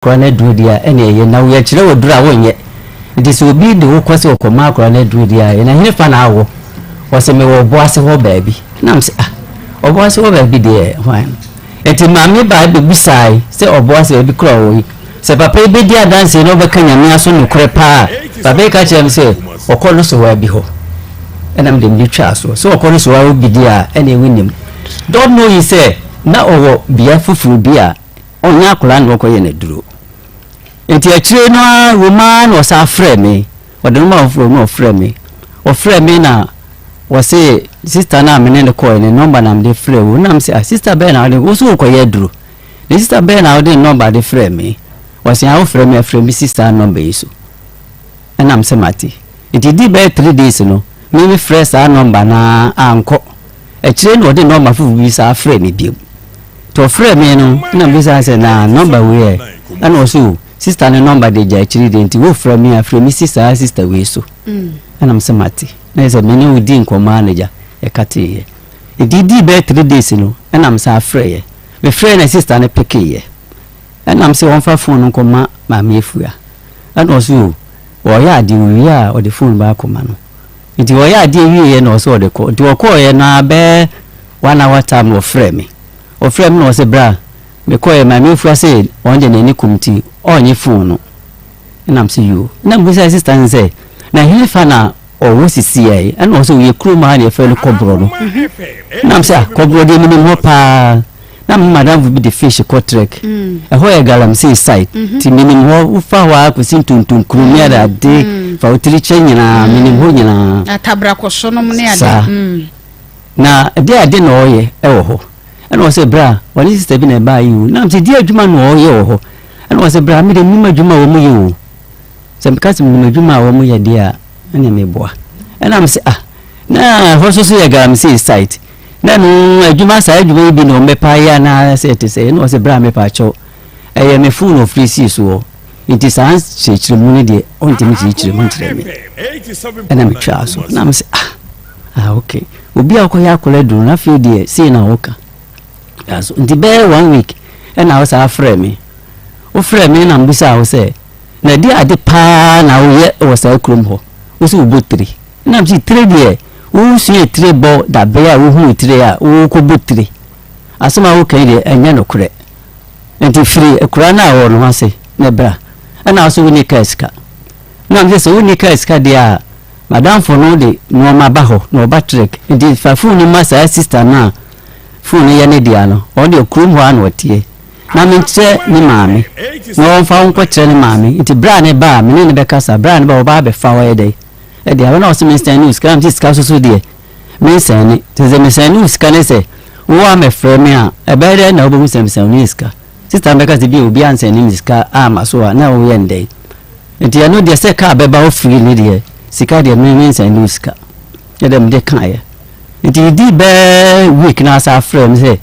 akwadaa no aduro deɛ a, ɛne ɛyɛ. Na yɛkyerɛ wo aduro a wonyɛ. Nti sɛ obi de wo kɔ sɛ ɔkɔma akwadaa no aduro deɛ a, ɛyɛ. Na hefa na awɔ? Ɔse mewɔ Ɔboase hɔ baabi. Na mese ah, Ɔboase hɔ baabi deɛ hwan? Nti maame baa bɛbisae sɛ Ɔboase baabi korɔ a ɔwɔ yi. Sɛ papa yi bɛdi adanseɛ na ɔbɛka Nyame aso nokorɛ paa a, papa yi ka kyerɛɛ me sɛ ɔkɔ no sowaa bi hɔ. Ɛna mede mede twaa soɔ. Sɛ ɔkɔ no sowaa hɔ bi deɛ a, ɛneɛ wonim. Don't know yi sɛ na ɔwɔ bea foforɔ bi a ɔnyɛ akwadaa na ɔkɔyɛ no aduro. Nti akyire no ara wom ara na ɔsan frɛɛ me. Ɔde nɔma foforɔ na ɔfrɛɛ me. Ɔfrɛɛ me na ɔse sister no a me ne no kɔɛ no nɔmba na mede frɛɛ wo. Na mese ah sister bɛn na wode, wo so wokɔyɛ aduro. Ne sister bɛn na wode ne nɔmba de frɛɛ me? Ɔse ah wofrɛ me a frɛ me si saa nɔmba yi so. Ɛna mese mate. Nti ɛdii bɛyɛ 3 days no me me frɛ saa nɔmba no ara ankɔ. Akyire na ɔde nɔmba foforɔ bi saa frɛɛ me biom. Nti ɔfrɛɛ me no na mebisa sɛ na nɔmba wei ɛ? Ɛna ɔse o sister no nɔmba de gya akyiri deɛ nti wofrɛ me a frɛ me si saa sister wei so. Ɛna mese mate. Na yɛ sɛ me ne wo di nkɔmmɔ ara na gya yɛkateeɛ. Nti ɛdii bɛyɛ 3 days no ɛna mesan frɛeɛ. Mefrɛɛ na sister no pekeeɛ. Ɛna mese ɔmfa phone no nkɔma Maame Afua. Ɛna ɔse o ɔreyɛ adeɛ owie a ɔde phone ba akɔma no. Nti ɔyɛ adeɛ wieɛ na ɔse ɔde kɔ. Nti ɔkɔeɛ no ara bɛyɛ one hour time na ɔfrɛɛ me. Ɔfrɛɛ me na ɔse bra mekɔeɛ Maame Afua se ɔno deɛ n'ani kum nti ɔnnye phone no. Ɛna mese yoo. Ɛna mebisaa sister no sɛ na hefa na ɔwɔ sisiɛ? Ɛna ɔse ɔyɛ kurom ha na yɛfrɛ no Kɔborɔ no. Ɛna mese ah Kɔborɔ deɛ menim hɔ paa. Na me madamfo bi de fish kɔ trek. Ɛhɔ yɛ galamsey site. Nti menim hɔ, wofa hɔ ara kɔsi ntontonkuro ne ade ade, fa wo tiri kyɛ nyinaa, menim hɔ nyinaa. Atabrakɔso nom ne ade. Saa. Na ɛdeɛ ade na ɔyɛ wɔ hɔ. Ɛna ɔse bra, ɔne sister bi na ɛbaa yi o. Na mese deɛ adwuma na ɔyɛ wɔ hɔ. Ɛna ɔse bra, me deɛ menim adwuma a wɔn yɛ o. Sɛ meka sɛ menim adwuma a wɔn yɛ deɛ a, ɛneɛ meboa. Ɛna mese ah, na ɛhɔ nso so yɛ galamsey site. Na ɛno adwuma saa adwuma yi bi na wɔbɛpa ayɛ anaa sɛ ɛte sɛ ɛna ɔsɛ bra mepa kyɛw ɛyɛ me phone ɔfiri sii soɔ nti saa nkyerɛkyerɛ mu no deɛ ɔntumi kyerɛkyerɛ mu nkyerɛ me ɛna metwaa so na mesɛ ah ah okay obi a ɔkɔyɛ akɔla duro na afei deɛ sei na ɔka so nti bɛyɛ one week ɛna wo saa frɛ me wofrɛ me na mbisa wo sɛ na ɛde ade paa na woyɛ wɔ saa kurom hɔ wo sɛ wobɔ tiri. Ɛna mese tire deɛ wosua tire bɔ dabere a wohuu tire a wokɔbɔ tire. Asɛm a woka yi deɛ ɛnyɛ nokorɛ. Nti firi akuraa no a wɔ no ase na bra. Ɛna wo sɛ wonni kaa sika. Ɛna mese sɛ wonni kaa sika deɛ a madamfo no de nnoɔma ba hɔ na ɔba trek. Nti fa phone no ma saa sister no a phone no yɛ ne dea no. Ɔno deɛ kurom hɔ ara na ɔteɛ. Na menkyerɛ ne maame na ɔmfa wo nkɔkyerɛ ne maame. Nti berɛ a ne ba a me ne no bɛkasa, berɛ a ne ba ɔba abɛfa wo ayɛ dɛn? Ɛdeɛ abɛ na ɔse mensɛne wo sika na mese sika soso deɛ mensɛne nti sɛ mesɛne wo sika ne sɛ wo a mɛfrɛ me a ɛbɛyɛ dɛn na wobɛhu sɛ mesɛne wo sika sista no bɛka sɛ bi obi ansɛne me sika ama so a na woyɛ no dɛn nti ɛno deɛ sɛ kaa bɛba wo firi ne deɛ sika deɛ me mensɛne wo sika ɛdɛ mede kaeɛ nti ɛdi bɛɛ week na asa afrɛ me sɛ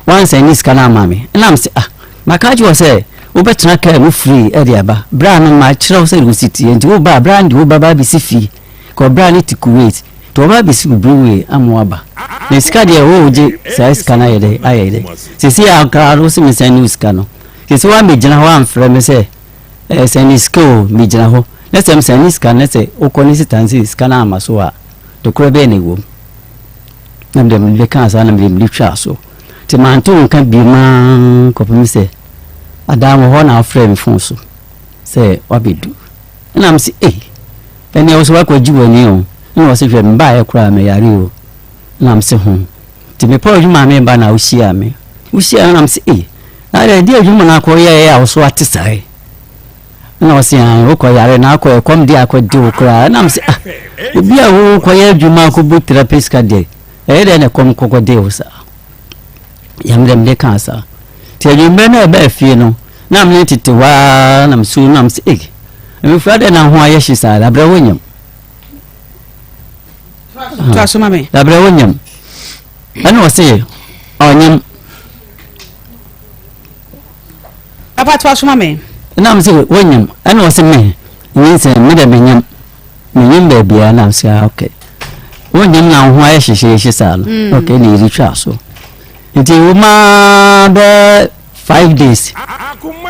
Wansɛnde sika no amma me. Ɛna mese, Ah, maka akyerɛ wo sɛ wobɛtena kaa mu free de aba. Berɛ a no makyerɛ wo sɛdeɛ wosi teɛ. Nti woba a, berɛ a no deɛ wobɛba abɛsi fie. Kɔ berɛ a no te Kuwait. Nti wɔba abɛsi wo brewery ama woaba. Na sika deɛ wogye saa sika no ayɛ dɛ ayɛ dɛ. Seesei a koraa no wose mensɛnde wo sika no. Seesei woammɛgyina hɔ amfrɛ me sɛ eh, sɛnde sika o, megyina hɔ. Na sɛ mesɛnde sika no na sɛ wokɔ ne sista no sɛ sika no amma so a, nokorɛ bɛn na ɛwɔ mu? Na mede mede kaa saa na mede mede twaa so. Nti mante wo nka bio maa kɔpem sɛ adaa wɔ hɔ na wofrɛ me fon so sɛ wabɛdu. Ɛna mese ei, ɛneɛ wo so woakɔgye w'ani o. Ɛna ɔse hwɛ mebaeɛ koraa meyare o. Ɛna mese ho. Nti mepɛ adwuma a meba na wohyiaa me. Wohyiaa me na mese ei, na adɛn ɛdeɛ adwuma na akɔyɛɛ a wo so ate saa yi? Ɛna ɔse ae wokɔ yare na akɔ ɛkɔm de akɔ de wo koraa. Ɛna mese ah obi a wokɔyɛ adwuma akɔbɔ tira pɛ sika deɛ ɛyɛ dɛn na ɛkɔm kɔkɔ de wo saa. Yam dɛ mede kaa saa. Nti anwummerɛ no a ɛbaa fie no na mene tete hɔ ara na mesuo na mese ei mmefra dɛn na ho ayɛ hye saa dabrɛ wo nyam. Dabrɛ wo nyam. Ɛna ɔse ɔnyam. Papa toa so ma me. Ɛna mese wonyem? Ɛna ɔse me nyinsɛn me dɛ menyem menyem baabiara na mese ah okay wonyem na wo ho ayɛ hyehyeehye saa no mm. Okay na yɛde twaa so nti woma bɛ 5 days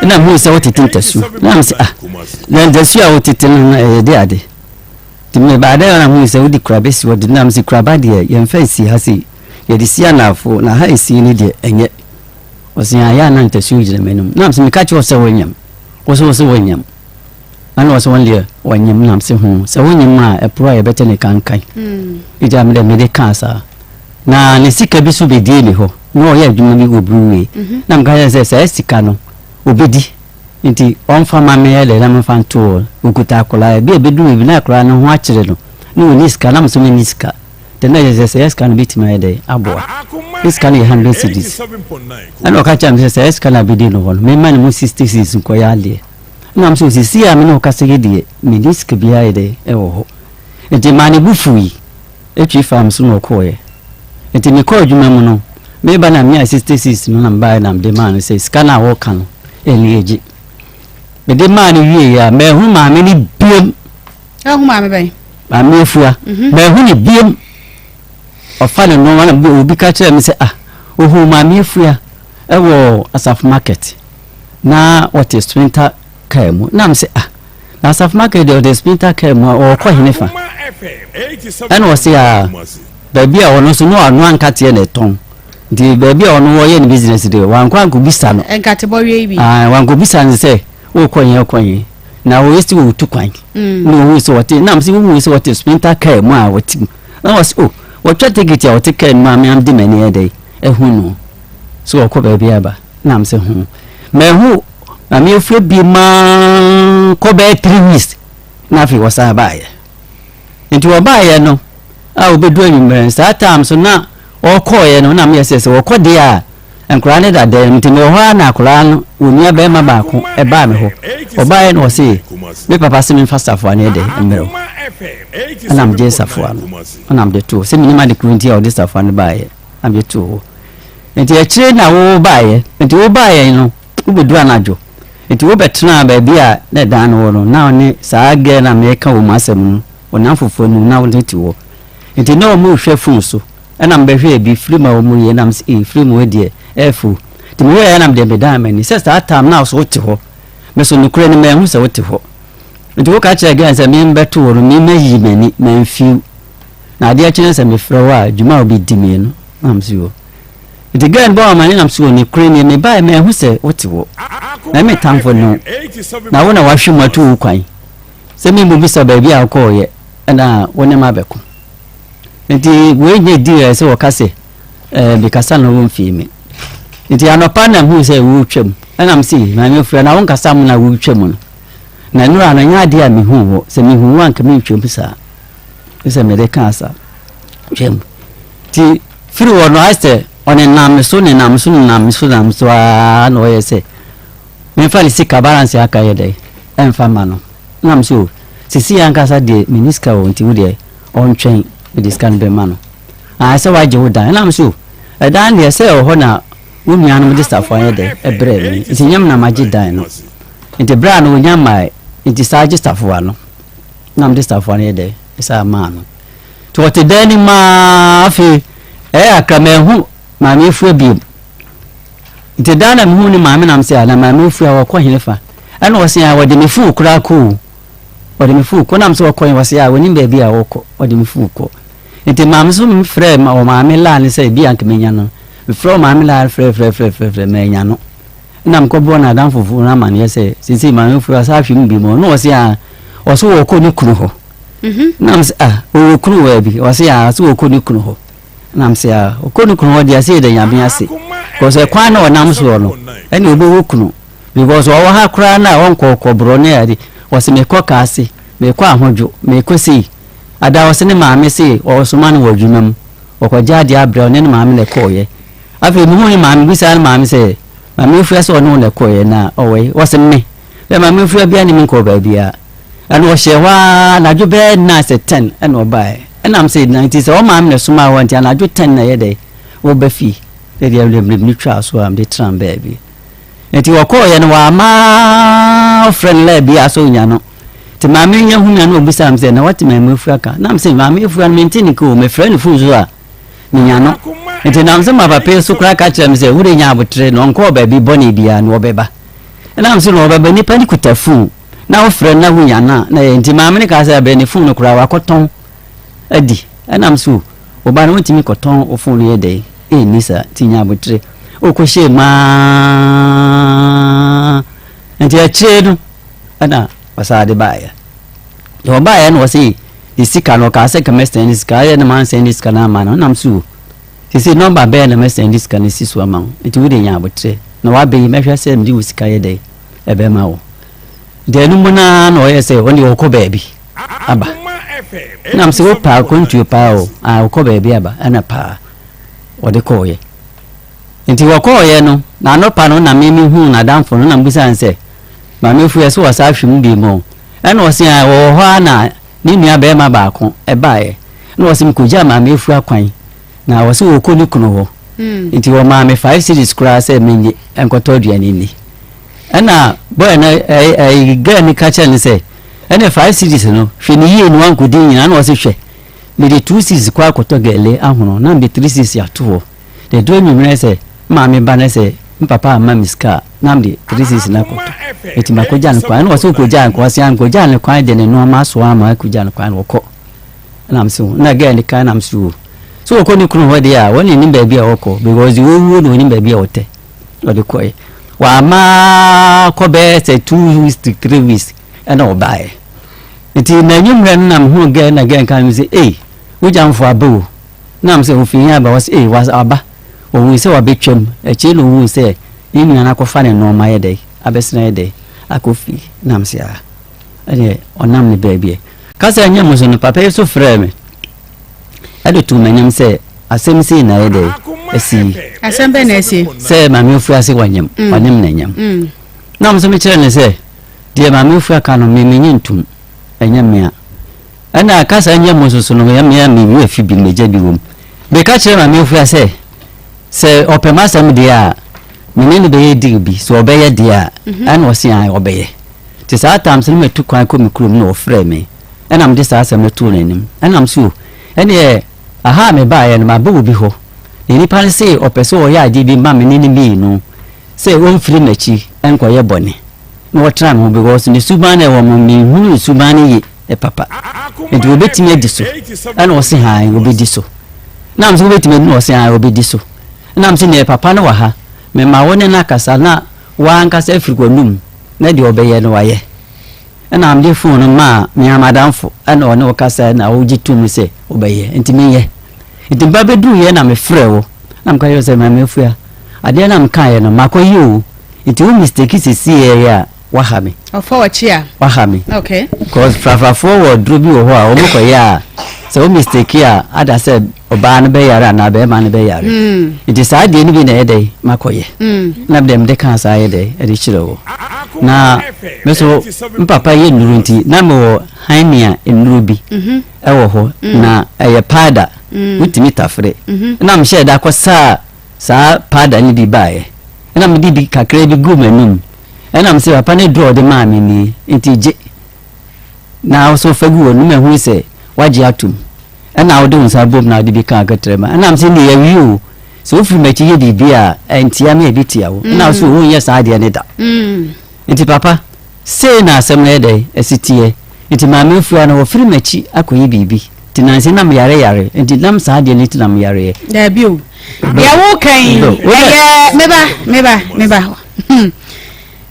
ɛna mehu sɛ wotete ntasuo na mesɛ, ah, na ntasuo a wotete no no ɛyɛ de ade. Nti mebaa dɛ na mehu sɛ wode kuraba si hɔ de, na mesɛ kuraba deɛ yɛmfa nsi ha sei, yɛde si anaafo na ha ɛsi no deɛ ɛnyɛ. Ɔsɛ ayɛ a na ntasuo gyina m'anim, na mesɛ meka kyerɛ wo sɛ wonyam, wo sɛ wo sɛ wonyam, ɛna ɔsɛ wɔn deɛ wɔnyam, na mesɛ ho sɛ wonyam a ɛporo a yɛbɛte ne kankan. Ɛgya me dɛ mede kaa saa na ne sika bi so bɛdie me hɔ na ɔyɛ adwuma bi wɔ brewery na meka kyerɛ sɛ saa sika no obɛdi nti ɔmfa ma meyɛ dɛ na memfa nto hɔ. Ɔkuta akwaraa bi a ɛbɛduru bi na akwaraa no ho akyerɛ no na ɔni sika na mesɛ menni sika nti na yɛ sɛ sɛ sika no bɛtumi ayɛ dɛ aboa. Ne sika no yɛ 100 cedis ɛna ɔka kyerɛ me sɛ sɛ sika no abɛdi no hɔ no mema ne mu 60 cedis nkɔyɛ adeɛ, na m sɛ osisi a me ne wo kasa yi deɛ menni sika biara yɛ dɛ ɛwɔ hɔ. Nti maa ne bo fui ɛtwi fam so na ɔkɔɔɛ. Nti mekɔɔ adwuma mu no, meba na menya 66 no na mebaeɛ na mede maa no sɛ sika no a wɔka no ɛni agye. Mede maa no wieɛ a, mahu maame no biom. Ɛho maame bɛn? Maame Afua. Mahu ne biom. Ɔfa ne nneɛma na obi ka kyerɛ me sɛ, ah, ohuu maame Afua ɛwɔ Asafo Market na wɔte sprinter car mu, na me sɛ, ah, na Asafo Market deɛ ɔde sprinter car mu a ɔrekɔ hene fa? Ɛna ɔse a baabi a ɔno nso no ɔno ankateɛ na ɛtɔn, nti baabi a ɔno wɔyɛ ne business deɛ wankɔ ankɔbisa no. Nkatebɔ wie bi. Ah, wankɔbisa no sɛ wokɔ yɛn wokɔ yɛn na wɔyɛ sɛ wɔtu kwan na ohun sɛ wɔte nam sɛ wohu sɛ wɔte sprinter car mu a wɔte mu, na wɔsɛ o wɔtwa ticket a wɔte car no mu a meam de m'ani yɛ dɛ ɛhu no so wɔkɔ baabi aba, nam sɛ ho mahu maame Afua bi maa kɔ bɛyɛ 3 weeks na afei wɔsan baayɛ. Nti wɔbaayɛ no a wɔbɛdu anwummerɛ saa time so na ɔkɔɔyɛ no na meyɛ sɛ wɔkɔ deɛ a nkwaraa no da dan mu, nti mewɔ hɔ a na akwaraa no wɔ nua bɛrima baako ɛbaa me hɔ. Ɔbaeɛ na ɔse me papa sɛ memfa safoa no yɛ dɛ mmerɛw, ɛna megye safoa no ɛna mede too sɛ menim ade koro nti a ɔde safoa no baeɛ na mede too hɔ. Nti akyire na wo baeɛ, nti wo baeɛ no wobɛduru anadwo, nti wobɛtenaa baabi a na ɛdan no wɔ no na ɔne saa girl na meka wɔ mu asɛm no ɔnam foforɔ no na wode te hɔ, nti na ɔmo rehwɛ phone so ɛna mbɛhwɛ bi film a ɔmo yɛ nam sɛ ee film wɔ deɛ ɛɛfo, nti mehwɛ yɛ nam deɛ medan m'ani sɛ saa time na so wote hɔ me so nokorɛ no mahu sɛ wote hɔ, nti woka kyerɛ girl sɛ membɛto hɔ no memayi m'ani mamfiw na adeɛ kyerɛ sɛ mefrɛ wo a dwuma a wobɛdi me no nam so wɔ. Nti girl no bɔ amane nam so wɔ nokorɛ nie mebaeɛ mahu sɛ wote hɔ na me tamfo no na wo na wahwe mu ato wo kwan sɛ membobisa baabi a wokɔɔyɛ ɛna wo ne ma bɛko. Nti wei nyɛ di ɛ sɛ wɔka sɛ mekasa no wɔmfii me. Nti anɔpa na mehu sɛ woretwam ɛna mese maame Ofura na wonkasa mu na woretwa mu no na nnora no nyɛ adeɛ a mehu wɔ sɛ mehu wo anka mentwam saa sɛ mede kaa saa twam. Nti firi hɔ no ayɛ sɛ ɔnenam me so nenam me so nenam me so nenam me so aa na ɔyɛ sɛ memfa ne sika balance aka yɛ dɛ ɛmfa ma no, nam so sisi ankasa deɛ menni sika wɔ, nti wo deɛ ɔntwɛn mede sika no bɛma no ah sɛ wagye wo dan, ɛnam so ɛdan deɛ sɛ ɛwɔ hɔ na wo nuanom de safoa yɛ dɛ ɛbrɛ me nti nyam na magye dan no, nti berɛ a no onya mmae nti saa gye safoa no na mede safoa no yɛ dɛ ɛsɛ maa no. Nti ɔte dan no mu aa afei ɛyɛ akra mahu maame Afua biom. Nti dan na mehu ne maame nam sɛ na maame Afua wɔkɔ hene fa? Ɛna ɔse a wɔde me fuu koraa kɔ o, wɔde me fuu kɔ, nam sɛ wɔkɔ he? Wɔse a wɔnim baabi a wɔkɔ, wɔde me fuu kɔ. Nti maame so mefrɛ wɔ maame laa ne sɛ ebi anka menya no, mefrɛ wɔ maame laa frɛ frɛ frɛ frɛ frɛ manya no, na mekɔbɔɔ no adamfofo no amanneɛ sɛ seesei maame Afua saa ahwe mu bi mu, na ɔse a ɔso wɔkɔ ne kunu hɔ. Na mesɛ ah, ɔwɔ kunu wɔ bi? Ɔse a ɔso wɔkɔ ne kunu hɔ. Na mesɛ ah, ɔkɔ ne kunu hɔ deɛ sɛ yɛda Nyame ase kɔsɛ kwan na ɔnam soɔ no ɛne ɔbɛwɔ kunu because ɔwɔ ha koraa na ɔnkɔ kɔborɔ ne ade. Ɔse mekɔ kaase, mekɔ Ahodwo, mekɔ sei ada. Ɔse ne maame se ɔsoma no wɔ adwuma mu ɔkɔgye adeɛ abrɛ ɔne ne maame na ɛkɔɔyɛ. Afei mehu ne maame bisaa ne maame sɛ maame Ofua sɛ ɔne wo na ɛkɔɔyɛ na ɔwɔ yi? Ɔse me bɛ maame Ofua bia ne me nkɔɔ baabiara. Ɛna ɔhyɛ hɔ ara anadwo bɛyɛ 9 sɛ 10 ɛna ɔbaeɛ. Ɛnam sɛ na nti sɛ ɔmaame na ɛsomaa hɔ nti anadwo 10 na ɛyɛ dɛ wɔba fie na deɛ mmerɛ no twaa so a mede tena baabi. Nti wɔkɔɔyɛ no wɔama ɔfrɛ no lɛɛ bi a sɛ ɔnya no. Nti maame no nya hu me a na ɔbisaa me sɛ na wate maame Afua ka? Na mesɛ maame Afua no mente ne ka o, mefrɛ no fon so a menya no. Nti nam sɛ ma papa yi so koraa ka kyerɛ me sɛ wode nya abotere na ɔnkɔɔ baabi bɔne biara na ɔbɛba. Ɛnam sɛ na ɔbɛba nipa no kuta fon na wofrɛ no na wonya no a na ɛyɛ nti maame no kaa sɛ abrɛ ne fon no koraa wakɔtɔn adi. Ɛnam so wo ba no wontumi kɔtɔn wo fon no yɛ dɛn ɛnni saa nti nya abotere. Wokɔhyɛɛ mu aa nti akyire no ɛna ɔsaa de baeɛ. Nti ɔbaeɛ na ɔse ne sika no ɔkaa sɛ nka mɛsɛn ne sika ayɛ na mansɛn ne sika no ama no nam so sese nɔmba bɛyɛ na mɛsɛn ne sika no si so ama wo nti wode nya abotrɛ na wabɛ yi mɛhwɛ sɛ mede wo sika yɛ dɛ ɛbɛma wo nti ɛno mu naa na ɔyɛ sɛ ɔne ɔkɔ baabi aba nam sɛ wo paa kwantuo paa o a ɔkɔ baabi aba ɛna paa ɔde kɔɔyɛ nti wɔkɔɔyɛ no na anɔpa no na me mehuu n'adamfo no na mebisa no sɛ maame fua sɛ wɔsa ahwe mu bi mu Ɛna ɔse ae wɔwɔ hɔ ara na ne nua barima baako baeɛ na ɔse mekɔgyaa Maame Afua kwan na ɔse ɔrekɔ ne kunu hɔ nti ɔmaa me 5 cedis koraa sɛ menye nkɔtɔ aduane nni. Ɛna boy no ɛɛ girl no ka kyerɛ no sɛ ɛne 5 cedis no hwɛ ne yie na wankɔdi nyinaa na ɔse hwɛ mede 2 cedis kɔ akɔtɔ gɛle ahono na mede 3 cedis ato hɔ. Na ɛduru anwummerɛ sɛ maame ba no sɛ me papa amma me sika a, na mede 3 cedis no akɔtɔ. Enti makɔgya no kwan. Ɛna ɔsɛ wokɔgyaa no kwan. Ɔsɛ ankɔgyaa no kwan de ne nnoɔma asoa ama akɔgya no kwan na ɔkɔ. Ɛna mese wo. Na girl no ka na mese wo. So wɔkɔ ne kunu hɔ deɛ a, wɔn nim baabi a ɔkɔ because deɛ ɔwuo na ɔnim baabi a ɔtɛ. Ɔde kɔɛ. Wama kɔ bɛyɛ sɛ 2 weeks to 3 weeks ɛna ɔbaeɛ. Nti na anwummerɛ no na mehuu girl na girl ka me sɛ, ei, wo gyamfo aba o. Nam sɛ ofi he aba? Ɔse, Ei, waba. Ohui sɛ wabetwam. Akyire na ohuu sɛ ne nua no akɔfa ne nnoɔma ayɛ dɛn? Abɛsene ayɛ dɛn? Akɔ fie. Nam sɛ, Ah, ɛneɛ ɔnam ne baabi ɛ. Kasa nyɛ mu so no, papa yi nso frɛɛ me de too m'anim sɛ asɛm sei na ayɛ dɛn? Asi yi. Asɛm bɛn na asi? Sɛ Maame Ofiri ase wanyem, ɔnem na nyem. Nam nso mekyerɛɛ no sɛ, deɛ Maame Ofiri aka no, me menye ntom, ɛnyɛ me a. Ɛna kasa nyɛ mo nso so no, me a me werɛ fi bi no, m'agya bi wom. Meka kyerɛɛ Maame Afua sɛ, sɛ ɔpɛ m'asɛm deɛ a, me ne no bɛyɛ deal bi, sɛ ɔbɛyɛ deɛ a, ɛna ɔse ae, ɔbɛyɛ. Nti saa times no matu kwan kɔ me kurom na ɔfrɛɛ me, ɛna mede saa asɛm no too n'anim. Ɛna mese o, ɛneɛ aha a mebaeɛ no, maba obi hɔ, na nipa no se ɔpɛ sɛ ɔyɛ adeɛ bi ma me ne no mmienu, sɛ ɔmfiri m'akyi nkɔyɛ bɔne, na ɔtra me ho because ne suban no a ɛwɔ me ho, menhunu ne suban no yie. papa nti wɔbɛtumi adi so ɛna ɔse han wɔbɛdi so na m sɛ wobɛtumi adi na ɔse han wɔbɛdi so na m sɛ neɛ papa no wɔ ha mema wo ne no akasa na woankasa afiri w'anum na deɛ ɔbɛyɛ no wayɛ ɛna mede fon no maa me amadamfo ɛna ɔne wo kasa na wogye tom sɛ wobɛyɛ nti menyɛ nti mba bɛduruiɛ na mefrɛ wo na meka kyerɛ sɛ maame afua adeɛ na mekaeɛ no makɔyɛ o nti wo mistake sesieɛ a Waha me. Ɔfa w'akyi a. Waha me. Okay. Cause frafrafoɔ wɔ duro bi wɔ hɔ a wɔn kɔ yɛ a sɛ wo mistake a ada sɛ ɔbaa no bɛyare anaa bɛrima no bɛyare. Mm. Nti saa deɛ no bi na ɛyɛ dɛ makɔ yɛ. Mm. Na deɛ mede kaa saa yɛ dɛ ɛde kyerɛ wɔ. Na me so mpapa yɛ nnuro nti na mewɔ hania nnuro bi mm-hmm. ɛwɔ hɔ mm. na ɛyɛ powder. Mm. Wotumi tafere. Mm-hmm. Na mehyɛ da kɔ saa saa powder no bi baeɛ. Ɛna mede bi kakra bi guu m'anum. Ɛna mese, Papa no aduru a ɔde maa me nie, enti gye na wo nso fa gu w'anom ahunu sɛ woagye atom. Ɛna wode wo nsa bom na wode bi kaa kɛtrɛma. Ɛna mese, Neɛ yɛawie o, sɛ wofiri m'akyi yɛ biribi a, ɛntia me a ɛbɛtia wo. Ɛna wo so wonyɛ saa adeɛ no da. Enti papa, sei na asɛm no yɛ dɛn, ɛsi teɛ. Enti Maame Afua no, ɔfiri m'akyi akɔyɛ biribi. Nti nansa yi na meyare yare, enti nam saa adeɛ no nti na meyareɛ. Daabi o, deɛ woka yi, ɛyɛ, meba, meba, meba. Hmm.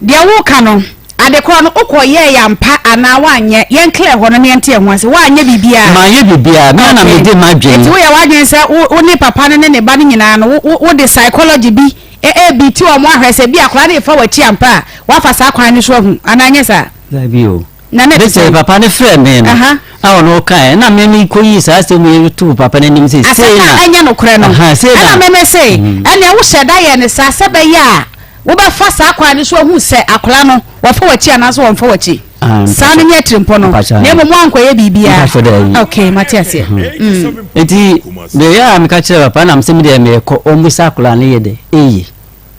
Deɛ woka no, ade korɔ no, wokɔ yɛɛ yɛ ampa anaa woanyɛ? Yɛn clear hɔ no na yɛnte ɛho ase. Woanyɛ biribiara? Manyɛ biribiara. Me ara na mede m'adwene. Nti woyɛ w'adwene sɛ wo, wo ne papa no ne ne ba no nyinaa no, wo, wo, wode psychology bi ɛɛbi ti wɔn ahwɛ sɛ bi akwadaa no refa w'akyi ampa a, woafa saa kwan no so ahu, anaa nyɛ saa? Dabi o. Na na ɛte Mese sɛn? papa no frɛɛ me no, Aha. a ɔno ɔkaeɛ, ɛna me mekɔyii saa asɛm yi too papa no anim sɛ Asɛm sei no na a ɛnyɛ nokorɛ no. Aha, sei Ɛna na me mese, ɛnneɛ wohyɛ da yɛɛ no saa sɛ ɛbɛyɛ a wobɛfa saa kwan no so ahu sɛ akwadaa no, wɔfa w'akyi anaasɛ wɔmfa w'akyi. Ah, Saa no mpakyɛ nyɛ atirimpɔ no, mpakyɛ na mmom woankɔyɛ biribiara. mpakyɛ daabi. Ok, mate aseɛ. Mm. Nti meyɛ a meka kyerɛɛ papa na mese medeɛ merekɔ, ɔmmisa akwadaa no yɛ dɛ, ɛye.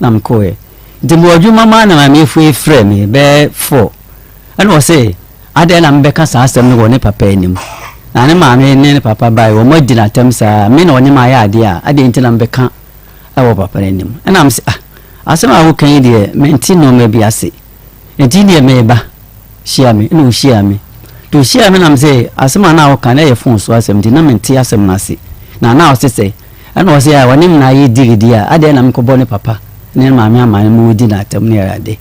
Na mekɔeɛ. Nti mewɔ adwuma mu ara na Maame Afua yi frɛɛ me bɛyɛ four. Ɛna ɔse, adɛn na mebɛka saa asɛm no wɔ ne papa anim? Na ne maame ne ne papa bae, wɔn adi no atɛm saa, me na ɔne me ayɛ adeɛ a, adɛn nti na mebɛka wɔ papa no anim? Ɛna mese, ah, asɛm a woka yi deɛ, mente nnoɔma bi ase. Nti deɛ meba, hyia me. Ɛna ɔhyiaa me. Nti ɔhyiaa me na mese, asɛm a na woka no ɛyɛ fon so asɛm nti na mente asɛm no ase. Na na ɔse sɛ, ɛna ɔse a ɔne me na ayɛ digidi a, adɛn na mekɔbɔ ne papa ne ne maame amane ma wɔdi no atɛm ne ade.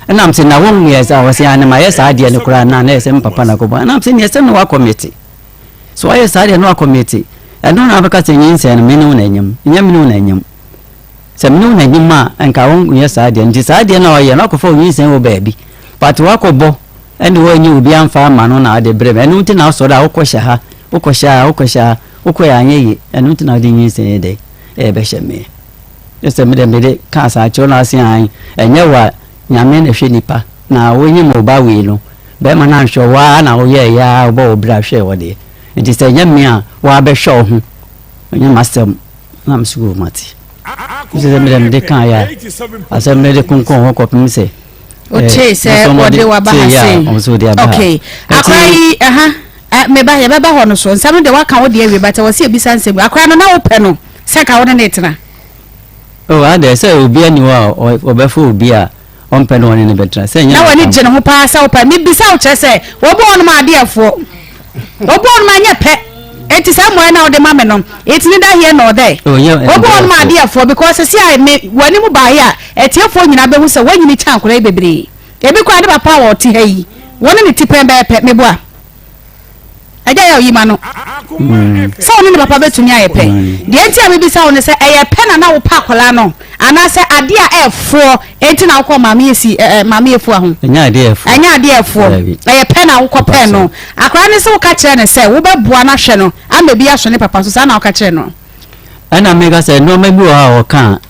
Ɛna mese, na wonyɛɛ saa? Ɔse, aane, mayɛ saa adeɛ no koraa na na ɛyɛ sɛ me papa na akɔbɔ. Ɛna mese, neɛ sɛ na wakɔmete. So wayɛ saa deɛ na wakɔmete. Ɛno na wabɛka sɛ nyinsɛn no me ne wo na anyam. Nyɛ me ne wo na anyam. Sɛ me ne wo na anyam a, nka wonyɛ saa adeɛ no. Nti saa adeɛ no a ɔyɛ no, wakɔfa onyinsɛn wɔ baabi. But wakɔbɔ ɛne wanyi obi amfa ama no na ɔde brɛ me. Ɛno nti na wosɔre a wokɔhyɛ ha, wokɔhyɛ ha, wokɔhyɛ ha, wokɔɛ anyɛ yie. Ɛno nti na wode nyinsɛn yɛ dɛn ɛrebɛhyɛ me. Gye sɛ mede mede kaa saa kyerɛ no ase aane ɛnyɛ wo a Nyame na hwɛ nipa na wonyim wo ba wei no bɛɛma no anhwɛ wo waa na woyɛɛyɛ aa wobɔ wo bra hwɛɛ wɔ deɛ nti sɛ ɛnyɛ me a waa bɛhwɛ wo ho ɛnyɛ m'asɛm na me so mate nti sɛ mede mede kaa yɛ a asɛm mede konkɔn hɔ kɔpem sɛ wotee sɛ wɔde waba ha sei okay akora yi ɛha meba yɛbɛba hɔ no so nsɛm no deɛ waka wo deɛ awie but ɛwɔ sɛ yɛbisa nsɛm akora no na wopɛ no Sɛ nka wo ne no retena. Oh, adɛn, sɛ obiara nni hɔ a ɔbɛfa obi a ɔmpɛ na ɔne no bɛtena, sɛ ɛnyɛ Na w'ani gye ne ho paa sɛ wopɛ. Mebisa wo kyerɛ sɛ, obi wɔ hɔnom a adeɛfoɔ, obi wɔ hɔnom a ɛnyɛ pɛ. Enti saa mmuaeɛ no a wode ma me no, it's neither here nor there. Oh, ɛnyɛ Obi wɔ hɔnom a adeɛfoɔ, because sɛsi a me w'anim baeɛ a, atiefoɔ nyinaa bɛhu sɛ woanyini kyɛn akwadaa yi bebree. Ebi koraa ne papa a ɔte ha yi, wo ne ne tipɛn bɛyɛ pɛ, meboa? Agya yɛ oyi ma no sɛ ɔne ne papa bɛtumi ayɛ pɛ. Deɛ nti a mebisa wo ne sɛ ɛyɛ pɛ na na wopɛ akwadaa no anaasɛ adeɛ a ɛfoɔ nti na wokɔ maame esi ɛɛ maame efua ho? Ɛnyɛ adeɛ ɛfoɔ. Ɛnyɛ adeɛ ɛfoɔ. Ɛyɛ pɛ na wokɔ pɛ no. Akwadaa no sɛ woka kyerɛ no sɛ wobɛboa no ahwɛ no ama bi aso ne papa so saa na woka kyerɛ no? Ɛna meka sɛ nneɛma bi wɔ hɔ a ɔka a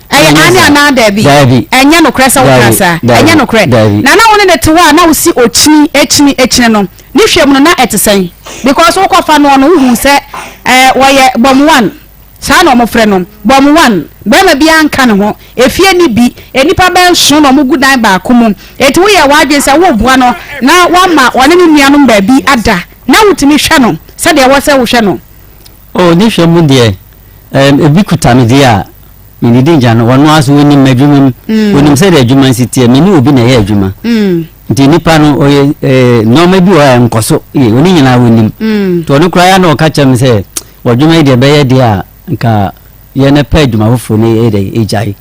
Ɛyɛ aane anaa daabi? Daabi. Ɛnyɛ nokorɛ sɛ wokaa saa. Daabi. Ɛnyɛ nokorɛ. Daabi. Na na wo ne no te hɔ a na wosi okyini, akyini, akyini no, ne hwɛ mu no na ɛte sɛn? Because wokɔfa noɔ no wohuu sɛ ɛɛ wɔyɛ bɔm one, saa na wɔfrɛ no, bɔm one, barima biara nka ne ho, efie nni bi, nnipa bɛyɛ nson na wɔgu dan baako mu, enti woyɛɛ w'adwene sɛ woreboa no na woama ɔne ne nuanom baabi ada, na wotumi hwɛ no sɛdeɛ ɛwɔ sɛ wohwɛ no? Oh, ne hwɛ mu deɛ, ɛɛm, ebi kuta me deɛ a, mennidi ngya no. Ɔno ara nso, ɔnim m'adwuma mu. Ɔnim sɛdeɛ adwuma no si teɛ. Me ne obi na ɛyɛ adwuma. Nti nipa no, ɔyɛ ɛɛ nneɛma bi wɔ hɔ a ɛnkɔ so yie. Ɔno nyinaa ɔnim. Nti ɔno koraa yɛ a na ɔka kyerɛ me sɛ, w'adwuma yi deɛ ɛbɛyɛ deɛ a, nka yɛ na pɛ adwuma foforɔ na yɛ dɛ ɛgyae.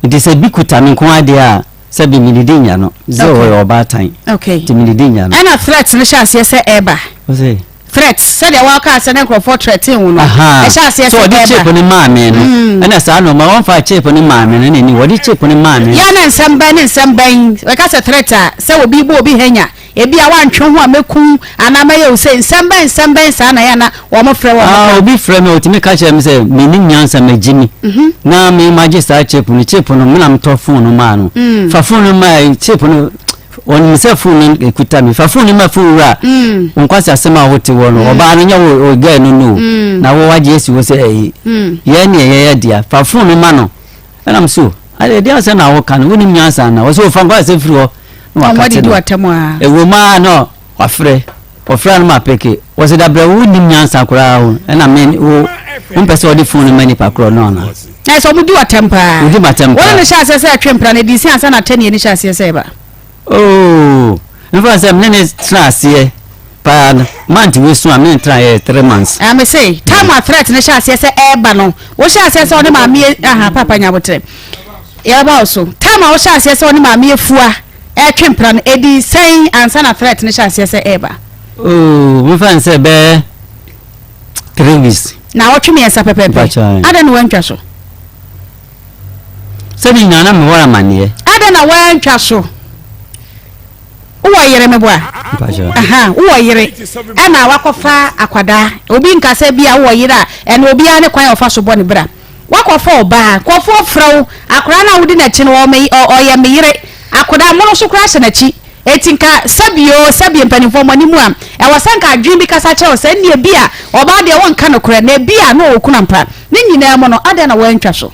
Nti sɛ bi kuta me nko ara deɛ a, sɛbi mennidi nnya no. Sɛ ɔyɛ ɔbaatan. Nti mennidi nnya no. Ɛna threat no hyɛ aseɛ sɛ ɛreba. Ɔse? Threat, sɛdeɛ wokaa sɛ na nkurɔfoɔ threaten wo no, ɛhyɛ aseɛ sɛ sɛ ɔde ɛreba. chip no maa me no, ɛna saa nnoɔma, wɔmfaa chip no maa me no na ɛni, wɔde chip no maa me no. Yɛ na nsɛm bɛn ne nsɛm bɛn, wɔka sɛ threat a, sɛ obi bɔ obi hanya, ebia woantwe ho a mɛku wo anaa mɛyɛ wo sei, nsɛm bɛn nsɛm bɛn saa na yɛ a na wɔfrɛ wɔn Ah, ka? obi frɛ me a, ɔtumi ka kyerɛ me sɛ mennim nyansa, magye mi, na me magye saa chip no, chip no, me na metɔ phone no maa no, fa phone no maa chip no, Ɔnim sɛ phone no ekuta mi. Fa phone no ma phone wura. Mm. Wo nkwasi asɛm a wote wɔ no. Mm. Ɔbaa no nyɛ wo girl no no. Mm. Na wo wagye asi wo sɛ ɛyi. Mm. Yɛ ne yɛ yɛ dea. Fa phone no ma no. Ɛna m so. Ade deɛ asɛm na woka no. Wonim nyansa na. Wɔsɛ ofa nkwasi asɛm firi hɔ. Na wakate no. Ɛwɔ mu a na wafrɛ. Wɔfrɛ no ma peke. Wɔsɛ dabrɛ wo nim nyansa koraa o. Ɛna me wo wompɛ sɛ ɔde phone no ma nipa korɔ no ana. Na sɛ ɔmo di w'atɛm paa. Wodi m'atɛm paa. Wɔne no hyɛ aseɛ sɛ ɛtwe mpena no ɛdii sin ansa na atɛnie no hyɛ aseɛ sɛ ɛba. Oh, mfa sɛ mene ne tena aseɛ paa no month wei so a mene ne tena yɛ 3 months. Ah, me se time a threat no hyɛ aseɛ sɛ ɛɛba no wohyɛ aseɛ sɛ ɔne maame aha papa nya abotrɛ yɛbɛba wo so time a wohyɛ aseɛ sɛ ɔne maame afua ɛtwe mpena no ɛdii sɛn ansa na threat no hyɛ aseɛ sɛ ɛɛba. Oh, mfa n sɛ bɛɛ 3 weeks. Naawɔtwe mmiɛnsa pɛpɛɛpɛ. Adɛn na woantwa so? Sɛ ne nyinaa na mewɔ amanneɛ. Adɛn na woantwa so? Wowɔ yere meboa? Aha, wowɔ yere ɛna wakɔfa akwadaa. Obi nka sɛ bi a wowɔ yere a ɛna obiara ne kwan a ɔfa so bɔ ne bra. Wakɔfa ɔbaa, nkurɔfoɔ frɛ wo, akwadaa no a wodi n'akyi no ɔyɛ me yere. Akwadaa mono so koraa hyɛ n'akyi. Enti nka sɛbi oo sɛbi mpanimfoɔ mo anim a, ɛwɔ sɛ nka adwene bi kasa kyerɛ wo sɛ ɛnneɛ ebia ɔbaa deɛ wonka nokorɛ na ebia na ɔwɔ kunu ampa. Ne nyinaa mu no, adɛn na woantwa so?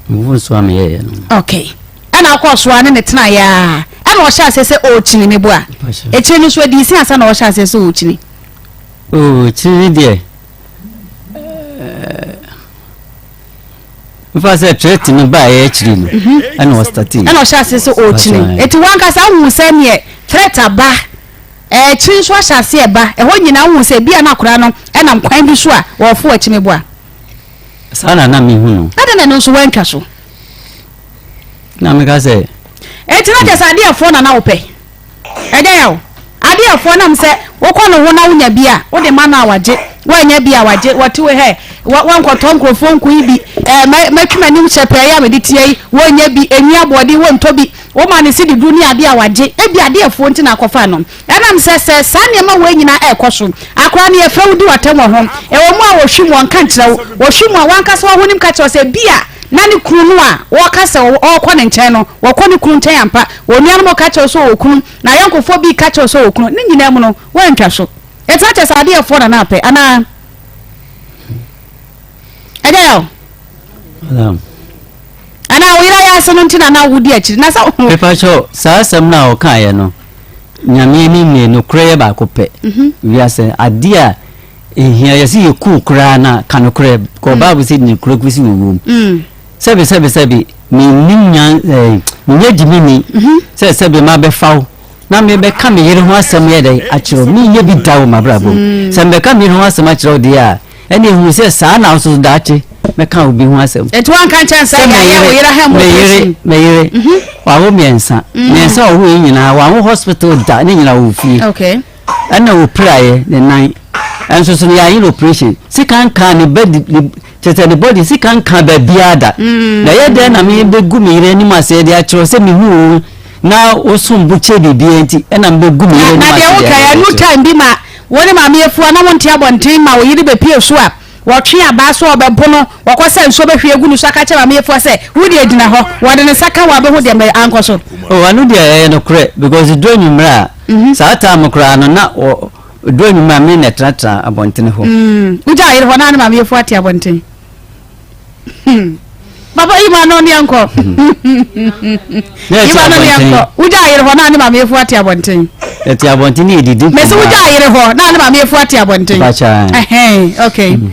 Mfomsoɔ a meyɛeɛ no. Okay. Ɛna wokɔɔ so ara ne no tenaeɛ ara. Ɛna ɔhyɛ aseɛ sɛ ɔrekyini me bo a. Akyire no nso adii sin ansa na ɔhyɛ aseɛ sɛ ɔrekyini. Oh, akyire no deɛ eh, mfa sɛ threat no baeɛ akyiri no mhm. ɛna ɔstate ɛna ɔhyɛ aseɛ sɛ ɔrekyini. Eti wankasa wohu sɛ neɛ threat aba akyiri nso ahyɛ aseɛ ba ɛhɔ nyinaa wohu sɛ ebia na akwadaa no ɛnam kwan bi so a wɔfo akyi me bo a. Saa na na mehu no. Adɛn na ɛno nso woantwa so? Na meka sɛ. Enti na kyerɛ sɛ adeɛ ɛfoɔ na na wopɛ? Ɛgya yaw. Adeɛ ɛfoɔ nam sɛ wokɔ ne ho na wonya bi a, wode ma no a wagye, woannya bi a wagye, wɔte wo hɛ, woankɔtɔ nkurɔfoɔ nku yi bi, ɛɛ mɛ mɛtwe m'anim hyɛ pɛɛ yi a mede tia yi, wonnya bi, enwi aboɔden wontɔ bi, woma no sidi du ne adeɛ a wagye, ebia adeɛ ɛfoɔ nti na akɔfa no. Ɛnam sɛ sɛ saa nneɛma wei nyinaa rekɔ so, akwadaa no yɛfrɛ wo di w'atɛm wɔ ho. Ɛwɔ mu a wɔhwim wɔnka nkyerɛ wo. Wɔhwim a w'ankasa w'ahonim ka kyerɛ wo sɛ ebia na ne kunu no a wɔreka sɛ ɔrekɔ ne nkyɛn no, wɔkɔ ne kunu nkyɛn ampa. Wɔn nuanom reka kyerɛ wo sɛ ɔwɔ kunu, n'ayɔnkofoɔ bi reka kyerɛ wo sɛ ɔwɔ kunu. Ne nyinaa mu no, woantwa so. Ɛtena kyerɛ sɛ adeɛ foɔ na na apɛ anaa? Ɛgya yaw. Anaa wo yere ayɛ ase no nti na na wodi akyiri na sɛ. Mepakyɛw, saa asɛm no a ɔkaeɛ no, Nyame anim nie, nokorɛ yɛ baako pɛ. Mhm. Wiase, adeɛ a ɛhia, yɛse yɛku koraa na ka nokorɛ, kɔ mm. Bible sɛ di nokorɛ kɔsi wɔ wuom. Mm. Sɛbi sɛbi sɛbi, mennim nyan, eh, menyɛ gyimini mhm. sɛ sɛbi mabɛfa wo na mebɛka me yere ho asɛm yɛ dɛn akyerɛ wo, menyɛ bi da wɔ m'abrabɔ mu. Mm. Sɛ mebɛka me yere ho asɛm akyerɛ wo deɛ a, Ɛnna ehuu sɛ saa na nso daakye mɛka obi ho asɛm. Enti wanka nkyɛn sɛ yɛayɛ wo yere ha mu operation. Me yere, me yere, wawo mmiɛnsa. Mmiɛnsa a ɔwo yi nyinaa, wanwo hospital da, ne nyinaa wɔ fie. Okay. Ɛnna opiraeɛ ne nan. Ɛnso so no yɛanyɛ no operation. Sika nkaa ne ba di, ne, kyerɛ sɛ ne body sika nkaa baabiara da. Na ɛyɛ dɛn na mebɛgu me yere anim ase de akyerɛ sɛ mehu wo na wosom bo kyɛ biribiara nti ɛna mebɛgu me yere anim ase de akyerɛ. Na deɛ woka yɛ no time bi ma Wo ne maame Afua na monte abɔnten ma wo yere bɛpue so a, wɔtwe abaa so a ɔbɛbo no, wɔkɔ sɛ nsuo bɛhwie agu no so aka akyerɛ maame Afua sɛ, Wo deɛ gyina hɔ, wɔde ne nsa ka wo a bɛhu deɛ mɛ ankɔ so. Oh ɛno deɛ ɛyɛ nokorɛ because ɛduru anwummerɛ a, saa time koraa no na wɔ ɛduru anwummerɛ a me na ɛtenatena abɔntene hɔ. Wogyaa yere hɔ na ne maame Afua te abɔnten. Hmm. Papa yi ma no ne nkɔ. Yi ma no ne nkɔ. Wogya ayere hɔ na ne maame efu ate abɔnten. Ɛte abɔnten ne yɛdidi nkɔmɔ. Mɛsɛ wogya ayere hɔ na ne maame efu ate abɔnten. Bàkyà. Ɛhɛn okay. Hmm.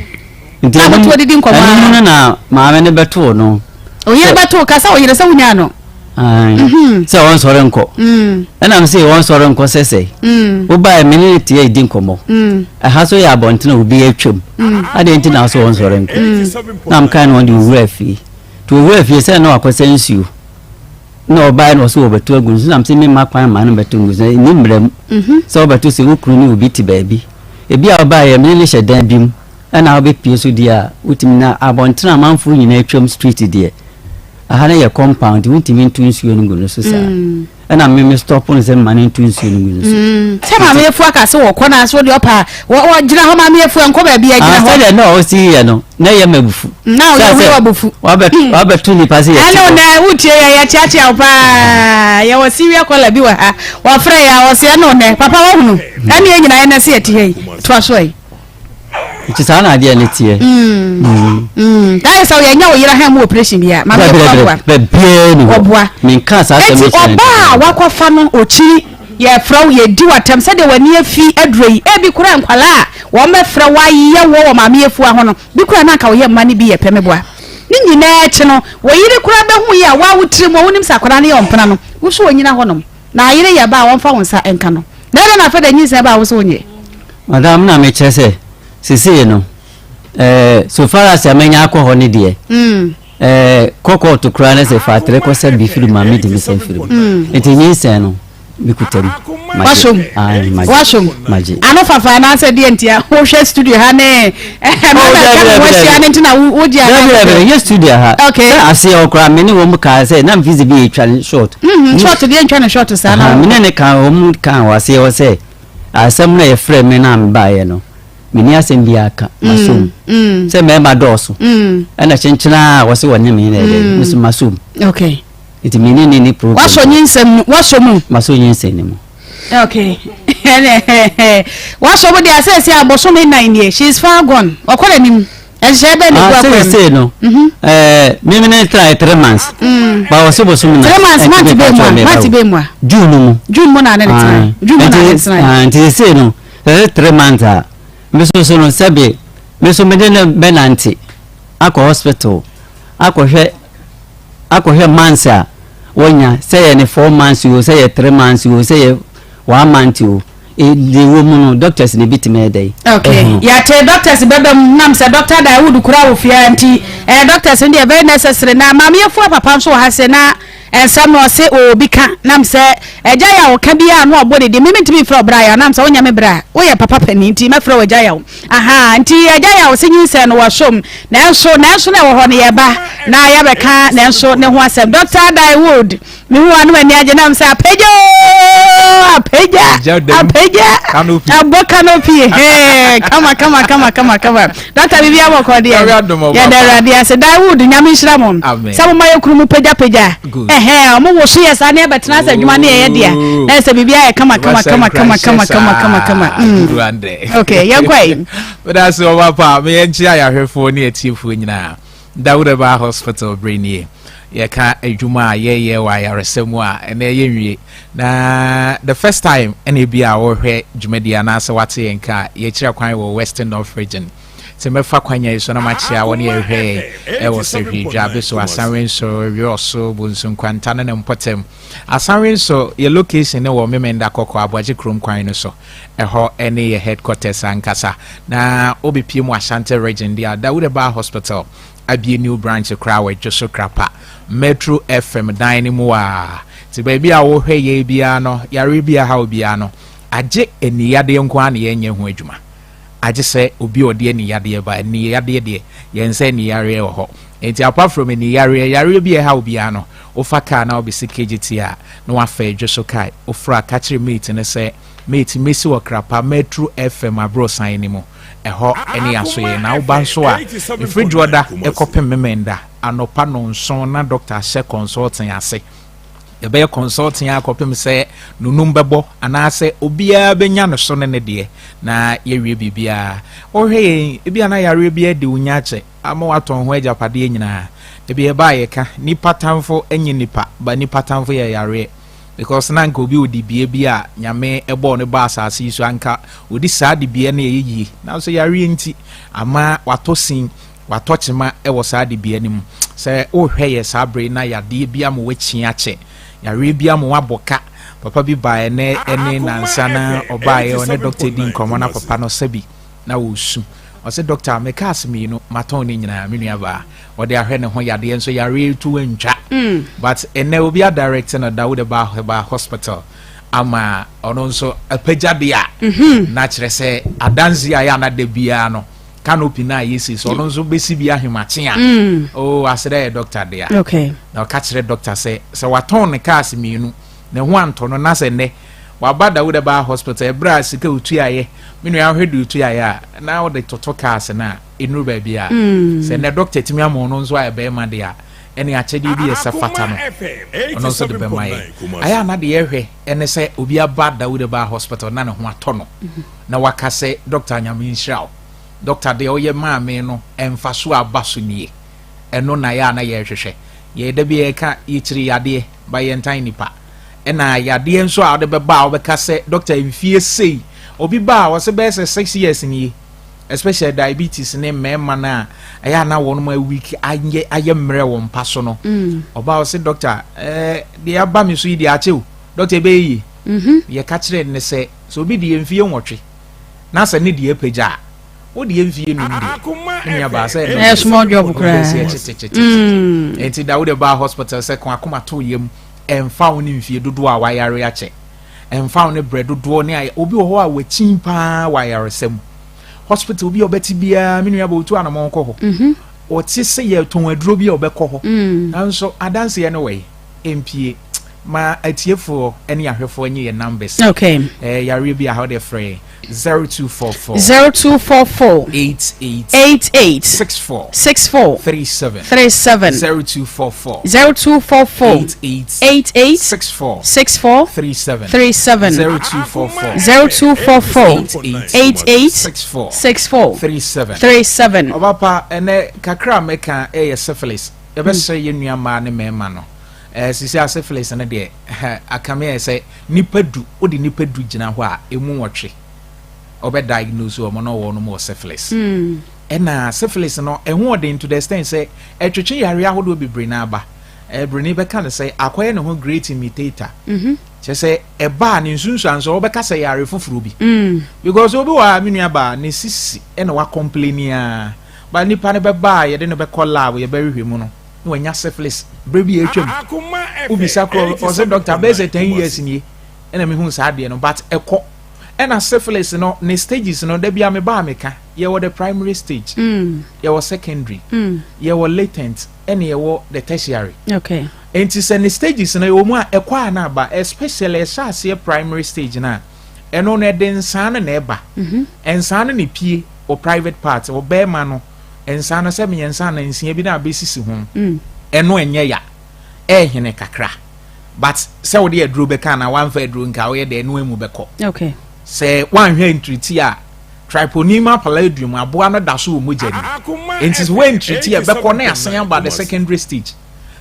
Nti ɛnum ɛnum didi nkɔmɔ. Ɛnum no na maame no bɛtoo no. Oyere bɛtoo kasa oyere sɛ wonya no. Mhm. Sɛ wɔnsɔre nkɔ. Mm. Ɛna m sɛ wɔnsɔre nkɔ sɛsɛe. Mm. Wobaeɛ me ne no teɛ di nkɔmmɔ. Mm. Ɛha so yɛ abɔnten a obi atwam. Adɛn nti na wo sɛ wɔnsɔre nkɔ? Na mkae na wɔde owura fie. Nti owura fie sɛ na wakɔsɛ nsuo. Na ɔbaeɛ na ɔsɛ wɔbɛto agu nso na m sɛ memma kwan ma no bɛto ngu so ɛnni mmara mu. Mhm. Sɛ wobɛto sɛ wo kunu ne obi te baabi. Ebi a wobaeɛ me ne no hyɛ dan bi mu ɛna wobɛpie so deɛ a wotumi na abɔnten a amanfoɔ nyinaa atwam street deɛ. Aha no yɛ compound nti wontumi nto nsuo no ngu no so saa. Ɛna me me stop no sɛ mma no nto nsuo no ngu no so. Sɛ maame Afua ka sɛ wɔkɔ no ase wodeɛ ɔpɛ a wɔgyina hɔ maame Afua nkɔ baabi a gyina hɔ. Sɛdeɛ na ɔsi yɛ no na ɛyɛ ma abufu. Na ɔyɛ ho abufu. Wabɛto nipa sɛ yɛte hɔ. Ɛne na wotie yɛ yɛkyeakyea wo paa yɛwɔ serial caller bi wɔ ha wɔfrɛ yɛ a ɔse ɛne ɔnɛ papa wahunu ɛne yɛ nyinaa ɛnɛ sɛ yɛte ha yi toa so ɛ. Nti saa na adeɛ no teɛ. That is how yɛnyɛ wo yere ha mu operation bia. Maame yɛ kura boa. Baabiara ni hɔ. Ɔboa. Menka saa asɛm no kyerɛ. Eti ɔbaa a wakɔfa no okyiri yɛfrɛ wo yɛdi w'atɛm sɛdeɛ w'ani afi aduro yi ebi kura nkwadaa a wɔn bɛfrɛ wo ayɛ wɔ wɔ maame afua ho no bi kura na anka woyɛ mma no bi yɛ pɛ meboa ne nyinaa akyi no wo yere kura bɛhu yi a waa wo tiri mu a wonim sɛ akwadaa no yɛ ɔmpena no wo so ɔnyina hɔnom na ayere yɛ ba a wɔmfa wo nsa nka no na ɛdɛ na afɛ dɛ nyinsɛn ba a wo so wonyɛ. Madam na mekyerɛ sɛ sesei no eh, so far as a manya akɔ hɔ ne deɛ mm. eh, kɔ kɔɔto koraa ne sɛ fa atere kɔ sɛ bi firi mu a medi me sɛ firi mu mm. nti nyinsɛn no mekuta mu wasom wasom ano fafa anaasɛ deɛ ntia wohwɛ studio ha ne mama atwa ne ho ahyia ne nti na wogye anaasɛ nyɛ studio ha okay sɛ aseɛ hɔ koraa me ne wɔn kaa sɛ na mfi sɛ bi yɛtwa ne short mm-hmm, short deɛ ntwa ne short saa na me ne ne ka wɔn kaa wɔ aseɛ hɔ sɛ Asɛm no a yɛfrɛɛ me no a mebaeɛ no, menni asɛm biara ka, masɔ mu. Sɛ mmarima dɔɔso, ɛna kyenkyena a wɔse wɔne me na ɛdɛ, me nso masɔ mu. Okay. Nti me ne ne ne problem. Wasɔ nyinsɛm no, wasɔ mu. Masɔ nyinsɛm no mu. Okay. Wasɔ mu deɛ asɛsi abosome nan nie, she is far gone. Ɔkɔ n'anim. Nhyehyɛe bɛn na egu Ah, akwan mu? seesei no, ɛɛ, me me ne try 3 months. Ba wɔ se bosom na. 3 months, month bɛn mu a? Month bɛn mu a? June no mu. June mu na ne ne tena. June mu na ne tena. Ah, nti seesei no, sɛ 3 months a, me so so no sɛbe, me so mede ne bɛnante akɔ hospital, akɔhwɛ months a wɔnya, sɛ yɛ ne 4 months o, sɛ yɛ 3 months o, sɛ yɛ 1 month o. De wɔ mu no, doctors ne bi tumi ɛdɛ yi. Okay, yàtɛ doctors bɛbɛ mu nam sɛ Doctor Dawood kura wɔ fie nti doctors no deɛ, very necessary. Na maame yɛfo papa nso wɔ ha sɛ na nsɛm no ɔse obi ka nam sɛ ɛgya yɛ a ɔka bi a na ɔbɔ ne di mímí ntumi nfrɛ ɔbra yɛ nam sɛ wonyɛ me bra, woyɛ papa panin nti mɛfrɛ wɔ agya yɛ wo aha. Nti agya yɛ a ɔsɛ nyinsɛn no wɔsom, nanso na ɛwɔ hɔ no yɛba na yɛbɛka nanso ne ho asɛm. Dr Dawood, mehu wa no ani agye nam sɛ apagya ooo, apagya, apagya abɔ canopy hee, kama kama kama kama kama. Doctor, biribi abɔkɔ deɛ, yɛda Awurade ase. Dawood, Nyame nhyira mo sɛ moma yɛ kunu mu pagyapagya ɛhɛn ɔmo wo so yɛ saa ne ɛbɛtena sɛ adwuma ne yɛyɛ deɛ na ɛsɛ biribi ayɛ kama kama kama kama kama kama kama kama. Okay, yɛnkɔ yi. Meda ase, ɔba pa. Meyɛ nkyia yɛahwɛfoɔ ne atiefoɔ nyinaa. Dawud Herbal Hospital berɛ nie, yɛka adwuma a yɛyɛ wɔ ayaresɛ mu a ɛnɛ yɛnwie. Na the first time ɛna ebi a wɔhwɛ dwumadi anaasɛ wate yɛn ka, yɛkyerɛ kwan wɔ Western North Region, nti mɛfa kwanya yi so na makyea wɔne yɛhwɛ ɛwɔ Sɛhwi Dwabe so, Asanwe nso, Wiɔso, Bonsu Nkwanta ne ne mpɔtam. Asanwe nso, yɛ location ne wɔ Memenda Kɔkɔ Aboagye kurom kwan no so, ɛhɔ ɛne yɛ headquarters ankasa. Na wobɛpie mu Ashanti Region deɛ, Dawud Herbal Hospital abie new branch koraa wɔ Adwo so Krapa, Metro FM dan no mu a. Nti baabi a wohwɛ yɛ biara no, yare bi aha obiara no, agye aniyadeɛ nko ara na yɛnyɛ ho adwuma, agye sɛ obi a ɔde aniyadeɛ ba. Aniyadeɛ deɛ, yɛn sɛ aniyareɛ wɔ hɔ. Nti apart from aniyareɛ, yareɛ bi a ɛha obiara no, wofa kaa na wobɛsi KGT a, na wafa Adwo so kaa, wofra ka kyerɛ mate no sɛ, "Mate, mesi wɔ Krapa Metro FM aborɔsan no mu." Ɛhɔ ɛne asoyɛ. Na woba nso a, ɛfiri Dwoɔda ɛkɔpem Memenda anɔpa 7 na doctor ahyɛ consulting ase. Yɛbɛyɛ consulting akɔpem sɛ nonum bɛbɔ anaasɛ obiara bɛnya no so ne ne deɛ na yɛwie biribiara. Wohwɛ yɛn, ebi ana yareɛ bi adi wo nya akyɛ ama watɔn ho agyapadeɛ nyinaa. Ebi yɛba a, yɛka nipa tamfo nye nipa ba, nipa tamfo yɛ yareɛ, because na nka obi wɔ dibea bi a Nyame ɛbɔɔ ne ba asase yi so, anka ɔdi saa dibea no ɛyɛ yie, nanso yareɛ nti ama watɔ sin, watɔ kyema ɛwɔ saa dibea no mu. Sɛ wohwɛ yɛ saa bere na yadeɛ bi ama wakyi akyɛ, yareɛ bi ama wabɔ ka, papa bi baeɛ ne ɛne nansa na ɔbaeɛ, ɔne doctor di nkɔmmɔ na papa no sɛbi na wɔsu, ɔsɛ, "Doctor, me cars mmienu matɔn ne nyinaa." Me nua baa, ɔde ahwɛ ne ho yadeɛ nso yareɛ tu ntwa, but ɛnɛ obi adirect no Dawud ba hospital ama ɔno nso apagya deɛ a, na kyerɛ sɛ adanse a yɛ anada biara no, canopy na yɛsi so, ɔno nso bɛsi bi ahemakye a o asɛdɛ yɛ doctor deɛ. Na ɔka kyerɛ doctor sɛ watɔn ne cars mmienu ne ho antɔ no, na sɛ nnɛ waba Dawud Herbal Hospital, ɛberɛ a sika otuayɛ, me nua, ahwɛ de otuayɛ a na wode toto cars no a ɛnuru baabi a, sɛ nnɛ doctor tumi ama ɔno nso ayɛ bɛrima deɛ a, ɛne akyɛdeɛ bi yɛ sɛ fata no, ɔno nso de bɛma yɛ. Ayɛ ana deɛ yɛhwɛ ɛne sɛ obi aba Dawud Herbal Hospital na ne ho atɔ no na waka sɛ, "Doctor, Nyame nhyira wo. Doctor, deɛ ɔyɛ maame no, ɛmfa so aba so nie." Ɛno na yɛ a na yɛrehwehwɛ. Yɛda bi yɛka yɛkyiri yadeɛ ba, yɛntan nipa. Ɛna yadeɛ nso a wɔde bɛba a wɔbɛka sɛ, "Doctor, mfie sei," obi ba a wɔsɛ bɛyɛ sɛ 6 years nie, especially diabetes ne mmarima no a ɛyɛ ana wɔn aweak, ayɛ mmerɛ wɔ mpa so no. Ɔbaa ɔsɛ, "Doctor, deɛ aba mi so yi deɛ akyɛw, doctor, ɛbɛyɛ yie?" Yɛka kyerɛ ne sɛ obi deɛ mfie 8 na sɛ ne deɛ apagya a, wo deɛ mfie 5 deɛ, ne nua baa sɛ ɛyɛ small job koraa. Nti da wode baa hospital sɛ ko akoma to yam, ɛmfa wo ne mfie dodoɔ a wayare akyɛ, ɛmfa wo ne brɛ dodoɔ ne ayɛ. Obi wɔ hɔ a wakyin paa wɔ ayaresɛ mu hospital bi a ɔbɛte biara, me nua bɛ, otu anamɔ kɔ hɔ. Ɔte sɛ yɛtɔn aduro bi a, ɔbɛkɔ hɔ, nanso adanseɛ no wɔ yi mpie ma atiefoɔ ne ahwɛfoɔ nye yɛ numbers. Yareɛ bi a ha wode frɛ. 0244 0244 88 88 64 64 37 37 0244 0244 88 88 64 64 37 37 0244 0244 88 64 64 37 37. Ɔbapa, ɛnɛ kakra a mɛka ɛyɛ syphilis. Yɛbɛsrɛ yɛn nua mmaa ne mmarima no, sisi a syphilis no deɛ, akame yɛ sɛ nipa 10, wode nipa 10 gyina hɔ a, emu 8 ɔbɛ diagnose wɔn na ɔwɔ no wɔ syphilis. Ɛna syphilis no ɛho ɔden to the extent sɛ ɛtwetwe yare ahodoɔ bebree na aba. Ɛbroni bɛka no sɛ akɔyɛ ne ho great imitator, kyerɛ sɛ ɛbaa ne nsunsuanso wɔbɛka sɛ yare foforɔ bi, because obi wɔ a, me nua baa, ne sisi ɛna wa complain a, ba nipa no bɛba a, yɛde no bɛkɔ lab, yɛbɛhwehwɛ mu no na wanya syphilis. Bere bi atwam, wobisa korɔ, ɔsɛ, "Doctor, bɛyɛ sɛ 10 years nie ɛna mehu saa adeɛ no," but ɛkɔ. Ɛna syphilis no ne stages no, da bi a meba a meka, yɛwɔ the primary stage, yɛwɔ secondary, yɛwɔ latent, ɛna yɛwɔ the tertiary. Nti sɛ ne stages no ɛwɔ mu a, ɛkɔ a na aba, especially ɛhyɛ aseɛ primary stage no a, ɛno no ɛde nsaa no na ɛba. Nsaa no na pie wɔ private part wɔ bɛrima no. Nsaa no sɛ mmiɛnsa na nsia bi na abɛsisi ho. Ɛno ɛnyɛ ya, ɛɛhene kakra, but sɛ wode aduro bɛka na wamfa aduro nka, woyɛ deɛ ɛno emu bɛkɔ. Sɛ woanhwɛ ntiriti a, Treponema pallidum aboa no da so wɔ mogya nim, nti sɛ woantiriti a, ɛbɛkɔ na asan aba the secondary stage.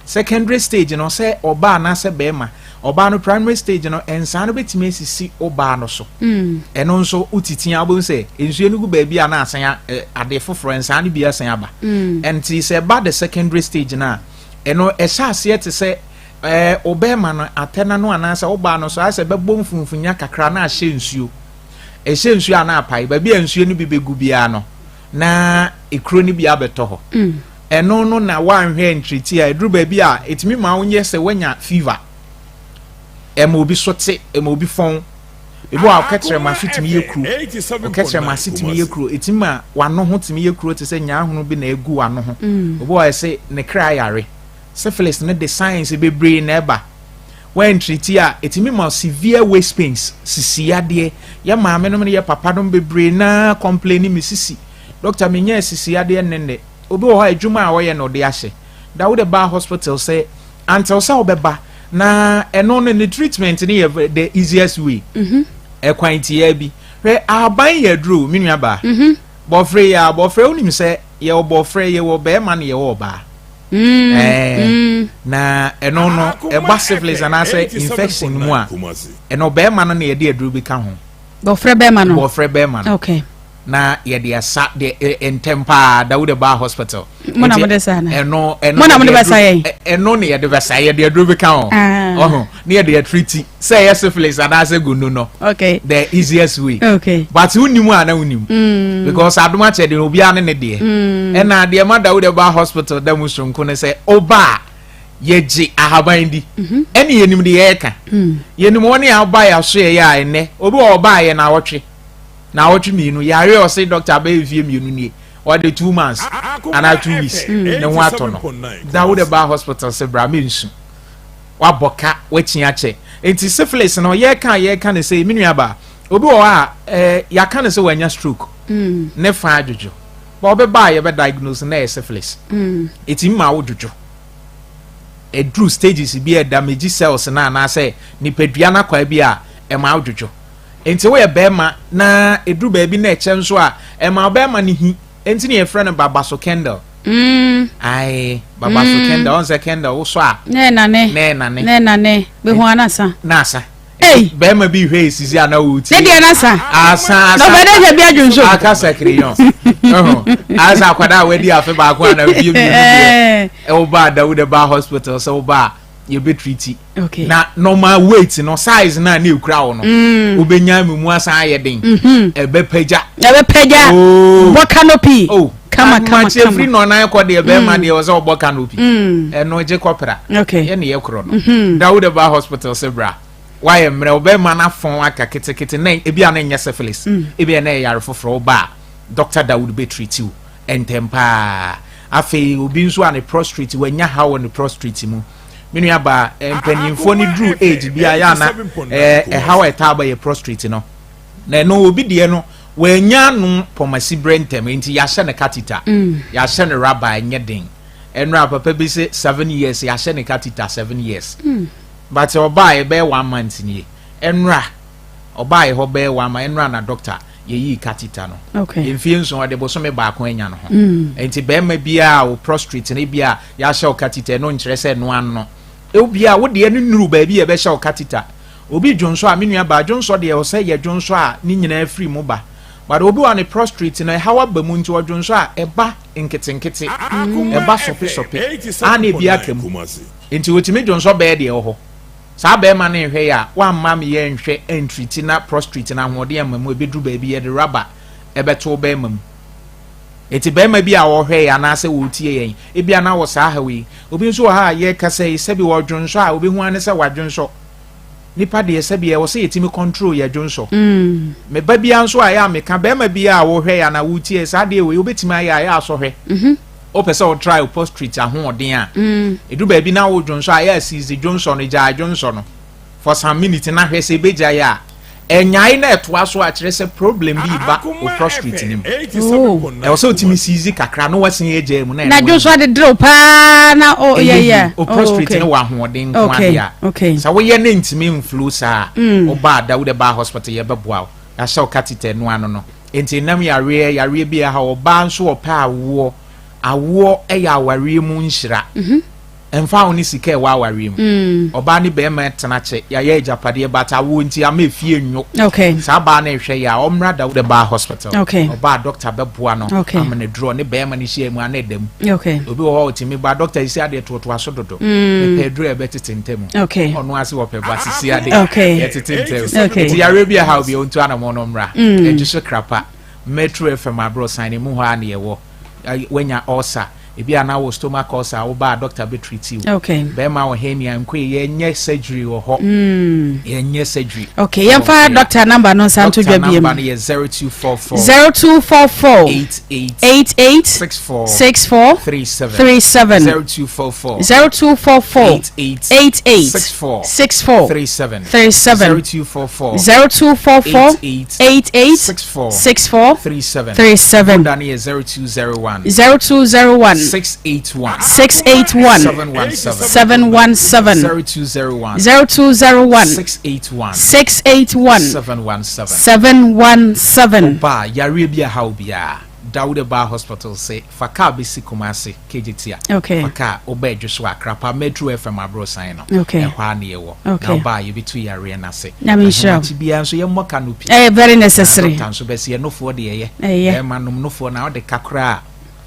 Secondary stage no, sɛ ɔbaa anaasɛ bɛrima, ɔbaa no primary stage no, nsaa no bɛtumi asisi ɔbaa no so. Ɛno nso wotiti a, wobɛhu sɛ nsuo no gu baabi a, na asan ade foforɔ, nsaa no bi asan aba. Nti sɛ ɛba the secondary stage no a, ɛno ɛhyɛ aseɛ te sɛ ɔbɛrima no atɛna no anaasɛ ɔbaa no so ayɛ sɛ bɛbɔ mfumfunya kakra na ahyɛ nsuo, ɛhyɛ nsuo a, na apae. Baabi a nsuo no bi bɛgu biara no, na ekuro no bi abɛtɔ hɔ. Ɛno no na woanhwɛ ntiriti a, ɛduru baabi a, ɛtumi ma wonyɛ sɛ woanya fever, ɛma obi so te, ɛma obi fɔn, ebi wɔ a ɔkɛkyerɛma so tumi yɛ kuro, ɔkɛkyerɛma ase tumi yɛ kuro, ɛtumi ma wano ho tumi yɛ kuro te sɛ nyaahunu bi na egu wano ho. Obi wɔ ɛsɛ ne kra yare. Syphilis no de signs bebree na ɛba. Wɔntiriti a, ɛtumi ma severe waist pains, sisi yadeɛ. Yɛ maame nom ne yɛ papa nom bebree naa complain, "Mi sisi, doctor, mi nyɛ sisi yadeɛ nnenne." Obi wɔ hɔ a, adwuma a ɔyɛ na ɔde ahyɛ da wode ba hospital sɛ until sɛ ɔbɛba na ɛno no ne treatment ne yɛ the easiest way. Ɛkwan tia bi, hwɛ, ahaban yɛ aduro, mi nua baa. Bɔfrɛ yɛ a, bɔfrɛ, wonim sɛ yɛwɔ bɔfrɛ, yɛwɔ bɛrima ne yɛwɔ ɔbaa. Na ɛno no ɛba syphilis anaasɛ infection mu a, ɛno bɛrima no na yɛde aduro bi ka ho. Bɔfrɛ bɛrima no. Bɔfrɛ bɛrima no. Na yɛde asa de ntɛm paa da wode ba hospital. Mo na mo de sa na. Ɛno Mo na mo de bɛsa yɛn. Ɛno ne yɛde bɛsa, yɛde aduro bi ka ho. Ɔho ne yɛde atriti sɛ ɛyɛ syphilis anaasɛ gono no. The easiest way. But wonim a na wonim. Because adom akyɛ de, obiara ne ne deɛ. Ɛna deɛ ma da wode ba hospital da mu soronko ne sɛ ɔba a, yɛgye ahaban di. Ɛne yɛnim de yɛreka. Yɛnim wɔn a ɔba yɛ aso yɛ a, ɛnɛ obi wɔ ɔba yɛ na awɔtwe na awɔtwe 2 yare, ɔse, "Doctor, abɛyɛ fie 2 nie." Ɔde 2 months anaa 2 weeks ne ho atɔ no da wode ba hospital sɛ bra me nsu wabɔ ka wakyi akyɛ. Nti syphilis no, yɛreka ne sɛ, me nua ba, obi wɔ hɔ a yɛaka ne sɛ wanya stroke, ne fa adwodwo ba, ɔbɛba a, yɛbɛ diagnose na ɛyɛ syphilis. Ɛtumi ma wo dwodwo, ɛduru stages bi a damage cells na anaasɛ nipadua no akwaa bi a, ɛma wo dwodwo. Nti woyɛ bɛrima na ɛduru baabi na ɛkyɛ nso a, ɛma bɛrima no hi. Nti ne yɛfrɛ no babaso candle. Ae, babaso candle, ɔn sɛ candle wosɔ a, Na ɛnane. Na ɛnane. Na ɛnane bɛhu anasa. Na asa. Ei! Bɛrima bi hwɛ esisi a na wɔtie. Ne deɛ nasa. Asa, asa. Na ɔbɛ dɛ hwɛ bi adwo nso. Aka sɛ crayon ɔhɔ asa akwadaa a wadi afe 1 ana fie 2 deɛ, ɛwɔ ba a, Dawuda ba hospital sɛ wo ba a, yɛbɛ treat. Na normal weight no, size na ne ekura wo no, wobɛnya mu asan ayɛ den, ɛbɛpagya. Ɛbɛpagya. Oh. Bɔ canopy. Oh. Kama kama. Amakyɛ kama. firi nɔnan kɔ deɛ, bɛrima deɛ wɔ sɛ ɔbɔ canopy. Ɛno gye kɔpra. Yɛne yɛ korɔ no. Dawuda ba hospital sɛ bra, wayɛ mmerɛ, ɔbɛrima no afɔn aka ketekete na ebi a na nyɛ syphilis, ebi a na ɛyɛ yare foforɔ, ɔba a, Dr Dawud bɛtriti wo ntɛm paa. Afei obi nso a ne prostate, wanya ha wɔ ne prostate mu, me nua baa, mpanimfoɔ no duru age bi a, yɛ ana ɛhaw a ɛtaa ba yɛ prostate no. Na ɛno obi deɛ no, wanya ano pɔmasi berɛ ntɛm, nti yɛahyɛ no catheter, yɛahyɛ no rubber, ɛnyɛ den. Ɛnora papa bi sɛ 7 years yɛahyɛ no catheter, 7 years, but ɔbaa yɛbɛyɛ one month nie. Ɛnora ɔbaa yɛ hɔ bɛyɛ one month ɛnora na doctor yɛyii catheter no. Mfie 7 ɔde bosome baako anya no ho. Nti bɛrima biara wo prostate no bi a yɛahyɛ wo catheter no nkyerɛ sɛ no ano obia wo deɛ no nuru baabi a yɛbɛhyɛ wo catheter. Obi dwonso a, me nua baa, dwonso deɛ ɔsɛ yɛ dwonso a ne nyinaa firi mu ba, but obi wɔ ne prostate no ɛhaw aba mu, nti ɔdwonso a ɛba nketenkete, ɛba sɔpesɔpe a na ebi aka mu, nti otumi dwonso bɛɛ deɛ ɛwɔ hɔ. Saa bɛrima no nhwɛ yɛ a wamma me yɛ nhwɛ ntriti na prostate no ahoɔden ama mu, ebɛduru baabi yɛde rubber ɛbɛto bɛrima mu. Eti bɛrima bi a wɔhwɛ yɛ anaasɛ wɔretie yɛn, ebi ana wɔ saa ha wei, obi nso wɔ ha a yɛkasa yi, sɛbi wɔdwonso a obi hu ane sɛ wadwonso. Nipa deɛ, sɛbi ɛwɔ sɛ yɛtumi control yɛ dwonso. Meba bia nso a yɛ a meka, bɛrima bi a wɔhwɛ yɛ anaa wɔretie saa deɛ wei, wobɛtumi ayɛ a yɛ asɔhwɛ. Wopɛ sɛ wotry wo prostate ahoɔden a, ɛdu baabi na wo dwonso a yɛ asiisi dwonso no, gyaa dwonso no for some minutes na hwɛ sɛ ɛbɛgya yɛ a ɛnyae na ɛtoa so a, kyerɛ sɛ problem bi ba wo prostate no mu. Ɛwɔ sɛ wotumi siisi kakra na wasen agyaa mu na na dwonso adederew paa na o yɛ yɛ. O prostate no wɔ ahoɔden nko adeɛ a sɛ woyɛ ne ntumi mflow saa a, wobaa Dawuda Baa Hospital, yɛbɛboa wo, yɛahyɛ wo catheter no ano no. Nti nam yareɛ yareɛ bi aha, ɔbaa nso ɔpɛ awoɔ. Awoɔ yɛ awareɛ mu nhyira. Ɛmfa wo ne sika ɛwɔ awareɛ mu, ɔbaa ne bɛrima tena kyɛ, yɛayɛ agyapadeɛ, but awoɔ nti ama efie nwo. Saa baa no ɛhwɛ yɛ a, ɔmmra Dawuda Baa Hospital. Ɔbaa, doctor bɛboa no ama no duro ne bɛrima no hyia mu ana ɛda mu. Obi wɔ hɔ a ɔtumi ba, doctor sisi adeɛ toatoa so dodo, mepɛ aduro a ɛbɛtete ntɛm. Ɔno ase wɔpɛ ba sisi adeɛ yɛtete ntɛm. Nti yareɛ bi aha obi a, ɔntu anamɔ no mmra. Ɛgye so krapa Metro FM aborɔsan ne mu hɔ a ne yɛwɔ. Wanya ulcer ebi a na wɔ stomach ulcer a, woba a doctor bɛ treat you. Bɛrima wɔ hernia nkoe, yɛnyɛ surgery wɔ hɔ, yɛnyɛ surgery. Okay, yɛmfa doctor number no nsa nto Doctor dwa number biam. No yɛ 0244 0244 88 88 64 64 37. 37. 0244 0244 88 88 64 64 37. 37. 0244 0244 88 88 64 64 37. 37. Number no yɛ 0201 0201 681 681 717. 717. 0201 0201 681 681 717. 717. Ba yareɛ bi aha wo biara, Dawuda Bar Hospital sɛ fa car bɛsi Kumase Kejetia. Fa car woba Adwo so Akrapa Metro FM aborɔsan no. Ɛhɔ a ne yɛwɔ. Na woba a, yɛbɛtu yareɛ no ase. Nyame nhyira wo. Ahomakye biara nso yɛmmɔ canopy. Ɛyɛ very necessary. Na doctor nso bɛsi ɛnofoɔ deɛ ɛyɛ. Ɛyɛ. Bɛrima nom nofoɔ na wode ka koraa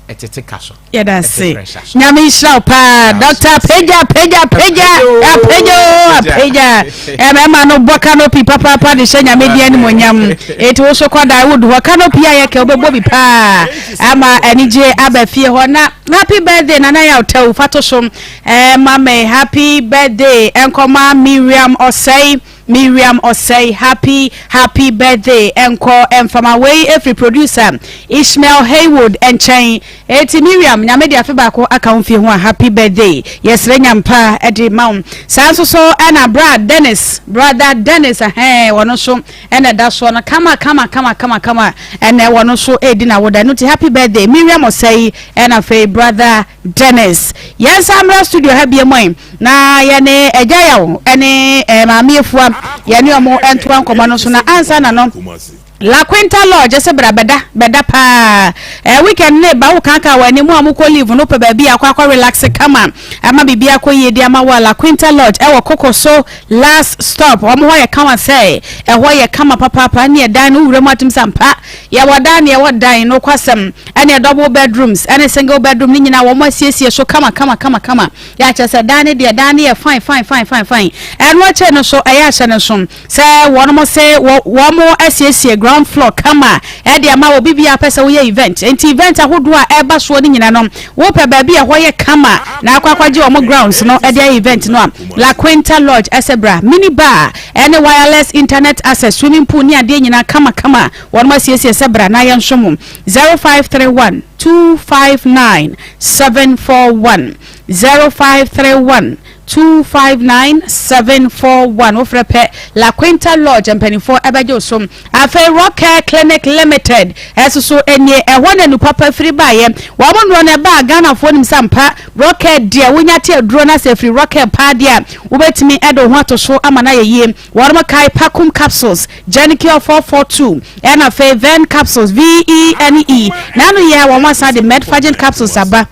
a, ɛtete ka so. Yɛda Ɛte ase. pressure so. Nyame nhyira wo paa. Dr. Apagya, apagya, apagya, apagya o, apagya. Ɛmɛɛma no bɔ canopy papaapa de hyɛ Nyame din animonyam. Eti wo so kɔda wodu hɔ, canopy a yɛkɛ wobɛbɔ bi paa ama anigye aba fie hɔ. Na happy birthday Nana Yaw Tau fa to so ɛma me. Happy birthday ɛnkɔma Miriam Ɔsɛe. Miriam Osei, happy happy birthday ɛnkɔ ɛmfama wei ɛfiri producer Ishmael Haywood nkyɛn. Eti Miriam, Nyame de afe baako aka wo mfie ho a, happy birthday, yɛsrɛ nyampa ɛde ma wo. Saa nso so ɛna bra Dennis, brother Dennis, ɛhɛn, wɔno nso ɛna ɛda soɔ no kama kama kama kama kama, ɛnɛ wɔno nso ɛredi n'awoda no ti. Happy birthday Miriam Osei ɛna afei brother Dennis. Yɛn nsa mmra studio ha bie mu na yɛne agya yaw ɛne maame Efua, yɛne ɔmo ntoa nkɔmɔ no so. Na ansa na no, La Quinta Lodge sɛ bra bɛda bɛda paa. Weekend ne ba wo kankan wɔ anim a mokɔ leave no, pɛ baabi akɔ akɔ relax kama ama biribi akɔ yie di ama wo a, La Quinta Lodge ɛwɔ Koko so last stop. Wɔn hɔ yɛ kama sɛ ɛhɔ yɛ kama papaapa ne ɛdan no wura mu atum sɛ mpa yɛwɔ dan ne yɛwɔ dan no kwasɛm ɛne double bedrooms ɛne single bedroom ne nyinaa wɔn asiesie so kama kama kama kama. Yɛ akyɛ sɛ dan ne deɛ, dan ne yɛ fine fine fine fine fine. Ɛno akyɛ no so ɛyɛ ahyɛ no so sɛ wɔn sɛ wɔn asiesie ground floor kama ɛde ama wɔ bibi a pɛ sɛ woyɛ event. Nti event ahodoɔ a ɛba soɔ ne nyinaa no, wopɛ baabi a ɛhɔ yɛ kama na akɔ akɔgye wɔn grounds no ɛde ayɛ event no a, La Quinta Lodge ɛsɛ bra. Mini bar ɛne wireless internet access, swimming pool ne adeɛ nyinaa kama kama wɔn asiesie sɛ bra na yɛn nso mo. 0531 259 741, 0531. 259 741. Wofrɛ pɛ, La Quinta Lodge mpanimfoɔ ɛbɛgye wo so. Afei Rock Care Clinic Limited ɛso so nie, ɛhɔ na nupapa firi baeɛ. Wɔn nnuro no ɛbaa Ghanafoɔ nim sɛ ampa Rock Care deɛ, wonya te aduro no asɛ firi Rock Care paa deɛ a, wobɛtumi de wo ho ato so ama no ayɛ yie. Wɔn kae Pacum Capsules, Genicure 442, ɛna afei Ven Capsules, VENE. Na ano yɛ a wɔn asan de Medfagin Capsules aba.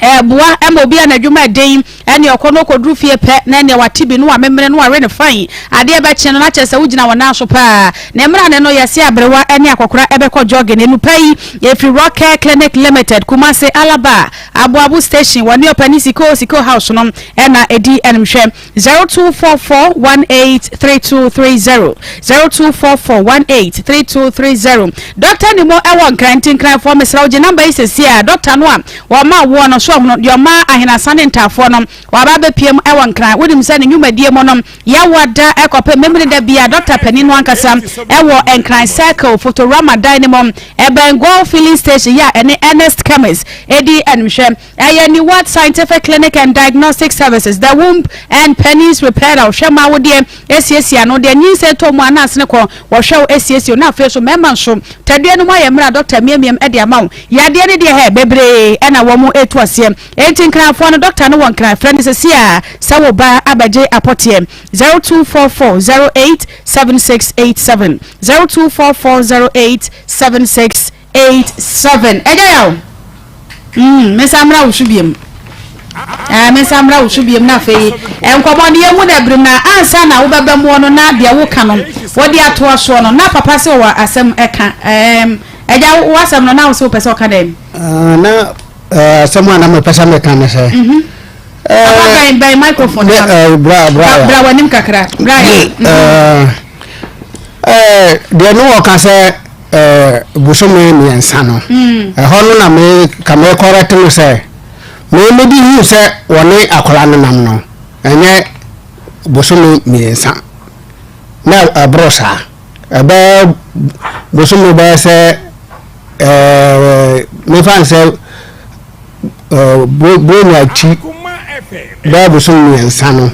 Ɛboa ma obi a n'adwuma ɛden ɛne ɔkɔ no ɔkɔduru fie pɛ na ɛneɛ wate bi no wamemene no wawe no fan. Adeɛ bɛkye no na kyerɛ sɛ wogyina wɔn nan so paa. Ne mmra ne no yɛse aberewa ɛne akɔkora ɛbɛkɔ jogging. Enupa yi ɛfiri Rock Care Clinic Limited, Kumasi, Alaba, Aboabo Station, wɔne ɔpani Siko Siko House no ɛna ɛdi ɛnimhwɛ. 0244183230 0244183230. Dɔkta ni mo ɛwɔ Nkran nti Nkranfoɔ mesrɛ wo gye namba yi sɛsi a dɔkta no a wɔma woɔ no so ɔhono deɛ ɔma ahenasa ne ntaafoɔ no waba abɛpiem ɛwɔ Nkran. Wonim sɛ ne nnwumadie mu no yɛwɔ da ɛkɔpɛ memene da bia dɔkta panin no ankasa ɛwɔ Nkran Circle Fotorama dan no mu ɛbɛn Gold Filling Station yɛ a ɛne Ernest Chemist ɛdi animhwɛ. Ɛyɛ Neward Scientific Clinic and Diagnostic Services, The Womb and Penis Repair a wɔhwɛ ma awodeɛ esiesie ano, deɛ nyinsɛn tɔ mu a na asene kɔ, wɔhwɛ wo esiesie wo, na afei nso mmarima nso tadua no mu ayɛ mmerɛ a dɔkta miamiam de ama wo. Yadeɛ no deɛ hɛ, bebree na wɔn retu aseɛ. Enti Nkranfoɔ no, dɔkta no wɔ Nkran, frɛ no seesei ara sɛ wo ba abɛgye apɔteɛ, 0244 08 7687, 0244 08 76. 87 ɛgya yaw mm mensa mmra wo so biem ɛɛ mensa mmra wo so biem na afei nkɔmɔ no yɛhu na birim na ansa na wobɛba muɔ no na deɛ woka no wɔde atoa soɔ no na papa sɛ ɔwɔ asɛm ɛka ɛɛm ɛgya wo asɛm no na wo sɛ wopɛ sɛ ɔka dɛn. Na asɛm a na mepɛ sɛ meka ne sɛ mhm. Papa bɛn bɛn microphone no bra bra bra w'anim kakra bra yɛ deɛ ne wɔka sɛ bosome mmiɛnsa no, ɛhɔ no na me ka me correct no sɛ me mede hu sɛ wɔne akwadaa no nam no ɛnyɛ bosome mmiɛnsa na ɛboro saa, ɛbɛyɛ bosome bɛyɛ sɛ ɛɛ mefa no sɛ Buronya akyi bɛyɛ bosome mmiɛnsa no.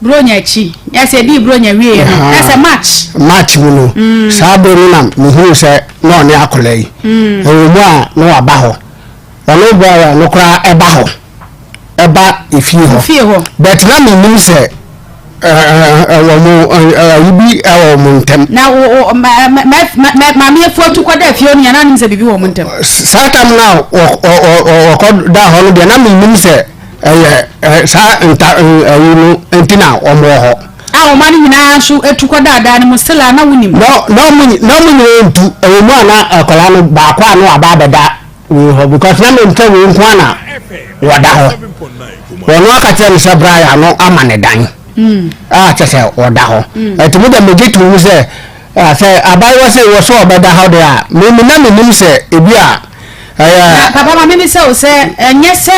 Buronya akyi, yɛ sɛ ɛdii Buronya wieɛ no, yɛ sɛ March. March mu no, mm. saa bere no na mehuu sɛ na ɔne akwadaa yi. Mm. Ɛwɔ mu a na waba hɔ. Ɔno bɔɔl no koraa ɛba hɔ. Ɛba efie hɔ. Efie hɔ. But na menim sɛ wɔn ayi bi wɔ wɔn ntam. Na wo maame afu atu kɔda fie hɔ no nyinaa na nim sɛ biribi wɔ wɔn ntam. Saa tam no a wɔkɔ da hɔ no deɛ na menim sɛ ɛyɛ saa nta ayi no nti na wɔn wɔ hɔ. A wɔn ano nyinaa nso atu kɔ daadaa no mu still a na wonim. Na na wɔn nyinaa ntu ɛwɔ mu a na akwadaa no baako a na waba abɛda wei hɔ because na mempɛ wei nko ara na wɔda hɔ. Wɔn aka kyerɛ me sɛ bra yɛ ano ama ne dan a kyɛ sɛ wɔda hɔ. Ɛti mi dɛ megye to mu sɛ sɛ abayewa sɛ wɔ sɛ ɔbɛda hɔ deɛ a me me na menim sɛ ebi a ɛyɛ. Na papa ma mimi sɛ o sɛ ɛnyɛ sɛ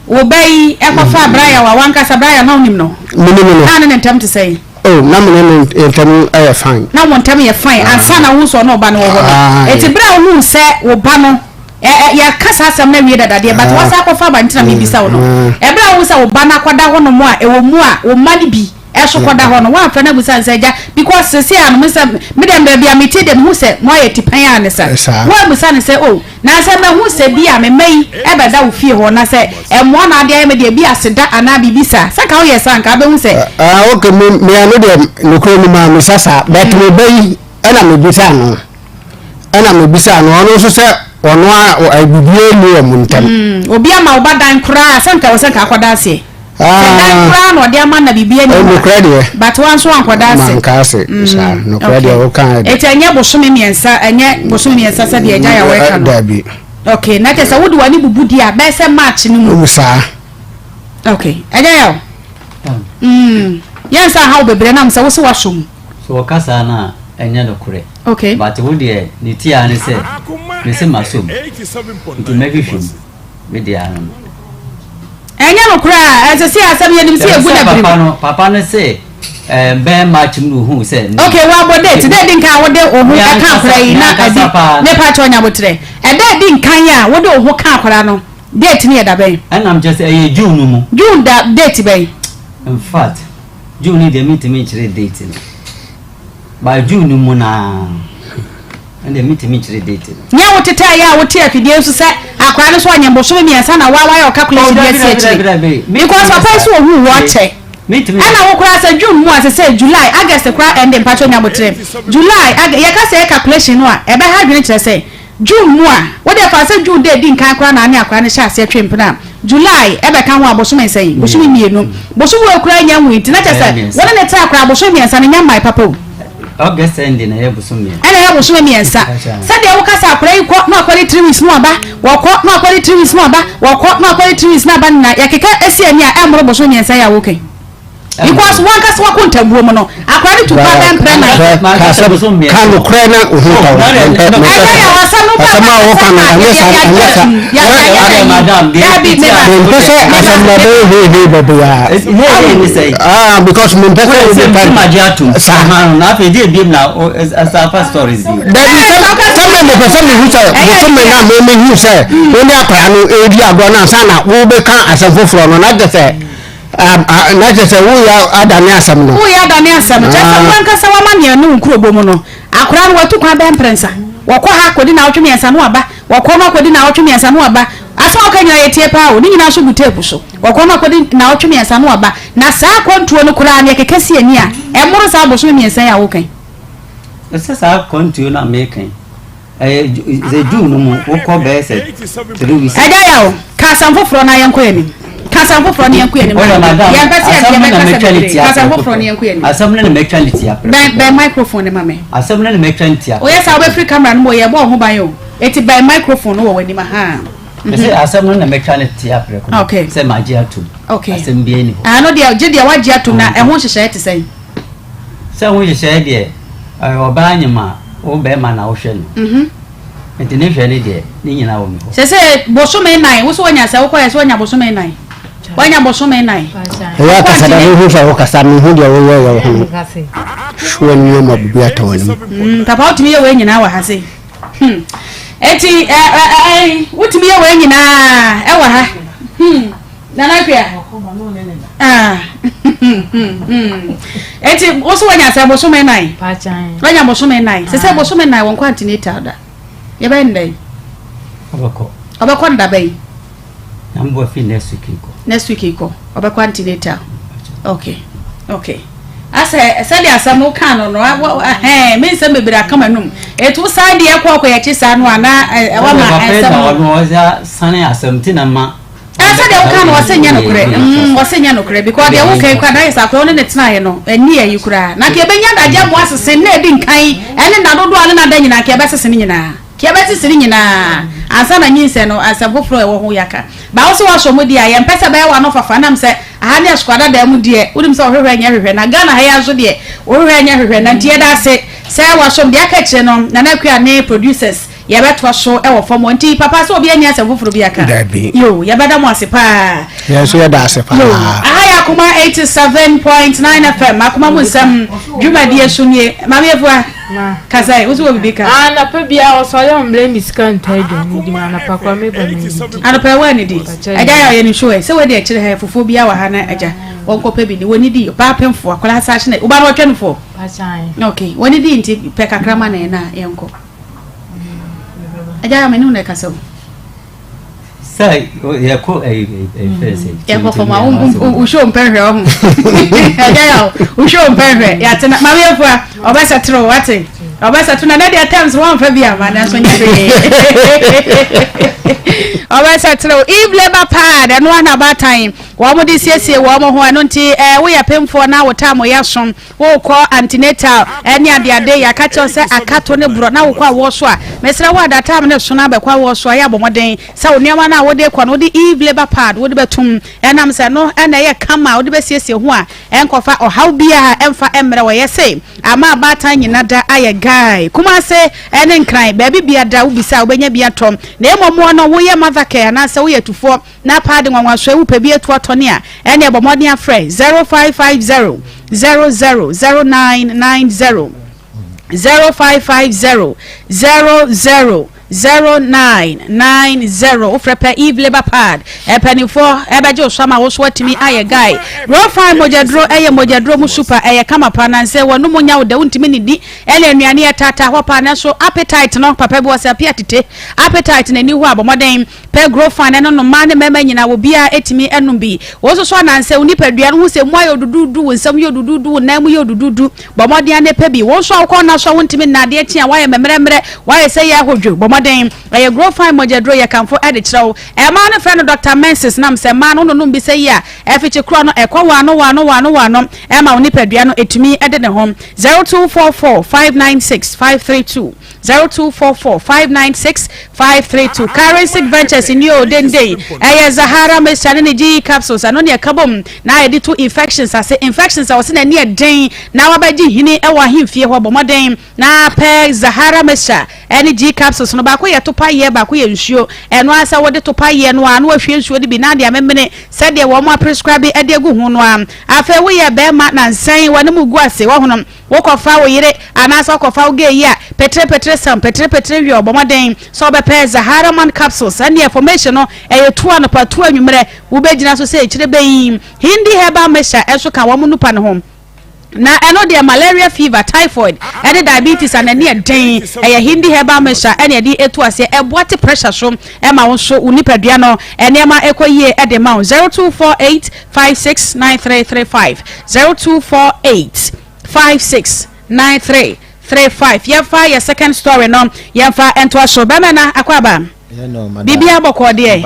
wo ba yi ɛkɔfa Brian wa wankasa Brian na wonim no. Menim no. Na ne ne ntam te sɛn? Oh, na me ne no ntam yɛ fine. Na wɔn ntam yɛ fine ansa na wohu sɛ ɔne ɔba no wɔ hɔ no. Eti bere a wohuu sɛ wo ba no, ɛ ɛ yɛaka saa asɛm no awie dada deɛ, but wasan akɔfa aba nti na mebisa wo no. Ɛberɛ a wohu sɛ wo ba no akɔda hɔnom a ɛwɔ mu a wo mma no bi nso kɔda hɔ no, woamfrɛ no ammisa no sɛ, Agya, because seesei a no me sɛ me deɛ baabi a mete deɛ mehu sɛ moayɛ tipɛn a ne sa. Woammisa no sɛ, Oh, Na sɛ mahu sɛ bi a me mma yi bɛda wo fie hɔ, na sɛ mmoa na ade ayɛ me deɛ, bi aseda anaa biribi saa, sɛ nka woyɛ saa nka wobɛhu sɛ. Ah, ok, me, me ano deɛ, nokorɛ mu maa misa saa, but me ba yi ɛna me bisa no, ɛna me bisa no, ɔno nso sɛ ɔno a, biribiara nni wɔn ntam. Obi ama wo ba dan koraa, sɛ nka ɛwɔ sɛ nka akɔda aseɛ. Sɛ dan koraa na ɔde ama na biribi ani hɔ a. Nokorɛ deɛ. But wa nso wankɔda ase. Manka ase saa. Nokorɛ deɛ wo kan deɛ. Eti ɛnyɛ bosome mmiɛnsa ɛnyɛ bosome mmiɛnsa sɛ deɛ agya yɛ wɔka no. Dabi. Okay na kyerɛ sɛ wode w'ani bubu deɛ a bɛyɛ sɛ March no mu. Saa. Okay agya yɛ o. Mm yɛn nsa ha wo bebree nam sɛ wo se wasɔ mu. So wɔka saa no a ɛnyɛ nokorɛ. Okay. But wo deɛ ne ti ara ne sɛ mese masɔ mu nti mɛhwehwɛ mu. Me deɛ ano no. Ɛnyɛ nokorɛ a, ɛsɛ sɛ asɛm yɛnim sɛ yɛgu na birim. Papa no, papa no se ɛɛ bɛn March mu na ohuu sɛ. Okay, wabɔ date, dɛ edi nkan a wode wo ho ɛka akwadaa yi na adi, mepa kyɛw nya aboterɛ, ɛda edi nkan a wode wo ho ka akwadaa no, date no yɛ da bɛn? Ɛna mekyerɛ sɛ ɛyɛ June no mu. June da date bɛn? In fact, June no deɛ mentumi nkyerɛ date no. By June no mu naa, ɛndeɛ mentumi nkyerɛ date no. Nyɛ wo tetɛɛyɛ a wote afidie nso sɛ akwadaa no so ɔnyem bosome mmiɛnsa na woa wayɛ wo calculation bi asi akyire. Because papa yi so ohuu wo akyɛ. Ɛna wo koraa sɛ June mu a sɛ sɛ July, August koraa ɛnde mpakyɛ nya boterɛ. July, August, yɛka sɛ yɛ calculation no a ɛbɛha adwene kyerɛ sɛ June mu a, wo deɛ fa sɛ June da edi nkan koraa na ne akwadaa no hyɛ aseɛ twe mpena a, July ɛbɛka ho a bosome sɛn? Bosome mmienu. Bosome wei koraa nnya nwui nti na kyerɛ sɛ wo ne no tra koraa bosome mmiɛnsa no nnya mmae papa o. August ending na ɛyɛ bosome mmiɛnsa. Ɛna ɛyɛ bosome mmiɛnsa. Sɛdeɛ woka sɛ akwadaa yi kɔ na wakɔdi 3 weeks na waba, wɔkɔ na wakɔdi 3 weeks na waba, wɔkɔ na wakɔdi 3 weeks na aba no nyinaa yɛkeka si ani a ɛmmoro bosome mmiɛnsa yi a woka yi. Because wankasa wako ntabuo mu no akora ne tu kwan bɛ mprɛ nan. Ka nokorɛ na wo ho tɔ wo. Ɛnyɛ yɛ asɛm no ba Asɛm a woka no ɛnyɛ saa ɛnyɛ saa. Mempɛ sɛ asɛm no bɛyɛ heihei baabiara. Ah because mempɛ sɛ wobɛka saa. Dabi sɛ sɛ me mepɛ sɛ mehu sɛ bosome na me mehu sɛ wo ne akwadaa no redi agorɔ no ansa na wobɛka asɛm foforɔ no na kyerɛ sɛ na kyerɛ sɛ woyɛ adane asɛm no. Woyɛ adane asɛm no. Kyerɛ sɛ wo ankasa w'amanneɛ ne wo nkurobɔ mu no, akwadaa no watu kwan bɛyɛ mprɛnsa. Wɔkɔ ha kɔdi nnawɔtwe mmiɛnsa na waba. Wɔkɔ no akɔdi nnawɔtwe mmiɛnsa na waba. Asɛm a woka nyinaa yɛtie paa o. Ne nyinaa nso gu teepu so. Wɔkɔ no akɔdi nnawɔtwe mmiɛnsa na waba. Na saa akwantuo no koraa no yɛkeka si ani a, ɛmmoro saa bosome mmiɛnsa yi a woka yi. Ɛsɛ saa akwantuo no a meka yi. Ɛyɛ sɛ June no mu wokɔ bɛyɛ sɛ 3 weeks. Agya Yaw, ka asɛm foforɔ na yɛnkɔ yɛn anim. Ka asɛm foforɔ na yɛnkɔ yɛn anim. Ɔyɛ madam, Yɛmpɛ sɛ asɛm no na yɛbɛkasa mɛtwa ne bebree. tia Ka asɛm prɛko foforɔ na pɛ. yɛnkɔ yɛn anim. Asɛm no na mɛtwa ne tia prɛko Bɛn pɛ. bɛn microphone no ma me. Asɛm no na mɛtwa ne tia Woyɛ prɛko saa pɛ. wobɛfiri camera no mu o, yɛbɔ wo ho ban o. Eti bɛn microphone no wɔ w'anim ahaa. Mese asɛm no na mɛtwa ne tia prɛko pɛ. Okay. Sɛ magye atom. Okay. Asɛm biara nni hɔ. Ah, ɛno deɛ, gye deɛ woagye atom na ɛho nhyehyɛeɛ te sɛn? Sɛ ho nhyehyɛeɛ deɛ, ɔyɛ ɔbaa nyem a, wo bɛrima na wohwɛ no. Nti ne hwɛ no deɛ, ne nyinaa wɔ me hɔ. Sese bosome nan, wo so wanya sɛ wokɔyɛ sɛ wanya bosome nan. Wanya bosome nan. Ɛyɛ akasa da mehu sɛ wokasa mehu deɛ woyɛ yɛ wo ho no. Hwɛ nneɛma bibi atɔ w'anim. Mm, papa wotumi yɛ wei nyinaa wɔ ha sei. Hmm. Eti ɛ ɛ ɛ wotumi yɛ wei nyinaa ɛwɔ ha. Hmm. Nana Akua. Ah. Eti wo so wanya sɛ bosome nan. Wanya bosome nan. Sɛ sɛ bosome nan wɔn kɔ antenatal da. Yɛbɛyɛ no dɛn? Ɔbɛkɔ. Ɔbɛkɔ no da bɛn? Nyame fi next week kɔ. Next week kɔ. Ɔbɛkɔ antenatal. Okay. Okay. Asɛ sɛdeɛ asɛm no wokaa no no ɛhɛn me nsɛm bebree aka m'anum. Etu san deɛ kɔ ɔkɔ yɛkyi saa no a na ɛwɔ ma nsɛm no. Ɔno ɔsɛ sane asɛm ti na ma. Ɛɛ sɛdeɛ woka no ɔse nyɛ nokorɛ mm ɔse nyɛ nokorɛ because deɛ woka yi koraa na ayɛ sɛ akora wo ne ne tenaeɛ no ɛnni ayi koraa na nka yɛbɛnya adagye amoa sese nna ɛdi nkan ɛne nna dodoɔ a ne nada nyinaa nka yɛbɛsese ne nyinaa nka yɛbɛsese ne nyinaa ansa na nyinsɛn no asɛm foforɔ a ɛwɔ ho yɛaka ba wo sɛ woasɔ mu deɛ a yɛmpɛ sɛ ɛbɛyɛ w'ano fafa nam sɛ aha ne asukɔ adadaa mu deɛ wonim sɛ wohwehwɛ nyɛ hwehwɛ na Ghana ha yi ara nso deɛ wohwehwɛ nyɛ hwehwɛ na nti yɛda ase sɛ woasɔ mu deɛ aka akyire no Nana Akua ne producers Yɛbɛtoa so wɔ fam hɔ. Nti papa sɛ obi anni asɛm foforɔ bi aka? Dabi. Yoo, yɛbɛda mo ase paa. Yɛn nso yɛda ase paa. Yoo, aha yɛ Akoma 87.9 FM, Akoma mu nsɛm dwumadie so nie. Maame Afua, kasa yi, wo so wɔ biribi ka? Anɔpa biara ɔsɔre a ɔmbrɛ me sika ntɔ aduane di ma anɔpa koraa meba mennidi. Anɔpa ɛwɔ anidi. Agya yɛ ɔyɛ ne show ɛ. Sɛ wei deɛ kyerɛ ha fufuo biara wɔ ha na agya wɔnkɔpɛ bi ni. Wɔnidi, ɔbaa pemfoɔ, akwadaa saa hyɛ na, wo ba no ɔtwa nufoɔ? Okay, wɔnidi nti pɛ kakra ma no na yɛnkɔ. Agya me ne wo na ɛkasa o. Sɛ yɛkɔ ɛyi ɛyi fɛ sɛ. Yɛkɔ fam a wohwɛ mpɛ hwɛ ɔho. Agya yɛ wohwɛ mpɛ hwɛ yɛate na maame afua ɔbɛsɛ toro wate ɔbɛsɛ toro na ne deɛ terms wɔnfa bi ama nanso nyɛ hwee. Ɔbɛsɛ toro Eve labour pad ɛno ana abaatan wɔn de siesie wɔn ho ɛno nti ɛɛ woyɛ pemfoɔ na wotaa mo yɛ som. Worekɔ antenatal ne adeade, yɛaka kyerɛ wo sɛ akato ne borɔ na wokɔ awoɔ so a, mesrɛ wo a da time no sono abɛkɔ awoɔ so a, yɛ abɔ mmɔden sɛ wo nneɛma no a wode rekɔ no wode Eve labour pad wode bɛtom ɛnam sɛ ɛno na ɛyɛ kama a wode bɛsiesie ho a ɛnkɔfa ɔhaw biara ɛmfa mmrɛ wo. Yɛse ama abaatan nyina da ayɛ guy. Kumase ne Nkran baabi bia da wobisa a wobɛnya bi atɔ na mmom woɔ no woyɛ mother care anaasɛ woyɛ atufoɔ Na paadi nwanwasoɔ yi wopɛ bi atu atɔ ne a, ɛneɛ bɔ mmɔden afrɛ 0550 00 0990, 0550 00 0990. Wofrɛ pɛ Eve Labour Pad. Mpanimfoɔ ɛbɛgye wo so ama wo so atumi ayɛ guy. Rofine mogyaduro ɛyɛ mogyaduro mu super, ɛyɛ kama paa nansɛ wɔnom nya wo dɛ wontumi nidi ɛna nnuane yɛ taataa hɔ paa nanso appetite no papa bi wɔ sɛ apia tete appetite na ɛni hɔ a bɔ mmɔden pɛ Grofine ɛno no mmaa ne mmarima nyinaa obiara ɛtumi ɛnom bi. Wo nso so anansɛ wo nipadua no ho sɛ mu ayɛ odududu, wo nsam yɛ odududu, wo nan mu yɛ odududu, bɔ mmɔden ne pɛ bi. Wo nso a wokɔ nna so a wontumi nna, adeɛ kye a woayɛ mmerɛmmerɛ, woayɛ sɛ yɛ ahodwo, bɔ mmɔden. Ɛyɛ Grofine mogyaduro yɛ kamfo ɛde kyerɛ wo. Ɛmaa no frɛ no Dr. Menses nam sɛ mmaa no wononom bi sɛ yi a ɛfikyi korɔ no ɛkɔ wano wano wano wano ɛma wo nipadua no ɛtumi ɛde ne ho. 0244 596 532, 0244 596 532. Karensic Ventures ni o denden. Ɛyɛ Zahara Mixture ne ne GE capsules, ɛno ne ɛka bom na yɛde to infections ase. Infections a wɔsɛ n'ani ɛden na wabɛgye hini ɛwɔ ahemfie hɔ, bɔ mmɔden na pɛ Zahara Mixture ɛne G capsules no. Baako yɛ topa yɛ, baako yɛ nsuo. Ɛno ara sɛ wɔde topa yɛ no a na wahwie nsuo no bi na de amemene sɛdeɛ wɔn aprescribe ɛde agu ho no a. Afei woyɛ bɛrima na nsɛn wɔne mu gu ase wɔhono wokɔfa wo yere anaasɛ wokɔfa wo gay yi a peterepetere sam peterepetere wie, ɔbɔ mmɔden sɛ wobɛpɛ Zahara Man capsules. Ɛneɛ formation no ɛyɛ tu anɔpa, tu anwummerɛ, wobɛgyina so sɛ ɛkyerɛ bɛyi. Hindi Herbal Mixture ɛso ka wɔn nupa ne ho na ɛno deɛ malaria, fever, typhoid ɛne diabetes a n'ani ɛden. Ɛyɛ Hindi Herbal Mixture ɛne ɛde etu aseɛ, ɛboa te pressure so ɛma wo nso wo nipadua no ɛnneɛma ɛkɔ yie ɛde ma wo. 0248569335, 0248569335. Yɛmfa yɛ second story no, yɛmfa ɛntoa so. Bɛmɛ na akɔ aba biribi abɔkɔ deɛ,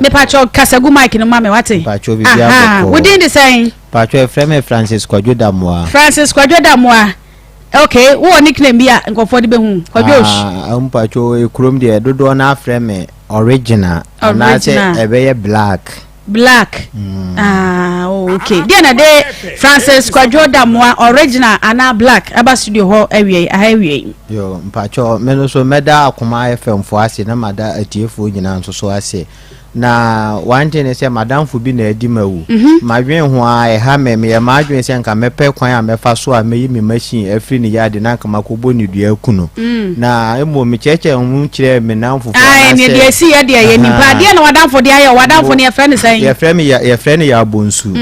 mepakyɛw kasagu mic no ma me wate. Aha, wodin de sɛn? Patro, ɛfrɛ me Francis Kwadwo Damoa. Francis Kwadwo Damoa, okay. Wowɔ nickname bi a nkɔfoɔ de bɛhu Kwadwo? Ah, mpatro, ekurom deɛ dodoɔ no afrɛ me Original anaasɛ ɛbɛyɛ Black. Black. Ah, oh, okay. Deɛ na de Francis Kwadwo Damoa, Original anaa Black, aba studio hɔ awie aha awie? Yo, mpatro, me no so mɛda Akoma FM fo ase na mada atiefoɔ nyinaa nso so ase. Na one thing ne sɛ madamfo bi na adi ma wu. Madwen ho a ɛha me, meyɛ m'adwene sɛ nka mɛpɛ kwan a mɛfa so a mɛyi me machine afiri ne yard na nka makɔbɔ ne dua aku no. Na mmom mekyerɛkyerɛ ho kyerɛ me namfofoɔ. Ae, ne deɛ esi yɛ deɛ yɛ nipa adeɛ na wadamfo de ayɛ. Wadamfo ne yɛfrɛ ne sɛn? Yɛfrɛ me, yɛfrɛ no yɛ Abonsu.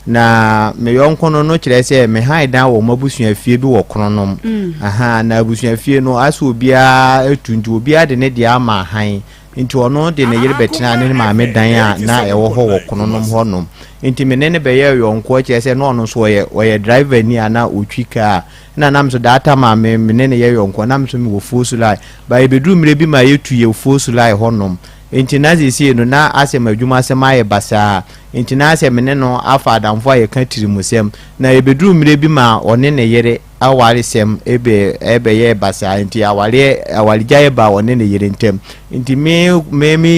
Na me yɔnko no kyerɛ sɛ me han dan wɔ mo abusua fie bi wɔ Kronom. Aha, na abusua fie no asɛ obiara etu nti obiara de ne deɛ ama han. Nti ɔno de ne yere bɛtena ne maame dan a na ɛwɔ hɔ wɔ Kronom hɔnom. Nti me ne ne bɛyɛ yɔnkoɔ, kyerɛ sɛ na ɔno nso ɔyɛ driver ni a na ɔtwi kaa. Na nam so that time a me ne ne yɛ yɔnkoɔ, nam so mewɔ Fosu Line ba. Yɛbɛduru mmerɛ bi ma yɛtu yɛ Fosu Line hɔnom. Nti na seesei no na asɛ m'adwuma asɛm ayɛ basaa. Nti na asɛ me ne no afa adamfo a yɛka tirimusɛm. Na yɛbɛduru mmerɛ bi ma ɔne ne yere awaresɛm ebe ɛbɛyɛ basaa. Nti awareɛ awaregyaeɛ ba ɔne ne yere ntam. Nti me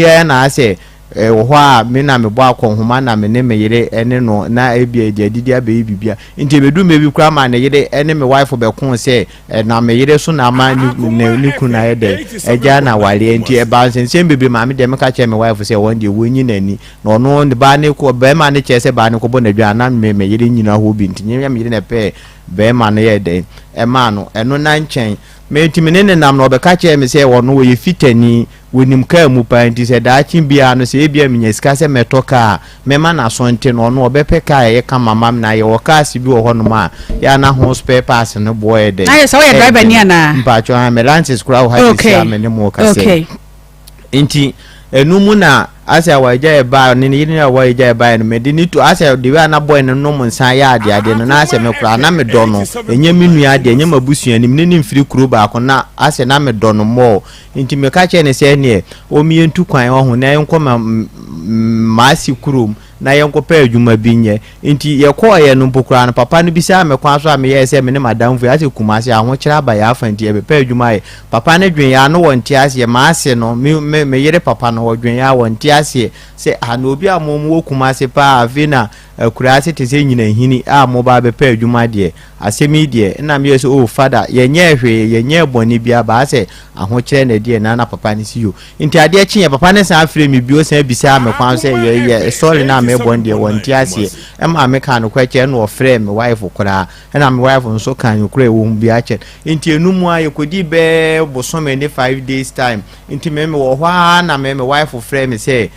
yɛ na asɛ ɛwɔ hɔ a me na mebɔ akɔnhoma na me ne me yere ɛne no na ebi ɛde adidi abɛyɛ bibia. Nti ebedu mmerɛ bi koraa ma ne yere ɛne me wife bɛko sɛ ɛna me yere so na ama ne kunu na ayɛ dɛ ɛgya na awareɛ. Nti ɛba nsɛnsɛm bebree. Maame deɛ, meka kyerɛ me wife sɛ wɔn deɛ wɔnyi n'ani na ɔno ne baa ne kɔ bɛrima ne kyerɛ sɛ baa ne kɔbɔ n'adwa na me yere nyina hɔ bi. Nti nyɛ me yere na ɛpɛɛ bɛrima no yɛ dɛ ɛmaa no ɛno na nkyɛn mɛntumi ne ne nam. Na ɔbɛka kyerɛ me sɛ ɔno wɔyɛ fitani, wɔnim kaa mu paa. Nti sɛ daakye biara no sɛ ebia menya sika sɛ mɛtɔ kaa, mɛma n'aso nte no, ɔno ɔbɛpɛ kaa ɛyɛ kama ma me. Na yɛwɔ cars bi wɔ hɔnom a yɛ na ho spare parts no boɔ yɛ dɛ. Ayɛ sɛ woyɛ driver ni anaa? Mpaatwɔ ha me license koraa wɔ ha sisi a me ne mo kasa. Nti ɛnu mu na asɛ awaregya yɛ baa ne yere ne awaregya yɛ baa no, mede ne to asɛ de wei a na boy no nom nsa yɛ ade ade no. Na asɛ me koraa na me dɔ no, ɛnyɛ me nua adeɛ, ɛnyɛ m'abusua nim ne ne mfiri kuro baako, na asɛ na me dɔ no mɔɔ. Nti meka kyerɛ ne sɛ neɛ ɔmmie ntu kwan ɔho na yɛnkɔ ma maasi kurom na yɛnkɔpɛ adwuma bi nyɛ. Nti yɛkɔɔyɛ no mpo koraa no, papa no bisaa me kwan so a meyɛɛ sɛ me ne madamfo yi asɛ Kumase ahokyerɛ aba yɛ afa nti yɛbɛpɛ adwuma ayɛ. Papa no dwen yɛ a no wɔnte aseɛ. Maase no me yere papa no wɔdwen yɛ a wɔnte aseɛ sɛ ah, na obi a mo wɔ Kumase paa afei na Akuraase te sɛ nyinahini a moba abɛpɛ adwuma deɛ, asɛm yi deɛ, nna meyɛ sɛ oh fada, yɛnyɛɛ hwee, yɛnyɛɛ bɔne biara, baa sɛ ahokyerɛ na ɛdeɛ na na papa no si yo. Nti adeɛ kyeeɛ, papa no san frɛɛ me bio san bisaa me kwan sɛ yɛ yɛ story no a mebɔ no deɛ wɔnte aseɛ. Ɛmaa mekaa nokorɛ kyerɛ no, ɛna ɔfrɛɛ me wife koraa, ɛna me wife nso kaa nokorɛ a ɛwɔ mu biara kyerɛ no. Nti ɛno mu ara yɛkɔdii bɛyɛ bosome ne 5 days time, nti me mewɔ hɔ ara na me me wife frɛɛ me sɛ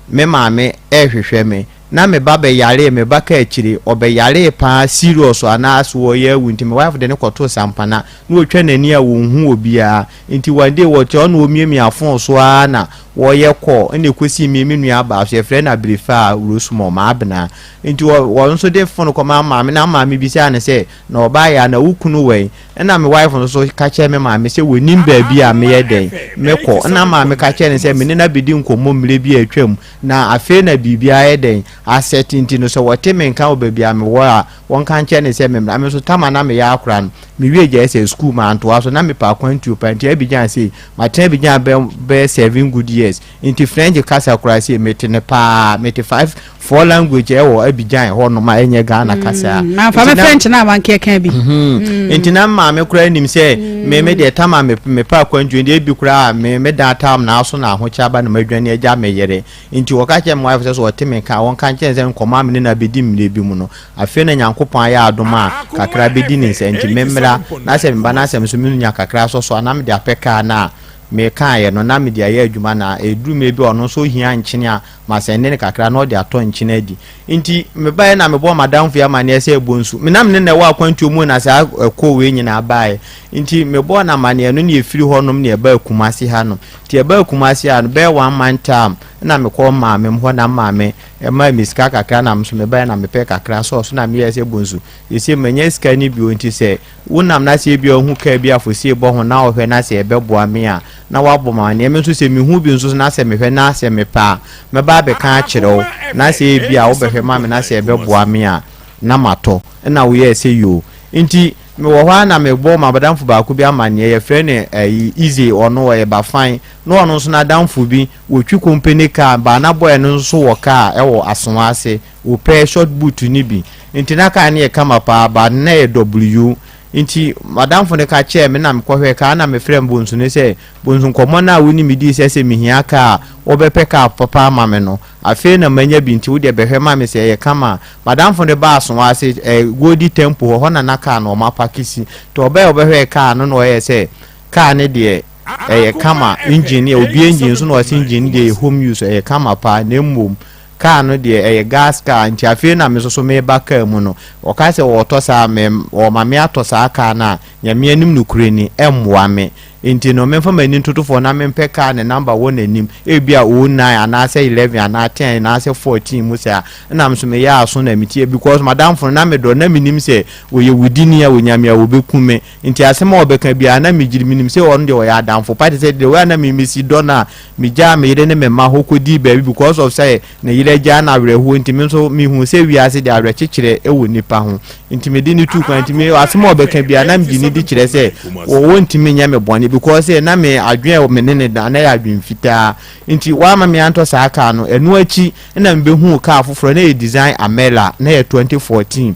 me maame rehwehwɛ me. Na me ba bɛyaree, me ba kaa akyire, ɔbɛyaree paa serious anaa so ɔreyɛ awu nti me wife de no kɔtoo Sampana na ɔtwa n'ani a ɔnhu obiara nti one day wɔte hɔ na ɔmiamia phone so ara na wɔreyɛ call ɛna ɛkɔsii me me nua baa so yɛfrɛ no Abirifaa Rosemore Maabena nti ɔno nso de phone kɔmaa maame na maame bisaa no sɛ na ɔbaeɛ a na wo kunu wɛn Ɛnna me wife nso ka kyerɛɛ me maame sɛ wɔnim baabi a meyɛ dɛn mekɔ. Ɛnna maame ka kyerɛɛ no sɛ me ne no abɛdi nkɔmmɔ mmerɛ bi a atwam, na afei na biribiara ayɛ dɛn asɛte nti no, sɛ wɔte me nka wɔ baabi a mewɔ a, wɔnka nkyerɛ no sɛ memmra. Me nso tam a na meyɛ akora no, mewie gyae sɛ sukuu mantoa so, na mepɛ akwantuo paa nti Abidjan sei, matena Abidjan bɛyɛ 7 good years. Nti French kasa koraa sei mete no paa, mete five four language ɛwɔ Abidjan hɔ nom a ɛnyɛ Ghana kasa. Na fa me French na amankeɛ kan bi. Nti na maame koraa nim sɛ me me deɛ tam a mepɛ akwantuo deɛ ebi koraa me me dan tam na aso na ahokyɛ aba na madwane agya me yere. Nti wɔka kyerɛ me wife sɛ sɛ ɔte me nka a wɔnka nkyerɛ no sɛ nkɔmmɔ a me ne no abɛdi mmerɛ bi mu no afei na Nyankopɔn ayɛ adom a kakra bɛdi ne nsa nti memmra na sɛ meba na sɛ me nso menya kakra sɔ so a na mede apɛ kaa no a mekaeɛ no na mede ayɛ adwuma na ɛduru mmerɛ bi a ɔno nso hia nkyene a masɛnde no kakra na ɔde atɔ nkyene adi. Nti mebaeɛ na mebɔɔ m'adamfo yi amanneɛ sɛ Bonsu, me na me ne no ɛwɔ akwantuo mu na saa ɛkɔɔ wei nyinaa baeɛ. Nti mebɔɔ no amanneɛ no na yɛfiri hɔnom na yɛbaa Kumasi hanom. Nti yɛbaa Kumasi ha no bɛyɛ one month time na mekɔɔ maame hɔ na maame ɛmaa me sika kakra na me nso mebaeɛ na mepɛ kakra sɔɔ so na meyɛɛ sɛ Bonsu, seesei manya sika no bio nti sɛ Wonam na sɛ ebia ohu kaa bi a fosie bɔ ho na ɔhwɛ na sɛ ɛbɛboa me a, na wabɔ me amanneɛ. Me nso sɛ mehu bi nso na sɛ mehwɛ na sɛ mepɛ a, mɛba abɛka akyerɛ wo, na sɛ ebia wobɛhwɛ ma me na sɛ ɛbɛboa me a, na matɔ. Ɛnna woyɛɛ sɛ yoo. Enti mewɔ hɔ ara na mebɔɔ m'adamfo baako bi amanneɛ, yɛfrɛ no ɛyi Ize, ɔno ɔyɛ Bafan, na ɔno nso n'adamfo bi, wɔtwi kompene kaa, Baana Boy no nso wɔ kaa wɔ Asoa ase. Wopɛ short boot no bi nti na car no yɛ kama paa but na ɛyɛ W nti madamfo no ka kyerɛɛ me na mekɔhwɛɛ car na mefrɛɛ Bonsu no sɛ Bonsu nkɔmmɔ no a wo ne me dii sɛ sɛ mehia car a wobɛpɛ car papa ama me no afei na manya bi nti wodeɛ bɛhwɛ ma me sɛ ɛyɛ kama a madamfo no baa Asowa ase eh, Goldi Temple hɔ hɔ na na car no ɔmo apake si nti ɔbaɛ ɔbɛhwɛɛ car no na ɔyɛɛ sɛ car no deɛ ɛyɛ kama engine no yɛ obi engine nso na ɔse engine no deɛ ɛyɛ home use ɛyɛ kama paa na mmom Car no deɛ ɛyɛ gas car nti afei na me nso so meba car mu no ɔka sɛ ɔɔtɔ saa me ɔɔma me atɔ saa car no a Nyame anim nokorɛ ni ɛmmoa me nti no memfa m'ani ntoto fam na mempɛ car ne number wɔ n'anim ebia 09 anaasɛ 11 anaa 10 anaasɛ 14 mu saa ɛna me nso meyɛ aso na metie because madamfo no na medɔ no na menim sɛ ɔyɛ wudini a ɔnya me a ɔbɛku me nti asɛm a ɔbɛka biara na megyedi menim sɛ ɔno deɛ ɔyɛ adamfo pa te sɛ the way a na me mesi dɔ no a Megyaa me yere ne me mma hɔ kɔdii baabi because of sɛ ne yere agyaa no awerɛhoɔ nti me nso mehuu sɛ wiase deɛ awerɛkyekyerɛ wɔ nnipa ho nti mede no tuu kwan nti me asɛm a ɔbɛka biara na megye no di kyerɛ sɛ wɔntumi nyɛ me bɔne because sɛ na me adwene a me ne ne da na yɛ adwene fitaa nti wama me antɔ saa kaa no. Ɛno akyi na mebɛhuu kaa foforɔ na yɛ design Amela na yɛ 2014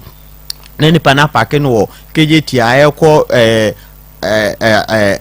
na nipa no apake no wɔ KJT a ɛkɔ ɛɛ ɛɛ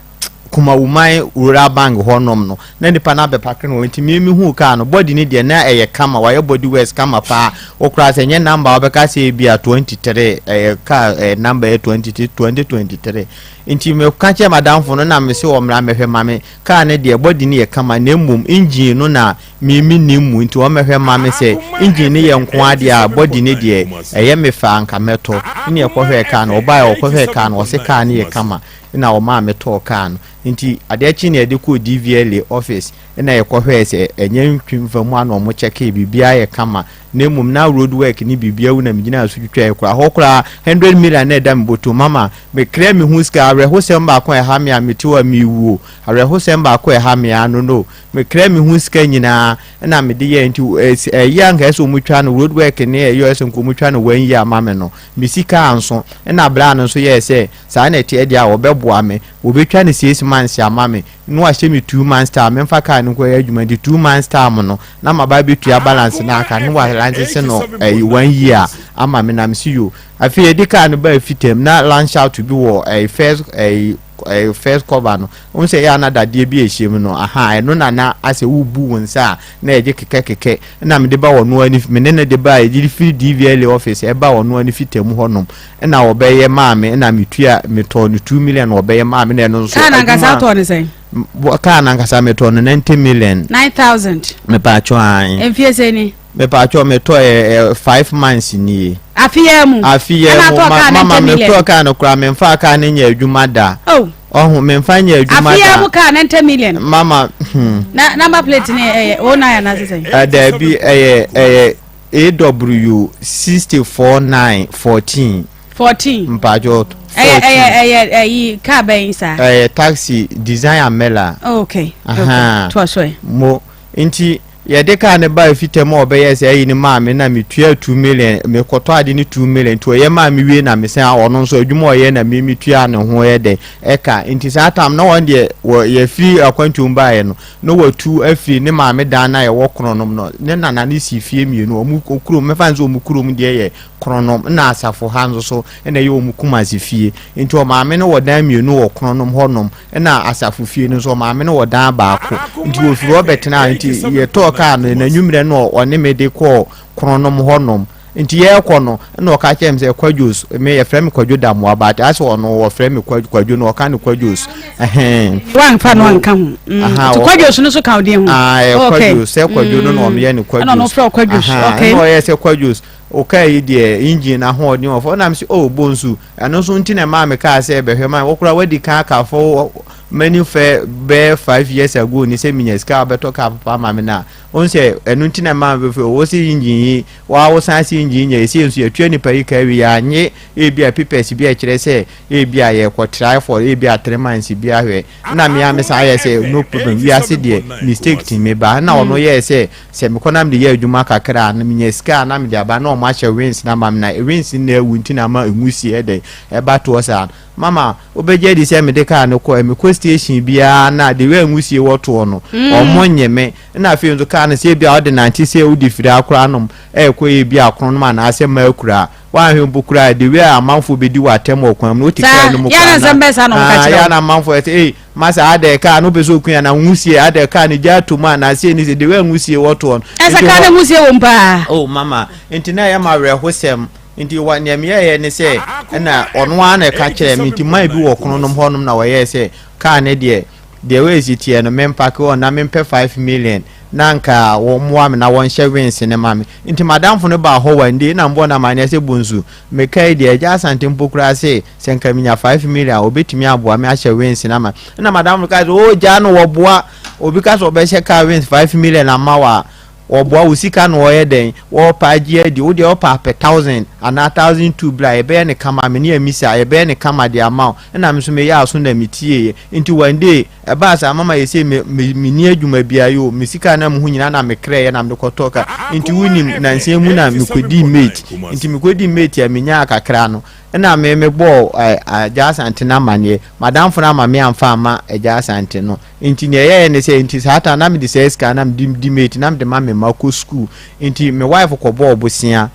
Kumawuman Rural Bank hɔ nom no na nipa no abɛpake no hɔ nti me mehuu kaa no body no deɛ na ɛyɛ kama wayɛ body works kama paa wokora sɛ nyɛ number wobɛka sɛ ebi a 23 ɛyɛ kaa ɛyɛ number yɛ 23 2023 nti meka kyerɛ madamfo no na mese wɔ mmra mɛhwɛ ma me kaa no deɛ body no yɛ kama na mmom engine no na me mennim mu nti wɔmmɛhwɛ mma me sɛ engine no yɛ nko ara deɛ a body no deɛ ɛyɛ me fɛ a anka mɛtɔ ɛna yɛkɔhwɛɛ kaa no ɔbaeɛ ɔkɔhwɛɛ kaa no ɔse kaa no yɛ kama ɛna ɔmaa metɔɔ kaa no nti adeɛ kye na yɛde kɔɔ DVLA office ɛna yɛkɔhwɛɛ sɛ ɛnyɛ ntwimfa mu ana ɔmo kyɛkee biribiara yɛ kama na mmom na road work ne biribiara wu na megyinaa so twitwaeɛ koraa hɔ koraa 100 million na ɛda me bɔtɔ mama mekra me ho sika awerɛhosɛm baako a ɛha me a mete hɔ a mewuo awerɛhosɛm baako a ɛha me a no no Mekra me ho sika nyinaa na mede yɛɛ nti ɛyɛ a nka ɛsɛ wɔn twa no road work ne ɛyɛ ɛsɛ nka wɔn twa no one year ama me no me sika anso ɛna bra no nso yɛɛ sɛ saa na ɛteɛ deɛ a wɔbɛboa me wɔbɛtwa no 6 months ama me na wahyɛ me 2 months time memfa car no nkɔyɛ adwuma nti 2 months time no na maba abɛtua balance no aka na wa license no ɛyi one year ama me na me si yo. Afei yɛde kaa no baa fitam na lunch out bi wɔ ɛyi first ɛyi ɛyi first cover no. Wohu sɛ ɛyɛ a na dadeɛ bi a ɛhyɛ mu no aha ɛno na na asɛ wobu wo nsa a na ɛgye kekɛkekɛ ɛna mede ba ɔno ani me ne no de baa yɛde firi DVLA office ɛba ɔno ani fitam hɔnom ɛna ɔbɛyɛ maa me ɛna metua metɔɔ no 2 million na ɔbɛyɛ maa me na ɛno nso Kaa no ankasa adwuma wotɔɔ no sɛn? Kaa no ankasa metɔɔ no 90 million. 9000. Mepatwɔ ae. Mfie sɛn ni? Mepatwɔ metɔ ɛ ɛ 5 months nie. Afe yi ara mu. Afe yi ara mu Ɛna atɔ kaa ma mama 90 million. metɔ kaa no koraa memfaa kaa no nyɛ adwuma da. Oh. Ɔho memfa nyɛ adwuma Afe yi ara da. mu kaa 90 million. Mama hmm. Na number plate ne ɛyɛ 09 anaasɛ sɛn? Ɛ daabi ɛyɛ ɛyɛ AW 64 9 14. 14. Mpatsɔ Ɛyɛ 14. ɛyɛ ɛyɛ ɛyi kaa bɛn saa? Ɛyɛ taxi design amela. Oh, okay. Okay. Ahaa. To aso ɛ. Mo nti yɛde kaa no baa fitam a ɔbɛyɛɛ saa yi no maa me na metuaa 2 million mekɔtɔ ade no 2 million nti ɔyɛ maa me wie na mesan ɔno nso adwuma a ɔyɛ na me metuaa ne ho yɛ dɛn ɛka nti saa tam na wɔn deɛ wɔ yɛfiri akwantuo mu baeɛ no na watu afiri ne maame dan no a ɛwɔ Kronom no ne nana no si fie mmienu wɔn kurom mɛfa no sɛ wɔn kurom deɛ yɛ Kronom na asafo ha nso so na ɛyɛ wɔn Kumasi fie nti ɔmaame no wɔ dan mmienu wɔ Kronom hɔnom Ɛna asafo fie no nso ɔmaame no wɔ dan baako nti wɔfiri hɔ bɛtenaa nti yɛtɔɔ kaa no n'anwummerɛ no ɔne me de kɔɔ Kronom hɔnom nti yɛrekɔ no ɛna ɔka kyerɛ me sɛ Kwadwos me yɛfrɛ me Kwadwo Damoa but asɛ ɔno wɔfrɛ me Kwadwo no ɔka no Kwadwos ɛhɛn Wamfa no anka ho nti Kwadwos no so ka wo din ho ah ɛyɛ Kwadwos sɛ Kwadwo no na ɔno yɛ no Kwadwos ɛna ɔno frɛ wo Kwadwos okay ɛna ɔyɛ sɛ Kwadwos Wo kaa yi deɛ engine no ahoɔden wɔ fam. Ɛna mese oh Bonsu, ɛno nso nti na ɛmaa me kaa sɛ bɛhwɛ ma wo koraa woadi kan aka for many fɛ bɛyɛ 5 years ago ni sɛ menya sika a wobɛtɔ kaa papa ama me no a wohu sɛ ɛno nti na ɛmaa me bɛfɛ wo se engine yi waa wo san se engine nyɛ ɛsɛ nso yɛtua nipa yi ka awie yɛanye ebi a papers bi a ɛkyerɛ sɛ ebi a yɛkɔ try for ebi a 3 months bi ahwɛ na me a me san yɛ sɛ no problem wiase deɛ mistake tumi ba na ɔno yɛɛ sɛ Sɛ mekɔ na mede yɛ adwuma kakra a, na menya sika a na mede aba na wɔahyɛ wings no ama me na wings no na awu nti na ama nwusie ɛdɛn ɛba toɔ saa no. Mama, wobɛgye adi sɛ mede kaa no kɔɛ, mekɔ station biara na the way a nwusie wɔ toɔ no, wɔn nnye me. Ɛna afei nso kaa no sɛ ebia wode nante sɛ wode firi akora nom ɛrekɔ ebia Kronom anaasɛ Maakura a, woanhwɛ mpo koraa the way a amanfoɔ bɛdi wo atɛm wɔ kwan mu no, wote kaa no mu koraa na, ah, yɛ a na amanfoɔ ɛsɛ, ei, Masa adɛ kaa no wopɛ sɛ okun anaa nwusie adɛ kaa no gya ato mu anaa sei ne sei de wei nwusie wɔtoɔ no. Ɛsɛ kaa no nwusie wɔ mu paa. Oh mama nti na ɛyɛ ma awerɛhosɛm nti wa nea meyɛeɛ ne sɛ ɛna ɔno ara na ɛka kyerɛɛ me nti man bi wɔ kono nom hɔnom na wɔyɛɛ sɛ kaa no deɛ deɛ wei si teɛ no mempake hɔ na mempɛ 5 million na nka wɔmmoa me na wɔnhyɛ wings no ma me nti madamfo no baa hɔ one day na mbɔ no amanneɛ sɛ Bonsu mekae deɛ agya Asante mpo koraa se Sɛ nka menya 5 million a, obetumi aboa me ahyɛ wins no ama. Ɛna madamfo no kae sɛ, oh, gyaa no, wɔboa. Obi ka sɛ ɔbɛhyɛ car wins 5 million ama wo a, wɔboa wo sika na wɔyɛ dɛn? Wɔrepa agye adi. Wo deɛ wɔpa apɛ thousand anaa 1,200 bra, yɛbɛyɛ no kama, me ne Amisa, yɛbɛyɛ no kama de ama wo. Ɛna me nso meyɛɛ aso na metieeɛ. Nti one day, ɛbaa saa, mama yɛsei me, me, menni adwuma biara yɛ o, me sika a na meho nyinaa na mekrɛeɛ na mede kɔtɔɔ car. Nti wonim, nansa yi mu na mekɔdii mate. Nti mekɔdii mate a menyaa kakra no, Ɛna me me bɔɔ Agya Asante no amaneɛ. M'adamfo no ama me amfa amma Agya Asante no. Nti nea ɛyɛeɛ ne sɛ, nti saa time na mede saa sika no na mede di mate na mede ma me mma kɔ sukuu. Nti me wife kɔbɔɔ bosea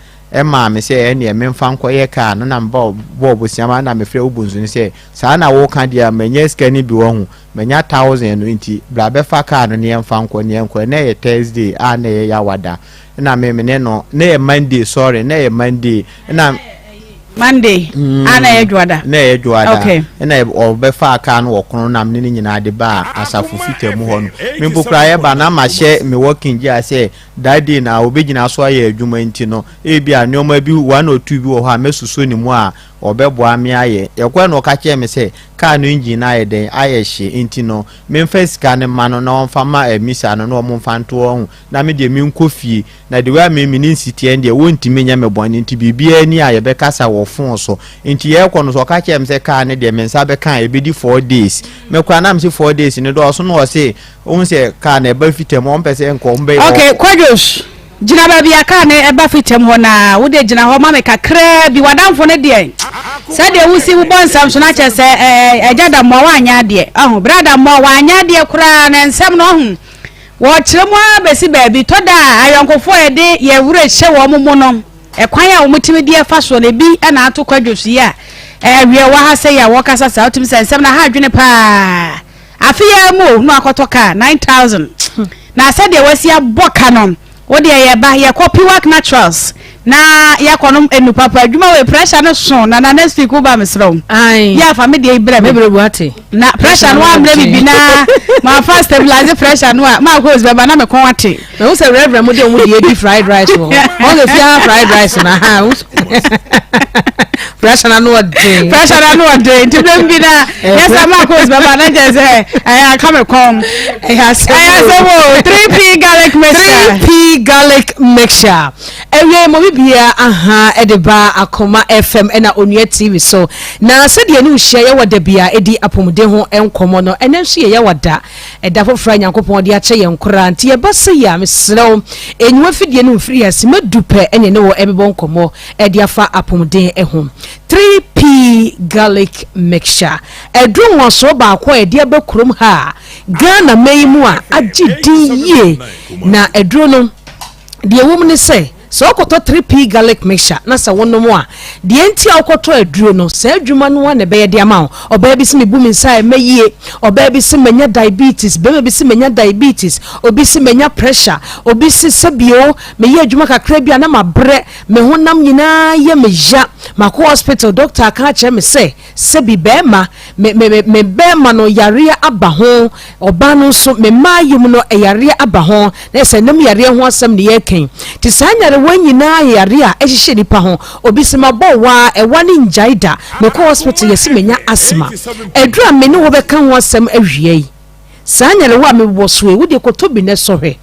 maa me sɛ ɛneɛ memfa nkɔyɛ car no na mebɔɔ bosea ma na mefrɛ wo bonsu no sɛ saa na woka deɛ a manya sika no bi wahu, manya thousand no nti bra bɛfa car no na yɛmfa nkɔ na yɛnkɔ. Na ɛyɛ Thursday a na ɛyɛ Yawada na me me ne no, na ɛyɛ Monday sorry, na ɛyɛ Monday na. Monday a na ɛyɛ dwoada. Na ɛyɛ dwoada. Okay. Ɛna ɔbɛfaa kaa no wɔ kono nam ne ne nyinaa de baa asafo fita mu hɔ no. Me mpo koraa yɛba na mahyɛ me working gye a sɛ that day na ɔbɛgyina so ayɛ adwuma nti no ebi a nneɛma bi one or two bi wɔ hɔ a mɛsusu ne mu a ɔbɛboa me ayɛ. Yɛkɔɛ na ɔka kyerɛɛ me sɛ kaa no engine no ayɛ dɛn ayɛ hye nti no memfa sika no ma no na ɔmfa ma Misa no na wɔmfa nto hɔ na me deɛ menkɔ fie. Na the way a me me ne nsi teɛ no deɛ wɔntumi nyɛ me bɔne nti biribiara ni a yɛbɛkasa wɔ phone so. Nti yɛrekɔ no so ɔka kyerɛɛ me sɛ car no deɛ me nsa bɛka a ɛbɛdi 4 days. Me koraa na mese 4 days no dɔɔso na ɔse wohu sɛ car no ɛba fitam ɔmpɛ sɛ nka ɔmbɛyɛ Okay, Kwadwos, gyina baabi a car no ɛba fitam hɔ na wo deɛ gyina hɔ ma me kakraa bi. W'adamfo no deɛ, sɛdeɛ wosi wobɔ nsɛm so no akyerɛ sɛ ɛɛ Agya Damoah woanyɛ adeɛ. Ɔho, Bra Damoah woanyɛ adeɛ koraa na nsɛm no ɔho. Wɔkyerɛ mu ara bɛsi baabi. Tɔ da a, ayɔnkofoɔ a yɛde yɛn werɛ hyɛ wɔn mu no, ɛkwan a wɔtumi de fa soɔ no, ebi na ato Kwadwo so yi a awiɛ wɔ ha sɛ yi a wɔkasa saa, wotumi sɛ nsɛm no ha adwene paa. Afe yi ara mu o, na wakɔtɔ kaa 9000. Na sɛdeɛ wasi abɔ ka no, Wo deɛ yɛba yɛkɔ piwak naturals na yɛakɔ nom enu papa adwuma wei pressure no so na na next week woba mesrɛ wo yɛ afa me deɛ yi brɛ me na pressure no woammerɛ me bi na mafa stabilize pressure no a ma hose bɛba na me kɔn ate. Mehu sɛ reverend mo de ɔmo deɛ di fried rice wɔ hɔ ɔmo sɛ fia fried rice na ha pressure na no ɔden pressure na no ɔden nti bɛm bi na yɛ sɛ ma hose bɛba na kyerɛ sɛ ɛyɛ aka me kɔn. Ɛyɛ asɛm o. 3P garlic mixture. 3P garlic mixture. Ɛwiɛ mo bibia aha ɛde ba Akoma FM ɛna Onua TV so. Na sɛdeɛ ne wohyia yɛwɔ da bia ɛdi apɔmuden ho nkɔmmɔ no, ɛnɛ nso yɛ yɛwɔ da. Ɛda foforɔ a Nyankopɔn de akyɛ yɛn koraa. Nti yɛba sɛ yi a, mesrɛ wo, ɛnyiwa fidie no mfiri ase. Madu pɛ ɛne ne wɔ ɛbɛbɔ nkɔmmɔ ɛde afa apɔmuden ho. 3P garlic mixture. Aduru nwasoɔ baako a yɛde aba kurom ha a Ghana man yi mu a agye din yie. Na aduro no, deɛ ɛwɔ mu ne sɛ, sɛ wokɔtɔ 3P garlic mixture na sɛ wonom a, deɛ nti a wokɔtɔ aduro no, saa adwuma no ara na ɛbɛyɛ de ama wo. Ɔbaa bi se mebu me nsa a ɛmɛ yie, ɔbaa bi se manya diabetes, barima bi se manya diabetes, obi se manya pressure, obi se sɛbio meyɛ adwuma kakra bi a na mabrɛ, me honam nyinaa yɛ me ya, makɔ hospital, doctor aka akyerɛ me sɛ, Sɛbi bɛɛma, me, me, me, me bɛɛma no yareɛ aba ho, ɔbaa no nso, me mmaa yɛ mu no, yareɛ aba ho, na yɛ sɛ nam yareɛ ho asɛm ne yɛreka yi. Nti saa nyarewa yi nyinaa yɛ yareɛ a ɛhyehyɛ nipa ho. Obi se mabɔ wa, ɛwa no ngyae da, mekɔ hospital yɛse manya asthma. Aduru a me ne wo bɛka ho asɛm awia yi, saa nyarewa a mewɔ so yi, wo deɛ kɔtɔ bi na sɔ hwɛ.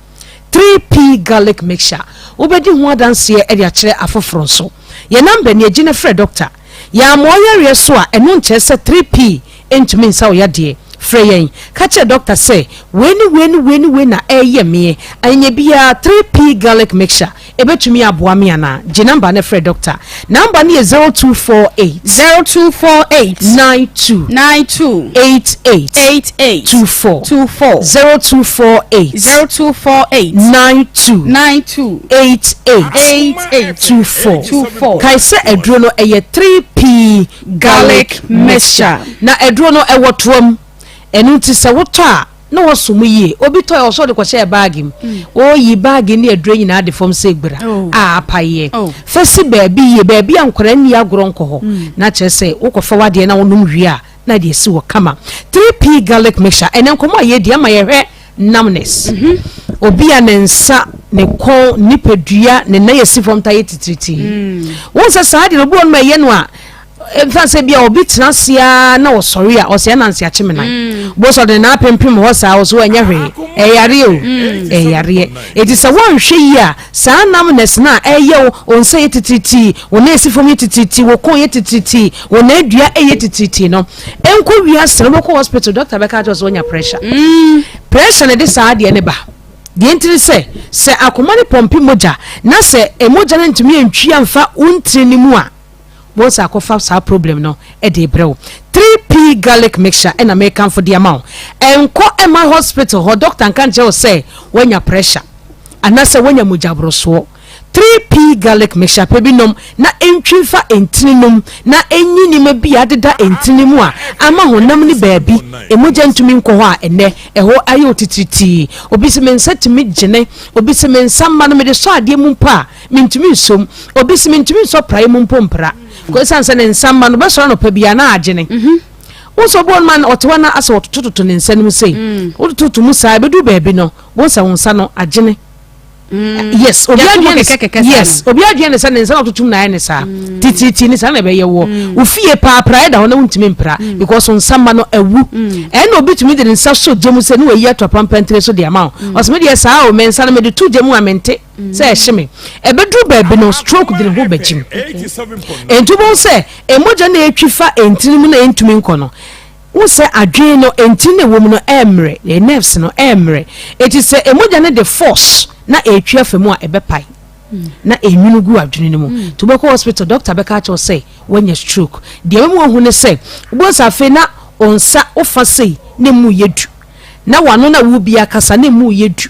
3P garlic mixture, wobɛdi ho adanseɛ de akyerɛ afoforɔ nso. Yɛn number nie, gye na frɛ doctor. Yɛammɔ wo yareɛ so a, ɛno nkyerɛ sɛ 3P ntumi nsa wo yadeɛ. Frɛ yɛn, ka kyerɛ dɔkta sɛ wei ne wei ne wei ne wei na ɛreyɛ meɛ. Anyɛ biara 3P garlic mixture ɛbɛtumi aboa me anaa? Gye number no frɛ dɔkta. Number no yɛ 0248. 0248. 92. 92. 88. 88. 24. 24. 0248. 0248. 92. 92. 88. 88. 24. 24. Kae sɛ aduro no ɛyɛ 3P garlic mixture. Na aduro no ɛwɔ toa mu. Ɛno nti sɛ wotɔ a na wɔso mu yie. Obi tɔ yɛ ɔsɔ de kɔhyɛ baagi mu. Oyi baagi ne aduro nyinaa de fam sɛ gbira Oh. a apaeɛ. Oh. Fa si baabi yie, baabi a nkwadaa nni agorɔ nkɔ hɔ. Na kyerɛ sɛ wokɔfa w'adeɛ na wonom wie a na de asi hɔ kama. 3P garlic mixture. Ɛnɛ nkɔmmɔ a yɛredi ama yɛhwɛ numbness. Obi a ne nsa, ne kɔn, ne nipadua, ne nan asi fam ta yɛ titiritii. Wohu sɛ saa deɛ no obi wɔ no ma ɛyɛ no a mfa sɛ bi a obi tena ase ara na ɔsɔre a ɔsɛ ɛnanse akye me nan. Bo sɛ ɔde ne nan apempem hɔ saa ɔso ɛnyɛ hwee. Ɛyareɛ o. Ɛyareɛ. Eti sɛ woanhwɛ yie a saa numbness no a ɛyɛ wo, wo nsa yɛ titiritii, wo nan asi fam yɛ titiritii, wo kɔn yɛ titiritii, wo nan dua ɛyɛ titiritii no, Ɛnkɔ wiase no wobɛkɔ hospital doctor bɛka akyerɛ sɛ woanya pressure. Pressure na ɛde saa adeɛ no ba. Deɛ nti ne sɛ, sɛ akoma no pɔmpe mogya na sɛ mogya no ntumi antwi amfa wo ntini no mu a, wobɛhu sɛ akɔfa saa problem no de rebrɛ wo. 3P garlic mixture ɛna mekamfo de ama wo. Ɛnkɔ ɛma hospital hɔ doctor nka nkyerɛ wo sɛ woanya pressure anaasɛ woanya mogyaborosoɔ. 3P garlic mixture pɛ bi nom na ɛntwi mfa ntini nom na ɛnyi nneɛma bi a adeda ntini mu a ama honam no baabi mogya ntumi nkɔ hɔ a ɛnnɛ ɛhɔ ayɛ otitiritii. Obi se me nsa tumi gyene, obi se me nsa mma no mede sɔ adeɛ mu mpo a mentumi nsɔ mu, obi se mentumi nsɔ praeɛ mu mpo mpra ɛsiane sɛ ne nsa mma no bɛsɔre anɔpa biara na agyene. Wo sɛ obi wɔ no ma ɔte hɔ na asɛ ɔtotototo ne nsa no mu sei, wotototo mu saa ɛbɛduru baabi no wohu sɛ wo nsa no agyene. Yes, obi adwene ne yes, obi adwene ne sɛ ne nsa na ɔtotom na ayɛ ne saa. Tititi ne saa na ɛbɛyɛ woɔ. Wo fie paa praeɛ da hɔ na wontumi mpra because nsa ma no awu. Ɛna obi tumi de ne nsa sɔ gya mu sɛ ne wayi ato apampantire so de ama wo. Ɔsɛ me deɛ saa o, me nsa no mede to gya mu a mente sɛ ɛhye me. Ɛbɛduru baabi no stroke de ne ho bɛgyim. Enti wobɛhu sɛ mogya na ɛtwi fa ntini mu na ɛntumi nkɔ no. Wohu sɛ adwene no ntini na ɛwɔ mu no ɛremmrɛ, yɛn nerves no ɛremmrɛ. Enti sɛ mogya no de force na ɛretwi afa mu a, ɛbɛpae na ɛnwunu gu adwene no mu. Nti wobɛkɔ hospital, doctor bɛka akyerɛ wo sɛ woanya stroke. Deɛ ɛbɛma woahu ne sɛ, wobɛhu sɛ afei na wo nsa wofa sei na ɛmu yɛ du, na w'ano no a worebia kasa na ɛmu yɛ du.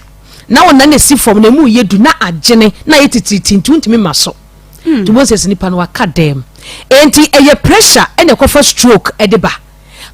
Na wo nan esi fam na emu yɛ du na agyene na ayɛ titiritii nti wontumi mma so. Nti wobɛhu sɛ nipa no waka dɛm. Enti ɛyɛ pressure ɛna ɛkɔfa stroke ɛde ba.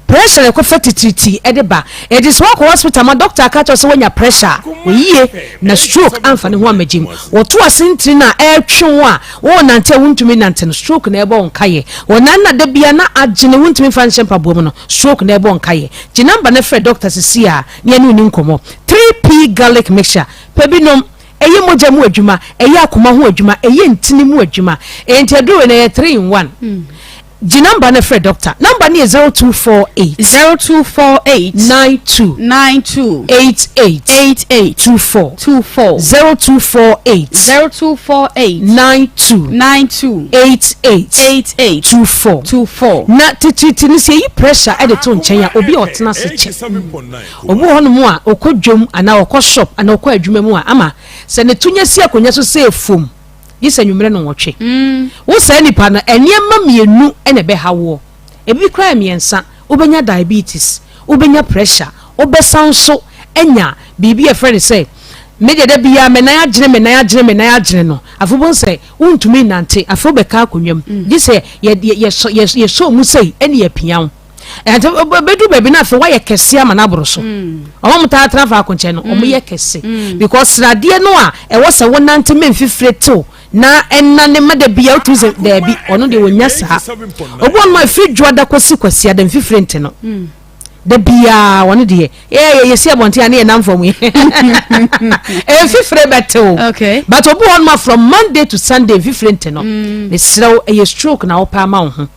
Pressure na ɛkɔfa titiritii ɛde ba. Enti sɛ woakɔ hospital ma doctor aka akyerɛ wo sɛ woanya pressure a, oyie na stroke amfa ne ho ammɛgye mu. Wɔto ase ntini no a ɛretwe wo a worenante a wontumi nnante no, stroke na ɛrebɔ wo nkaeɛ. Wo nan na da biara na agyene wontumi mfa nhyɛ mpaboa mu no, stroke na ɛrebɔ wo nkaeɛ. Gye number no frɛ doctor seesei ara na yɛne wo nni nkɔmmɔ. 3P garlic mixture, pɛ bi nom. Ɛyɛ mogya mu adwuma, ɛyɛ akoma ho adwuma, ɛyɛ ntini mu adwuma. Enti aduro wei no ɛyɛ 3 in 1. Gye number no frɛ doctor. Number no yɛ 0248. 0248. 92. 92. 88. 88. 24. 24. 0248. 0248. 92. 92. 88. 88. 24. 24. Na tititi no sɛ yɛyi pressure de to nkyɛn a, obi a ɔtena ase kyɛ. Obi wɔ hɔnom a ɔkɔ dwam anaa ɔkɔ shop anaa ɔkɔ adwuma mu a ama sɛ ne to nya si akonnwa so sɛ fam gye sɛ anwummerɛ nnɔnwɔtwe. Wo saa nipa no, nneɛma mmienu na ɛbɛha woɔ. Ebi koraa yɛ mmiɛnsa. Wobɛnya diabetes, wobɛnya pressure, wobɛsan nso anya biribi a yɛfrɛ no sɛ me deɛ da biara me nan agyene, me nan agyene, me nan agyene no. Afei wobɛhu sɛ wontumi nnante, afei wobɛka akonnwa mu. Gye sɛ yɛsɔ mu sei ɛne yɛapia wo. Ɛnti bɛduru baabi no afei woayɛ kɛse ama no aboro so. Wɔn a wɔtaa tena faako nkyɛn no, wɔyɛ kɛse. Because sradeɛ no a ɛwɔ sɛ wonante ma mfifire tew na ɛnane ma da bia wotumi sɛ daabi, ɔno deɛ wɔnya saa. Obi wɔ nom a ɛfiri dwoada kɔsi kwasiada mfifire nte no. Da biara wɔn deɛ yɛ yɛsi abɔnten a ne yɛ nam fam yi. Mfifire bɛtew. Okay. But obi wɔ nom a from Monday to Sunday mfifire nte no. Mesrɛ wo, ɛyɛ stroke na wopɛ ama wo ho.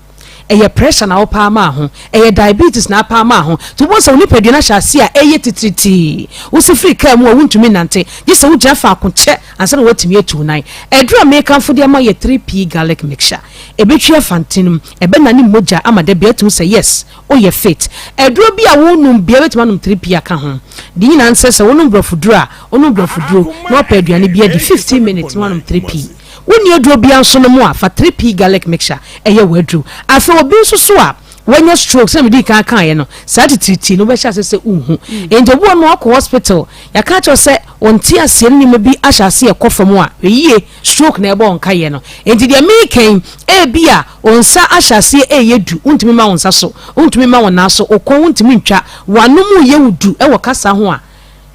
Ɛyɛ pressure na wopɛ ama ho, ɛyɛ diabetes na apɛ ama ho. Nti wobɛhu sɛ wo nipadua no ahyɛ ase a ɛyɛ titiritii. Wosi firi kaa mu a wontumi nnante, gye sɛ wogyina faako kyɛ ansa na woatumi atu wo nan. Aduru a mekamfo de ama wo yɛ 3P garlic mixture. Ɛbɛtwi afa ntini mu, ɛbɛnane mogya ama da biara atumi sɛ yes, woyɛ fit. Aduro bi a wonom biara wobɛtumi anom 3P aka ho. Ne nyinaa ne sɛ, sɛ wonom borɔfoduro a, wonom borɔfoduro na woapɛ aduane bi adi 15 minutes na woanom 3P. Wonni aduro biara nso nom a, fa 3P garlic mixture yɛ w'aduro. Afei obi nso so a wanya stroke sɛdeɛ medii kan kaeɛ no, saa titiritii no wobɛhyɛ aseɛ sɛ wonhu. Enti obi wɔ hɔ no wakɔ hospital, yɛaka akyerɛ wo sɛ ɔnte aseɛ ne nneɛma bi ahyɛ aseɛ ɛkɔ fam a, hwɛ yie, stroke na ɛrebɔ wo nkaeɛ no. Enti deɛ mereka yi, ebia wo nsa ahyɛ aseɛ reyɛ du, wontumi mma wo nsa so, wontumi mma wo nan so, wo kɔn wontumi ntwa, w'ano mu reyɛ wo du wɔ kasa ho a,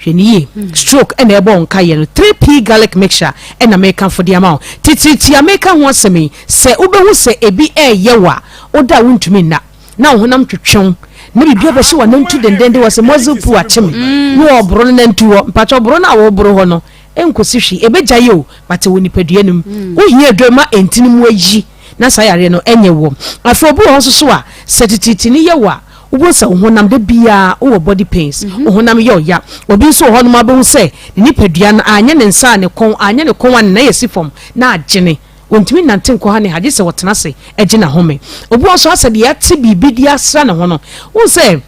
Hwɛ no yie, stroke na ɛrebɔ wo nkaeɛ no, 3P garlic mixture na merekamfo de ama wo. Titiritii a mereka ho asɛm yi, sɛ wobɛhu sɛ ebi reyɛ wo a, woda a wontumi nna, na wo honam twetwe wo, na biribi abɛhyɛ w'anantu dendeenden, wɔse muscle pull akye me, na wɔreboro no nantu hɔ. Mpakyɛw, boro no a woreboro hɔ no, ɛnkɔsi hwee, ɛbɛgyae o, but ɛwɔ nipadua no mu. Wohia aduro ma ntini mu ayi na saa yareɛ no nyɛ wo. Afei obi wɔ hɔ nso so a, sɛ titiritii no yɛ wo a, Wobɛhu sɛ wo honam da biara wowɔ body pains, wo honam yɛ ɔya. Obi nso wɔ hɔnom a wobɛhu sɛ ne nipadua no anyɛ ne nsa a ne kɔn, anyɛ ne kɔn a ne nan asi fam na agyene. Ɔntumi nnante nkɔ ha ne ha gye sɛ ɔtena ase gye n'ahome. Obi wɔ hɔ nso asɛ deɛ yɛate biribi de asra ne ho no, wohu sɛ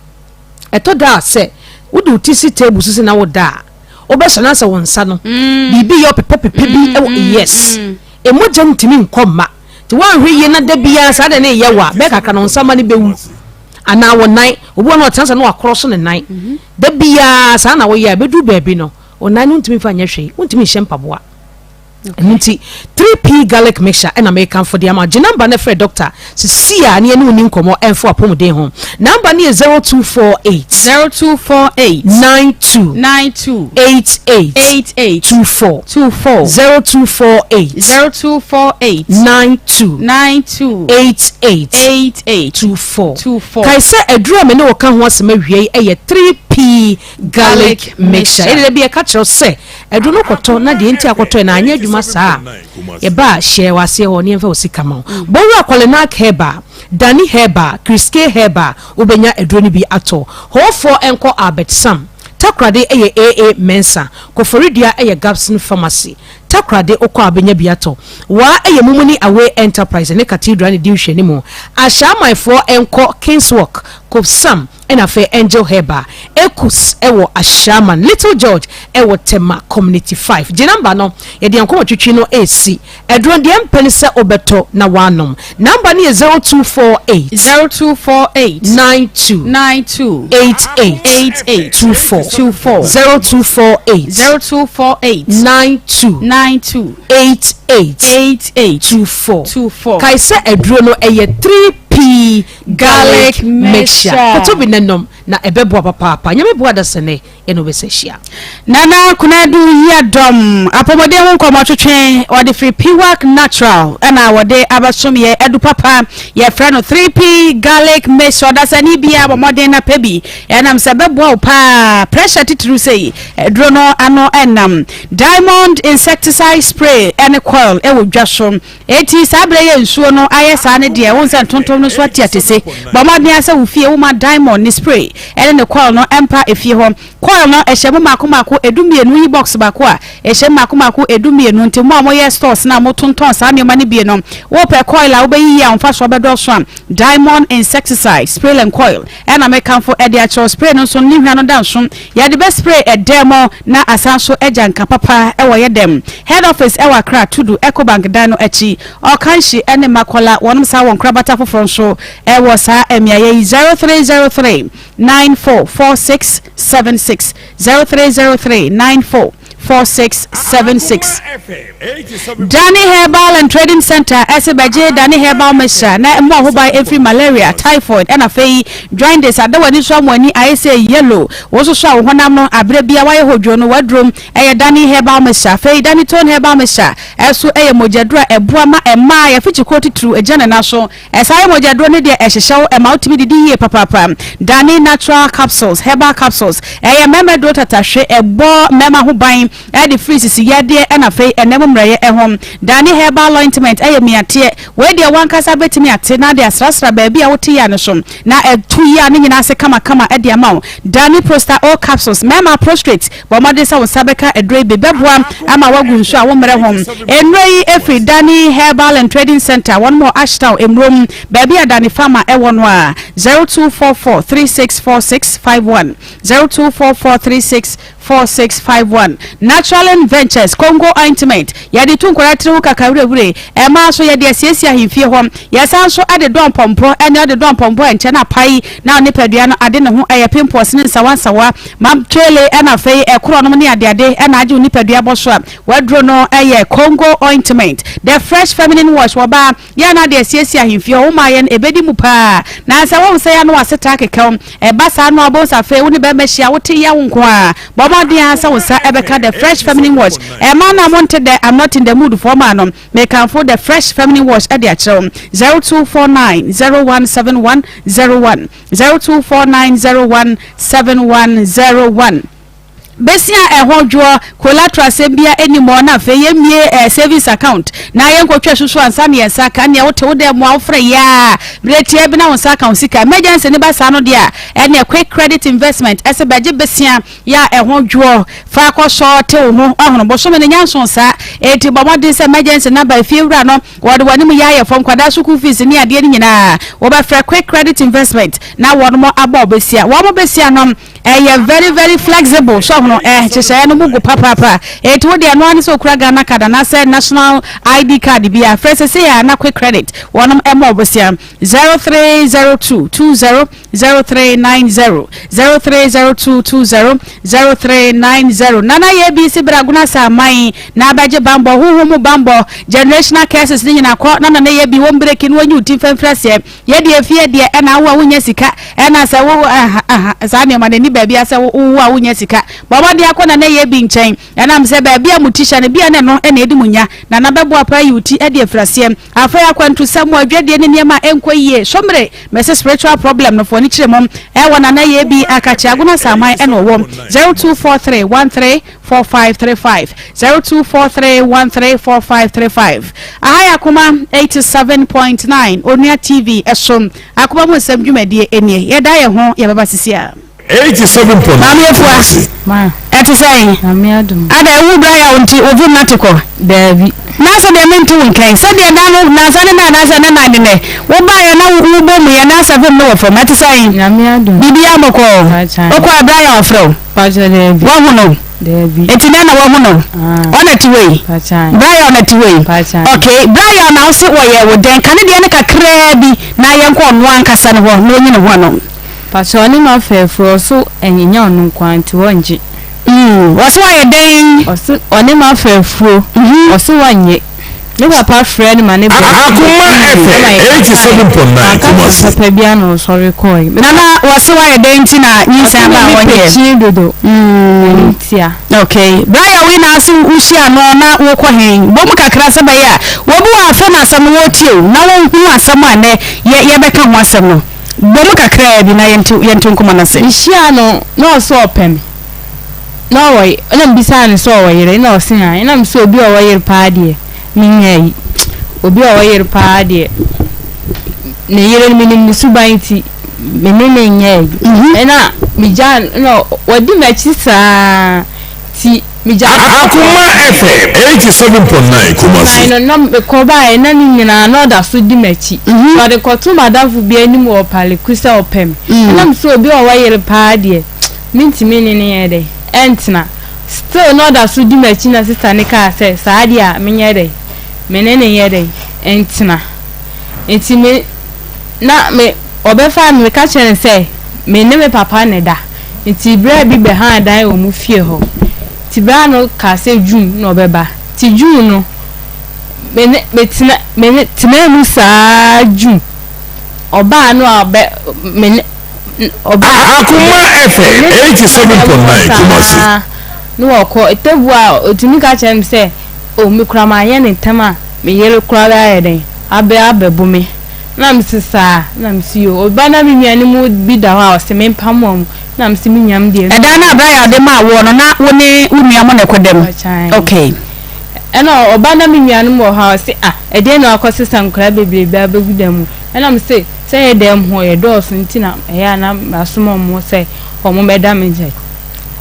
ɛtɔ da a sɛ wode wo ti si table so sɛ na woda a, wobɛsɔre na asɛ wo nsa no biribi yɛ ɔpepɛpepɛ bi wɔ, yes, mogya ntumi nkɔ mma. Nti woanhwɛ yie na da biara saa deɛ no reyɛ wo a, bɛyɛ kakra no wo nsa ma no bɛwu anaa wo nan. Obi wɔ hɔ no ɔtena sɛ na wakorɔ so ne nan. Mhm. Da biara saa na woyɛ a, ɛbɛduru baabi no, wo nan no wontumi mfa nyɛ hwee, wontumi nhyɛ mpaboa. Ɛno nti 3P garlic mixture ɛna mekamfo de ama. Gye namba no frɛ dɔkta sisi a ne yɛne wo ni nkɔmmɔ ɛmfa w'apɔmuden ho. Namba no yɛ 0248 0248 92 92 88 88 24 24 0248 0248 92 92 88 88 24 24. Kae sɛ aduru a me ne wo ka ho asɛm awia yi yɛ 3P garlic mixture. Ɛne da bi yɛka kyerɛ wo sɛ aduru no kɔtɔ na deɛ nti akɔtɔɛ no anyɛ adwuma saa a, yɛba a hyɛ wɔ aseɛ hɔ ne yɛmfa wo sika ma wo. Bɔwura Kɔlenak Herbal, Dani Herbal, Kriske Herbal wobɛnya aduro no bi atɔ. Hɔɔfoɔ nkɔ Albert Sam. Takoradi yɛ AA Mensah, Koforidua yɛ Gabson Pharmacy. Takoradi wokɔ a wobɛnya bi atɔ. Waa yɛ Mumuni Away Enterprise ne Cathedral na ɛdi nhwɛanimu. Ashaimanfoɔ nkɔ Kingswalk, Kopsam, Ɛna afei Angel Herbal, Ekus ɛwɔ Ashaiman, Little George ɛwɔ Tema Community 5. Gye number no, yɛde yɛn nkɔmmɔ twitwi no resi. Aduro no deɛ mpɛ ne sɛ wobɛtɔ na woanom. Number no yɛ 0248. 0248. 92. 92. 88. 88. 24. 24. 0248. 0248. 92. 92. 88. 88. 24. 24. Kae sɛ aduro no ɛyɛ 3P Garlic mixture. Kɔtɔ bi na nom na ɛbɛboa papaapa. Nyame boa dasani yɛne wo bɛsa ahyia. Nana Konadu Yiadom, apɔmuden ho nkɔmmɔ twetwe, wɔde firi Piwak Natural ɛna wɔde abɛsom yɛ adu papa, yɛfrɛ no 3P Garlic Mixture. Ɔdasani biara bɔ mmɔden na pɛ bi, ɛnam sɛ ɛbɛboa wo paa, pressure titiriw sei, aduro no ano ɛnam. Diamond Insecticide Spray ɛne coil ɛwɔ dwa so. Enti saa berɛ yi a nsuo no ayɛ saa no deɛ, wohu sɛ ntontom no nso ate atese. Bɔ mmɔden ara sɛ wo fie woma diamond ne spray ne ne coil no mpa efie hɔ. Coil no, ɛhyɛ mu mmaako mmaako dummienu, woyi box baako a, ɛhyɛ mu mmaako mmaako dummienu. Nti mo a moyɛ stores no a motontɔn saa nneɛma no bi no, wopɛ coil a wobɛyiyi a wo mfasoɔ bɛdɔɔso a, Diamond insecticide spray and coil ɛna mekamfo de akyerɛ wo. Spray no nso ne hwa no da nso. Yɛde bɛ spray ɛdan mu na asan nso agya nka papa wɔ yɛ dɛm. Head office ɛwɔ Accra Tudu Ecobank dan no akyi. Ɔkanhyi ɛne Makola wɔnom saa wɔ nkorabata foforɔ nso ɛwɔ saa mmeaeɛ yi 0303 9446 76 0303 94 4676. Dani Herbal and Trading Center ɛse bɛgye Dani Herbal Mixture na ɛmmɔ ho ban ɛfiri malaria, typhoid ɛna afei jaundice ada w'ani so ama w'ani ayɛ sɛ yellow, wo nso so a wo honam no aberɛ biara wayɛ hodwoo no w'aduro ɛyɛ Dani Herbal Mixture. Afei Dani Tone Herbal Mixture ɛso ɛyɛ mogyaduro a ɛboa ma mmaa yɛafikyikuo titiriw ɛgyina ne nan so. Ɛsan yɛ mogyaduro no deɛ ɛhyehyɛ wo ɛma wotumi didi yie papaapa. Dani Natural Capsules, Herbal Capsules, ɛyɛ mmarima aduro tatahwe, ɛbɔ mmarima ho ban de firi sisi yadeɛ ɛna afei ɛnam mu mmerɛyɛ ho. Dani Herbal Ointment ɛyɛ miateɛ, wei deɛ w'ankasa bɛtumi ate na de asrasra baabi a wote yea no so na ɛtu yea no nyinaa ase kamakama de ama wo. Dani Prosta O Capsules, mmarima prostrate, Bɔ mmɔden sɛ wo nsa bɛka aduro yi bi. Bɛboa ama woagu nsuo a wommrɛ ho. Nnuro yi firi Dani Herbal and Trading Centre, wɔnom wɔ Ashtown, Mmrom, baabi a Dani Pharma wɔ no ara. 0244 3646 51, 0244 3646 51. Naturalin Ventures Congo Ointment, yɛde tu nkwadaa tiri ho kakawirewire. Mmaa nso, yɛde asiesie ahemfie hɔ. Yɛsan nso de dɔ mpɔmpɔ ne ɔde dɔ mpɔmpɔ a ɛnkyɛ na apae na nipadua no ade ne ho yɛ pimples ne nsawansawa. Mam Twele ɛna afei ɛkorɔ nom ne adeade ɛna agye wo nipadua bɔ so a waduro no ɛyɛ Congo ointment the fresh feminine wash wɔbaa yɛ na de asiesie ahemfie hɔ wo maa yɛn ɛbɛdi mu paa na sɛ wohu sɛ yɛ ano asetra kekɛw ɛba saa no a wobɛhu sɛ afei wo ne bɛrima hyia wote yaw nko a bɔ mmɔden ara sɛ wo nsa ɛbɛka the fresh feminine wash ɛmaa no a monte dɛ I'm not in the mood foɔ maa no mekamfo the fresh feminine wash ɛde akyerɛ wo 0249 0171 01 0249017101 Besia a ɛho dwoɔ, collateral asɛm biara nni mu, na afei yɛmmie eh, savings account na yɛnkɔtwa susu ansa na yɛn nsa aka. Nea wote wo dɛ mmoa wofrɛ yɛ a, berɛ tiaa bi na wo nsa aka wo sika. Emergency ne ba saa no deɛ a, ɛneɛ quick credit investment ɛsɛ bɛgye besia yɛ a ɛho dwoɔ fa kɔsɔ te wo ho. Ɔhono bosome no nya nso saa, enti bɔ mmɔden sɛ emergency number efie wura no Wɔde wɔn anim yɛ ayɛ fam, nkwadaa sukuu fees ne adeɛ no nyinaa. Wɔbɛfrɛ Quick Credit Investment na wɔn abɔ wo besia. Wɔn besia no ɛyɛ very very flexible. So ahono ɛ nhyehyɛeɛ no mu gu papaapa. Enti wo deɛ ɛno ara ne sɛ okura Ghana card anaasɛ National ID card bi a, frɛ sesei a na Quick Credit wɔn mmɔ wo besia. 0302 20 0390 0302 20 0390 Nana yɛ si bra agona sa aman na abɛgye bambɔ honhom mu bambɔ generational curses ne nyina kɔ na nana yɛ bi wɔn breki no wɔnyi wo ti mfɛmfrɛ aseɛ yɛ deɛ fie deɛ ɛna awo a wonya sika ɛna sɛ wo aha aha saa nneɛma no ani baabi asɛ wo wo a wonya sika bɔ mmɔden akɔ nana yɛ bi nkyɛn ɛnam sɛ baabi a mo ti hyɛ no bia ne no ɛna ɛdi mo nya nana bɛboa paa yi wo ti ɛde afiri aseɛ Afei akwantusɛm, adwadie ne nneɛma a ɛnkɔ yie, sommere, mese spiritual problem no foɔ ne kyerɛ mu ɛwɔ Nana Yebi Akakye Agona Saman ɛna ɔwɔ 0243 13 4535 0243 13 4535. Aha yɛ Akoma 87.9 Onua TV ɛso Akoma mu nsɛm dwumadie ɛnie. Yɛda yɛn ho yɛbɛba sisi a. 87.9 Maame Afua, Ma. ɛte sɛn? Nyame adom. Ada ewu bra yaw nti wo vim nate kɔ? Daabi. N'asɛ deɛ mente wo nka yi. Sɛdeɛ da no nansa ne nɛ anaasɛ ne nan ne nɛ wobaeɛ na wobɔ mu yɛ n'asɛ vem no wɔ fam. Ɛte sɛn? Nyame adom. Biribiara bɔkɔɔ? Pakyɛ. Wokɔ a Brian ɔfrɛ wo? Pakyɛ daabi. Woahu no? Daabi. Enti nɛ na woahu no? Ah. Ɔna te wei? Pakyɛ. Brian na te wei? Pakyɛ. Okay, Brian na wose wɔyɛɛ wo dɛn? Ka ne deɛ no kakraa bi na yɛnkɔ ɔno ankasa no hɔ na ɔnyi ne ho ano. Pakyɛ ɔne m'afɛɛfoɔ ɔso ɛnyɛ ɔno nkoa nti wɔngye. Mm, wɔse wayɛ dɛn? Ɔse ɔne m'afa afuo, ɔse wannye. Ne papa frɛɛ no ma ne brɛ Akoma FM 87.9 Wanka Kumasi. asɛm papa biara na ɔsɔre kɔɔe. Me Nana, wɔse wayɛ dɛn nti na Ɔse nyinsɛn me aba a mepɛ wɔnyɛ? kyini dodo, ɛno ntia. Okay. Brian wei na ase wohyia no na wokɔ he? Bɔ mu kakra sɛ bɛyɛ a wɔbi wɔ afei na asɛm no wɔretie o na wɔnhu asɛm a nnɛ yɛ yɛbɛka ho asɛm no. Bɔ mu kakraa bi na yɛnto yɛnto nkɔmmɔ no ase. Mehyiaa no na ɔse ɔpɛ me na ɔwɔ na mebisaa no sɛ ɔwɔ yere na ɔse aane na mese obi a ɔwɔ yere paa deɛ menyɛ ayi obi a ɔwɔ yere paa deɛ ne yere no menim ne suban nti me ne no nyɛ ayi ɛna megyaa no na wadi m'akyi saa nti Akoma FM 87.9 Kumasi. No na mekɔ baeɛ na ne nyinaa na ɔda so di m'akyi. Mm-hmm. Ɔde kɔto m'adamfo bi anim wɔ Paleku sɛ ɔpɛ me. Mm. Ɛna me sɛ obi a ɔwɔ yere paa deɛ mentumi ne ne yɛ dɛ ɛntena. Still na ɔda so di m'akyi na sista ne kaa sɛ saa deɛ a menyɛ dɛ me ne ne yɛ dɛ ɛntena. Nti me na me ɔbɛfa me meka kyerɛ no sɛ me ne me papa na ɛda. Ntsi bra bi bɛhaan dan wɔ mo fie hɔ. Ntsi bra no kaa sɛ June na ɔbɛba. Ntsi June no, me ne me tsena me ne tsenaa mu saa June. Ɔbaa no a ɔbɛ me ne ɔbaa. Akoma FM 87.9 Kumasi. Na wɔkɔ Etabu a otumi ka kyerɛ me sɛ, oh me koraa manyɛ no ntɛm a me yere koraa bɛayɛ dɛn abɛ abɛbo me. Na mese saa? Na mese yoo. Ɔba na me nua no mu bi da hɔ a ɔse mempam wɔn. Na mese me nua m deɛ. Ɛdan no a Brian de maa woɔ no na wo ne wo nua mo na ɛkɔda mu? Okay. Ɛna ɔba na me nuanom wɔ hɔ a ɔse ah ɛdeɛn na wakɔsesa nkwadaa bebrebe abɛgu dan mu. Ɛna mese sɛ yɛ dan mu hɔ yɛdɔɔso nti na ɛyɛ a na masoma wɔn sɛ wɔn mmɛda me nkyɛn.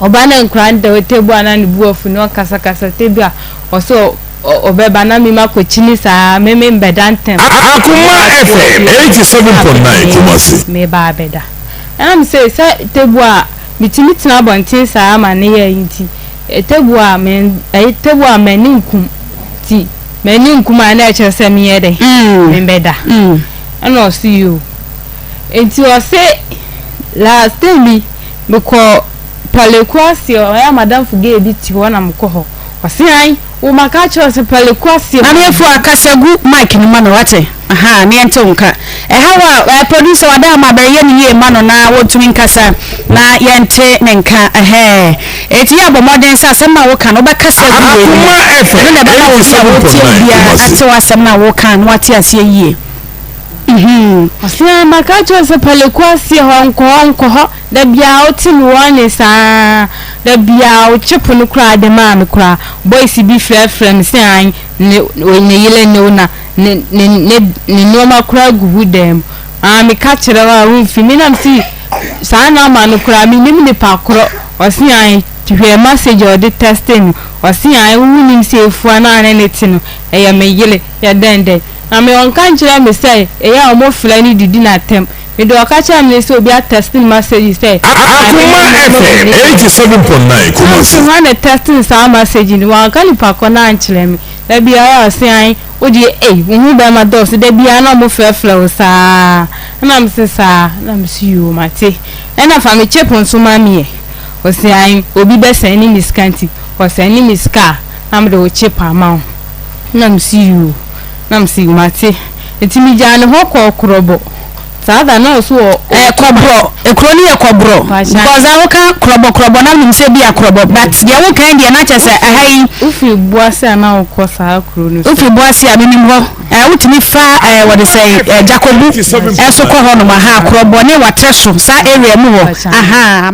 Ɔba na nkwadaa no da hɔ table a na ne bo afu na ɔkasakasa table a ɔse Ɔbɛba na me makɔkyini saa me me mbɛda ntɛm. Akoma FM 87.9 Kumasi. Meba abɛda. Ɛna me se sɛ table a metumi tena abɔnten saa ma ne yɛ nti table a me ɛyi table a m'ani nkum ti m'ani nkum a na ɛkyerɛ sɛ meyɛ dɛ me mbɛda. Ɛna ɔse yoo. Nti ɔse last time bi mekɔ Paleku ase ɔyɛ a madamfo gay bi te hɔ na mekɔ hɔ. Ɔse ae wo maka akyerɛ wo sɛ paleku aseɛ. Maame Afua kasa gu mic no ma me wate ahaa na yɛnte wo nka ɛha wo a eh, producer wada ama bɛyɛ ne yie ma no na wɔntumi nkasa na yɛnte ne nka ɛhɛɛ eti yɛ abɔ mmɔden sɛ asɛm no a woka no wobɛkasa gu wei no mu ɛno na ɛbɛma obi a wɔtie wo biara ate w'asɛm no a woka no wate aseɛ yie mhm. Ɔse ae maka akyerɛ wo sɛ paleku aseɛ hɔ nkɔ hɔ nkɔ hɔ. Da biaa wote me warning saa Da biaa wo chip no koraa de maa me koraa Boys bi frɛfrɛ me sɛ an ne ne yere ne wo na ne ne ne ne nnoɔma koraa gu wo dan mu Ah me ka kyerɛ wo a womfi me na me se saa number no koraa me nim nipa korɔ Ɔse an hwɛ message a ɔde texte me Ɔse an wo wonim sɛ efua no a ne ne te no ɛyɛ me yere yɛ dɛn dɛn Na me ɔnka nkyerɛ me sɛ ɛyɛ a ɔmo frɛ no didi no atɛm Me deɛ ɔka kyerɛ me ne sɛ obi a texte no message sɛ Akoma FM 87.9 Kumasi. Nanso hwan na texte saa message no wanka nipa kɔ no ankyerɛ me da biara ɔse an wo deɛ ei wo ho bɛrima dɔɔso da biara na ɔmo frɛfrɛ wo saa ɛna me se saa ɛna me se yoo mate ɛna fa me chip nso ma me ɛ ɔse an obi bɛ sɛne me sika nti ɔsɛne me sika a na mede wo chip ama wo ɛna me se yoo. Na mese, Mate. Enti megyaa ne hɔ kɔɔ Korɔbɔ. Saa da no na ɔso wɔ. Ɛɛ Kɔbrɔ, ekuro no yɛ Kɔbrɔ. Because a woka Korɔbɔ Korɔbɔ na menim sɛ ebi a Korɔbɔ but deɛ woka yi deɛ na kyerɛ sɛ ɛha yi. Wofiri Boase a na wokɔ saa kuro no so. Wofiri Boase a menim hɔ. Ɛɛ wotumi fa ɛɛ wɔde sɛ ɛɛ Jakobu ɛso kɔ hɔ nom aha Korɔbɔ ne Watrɛso saa area mu hɔ aha.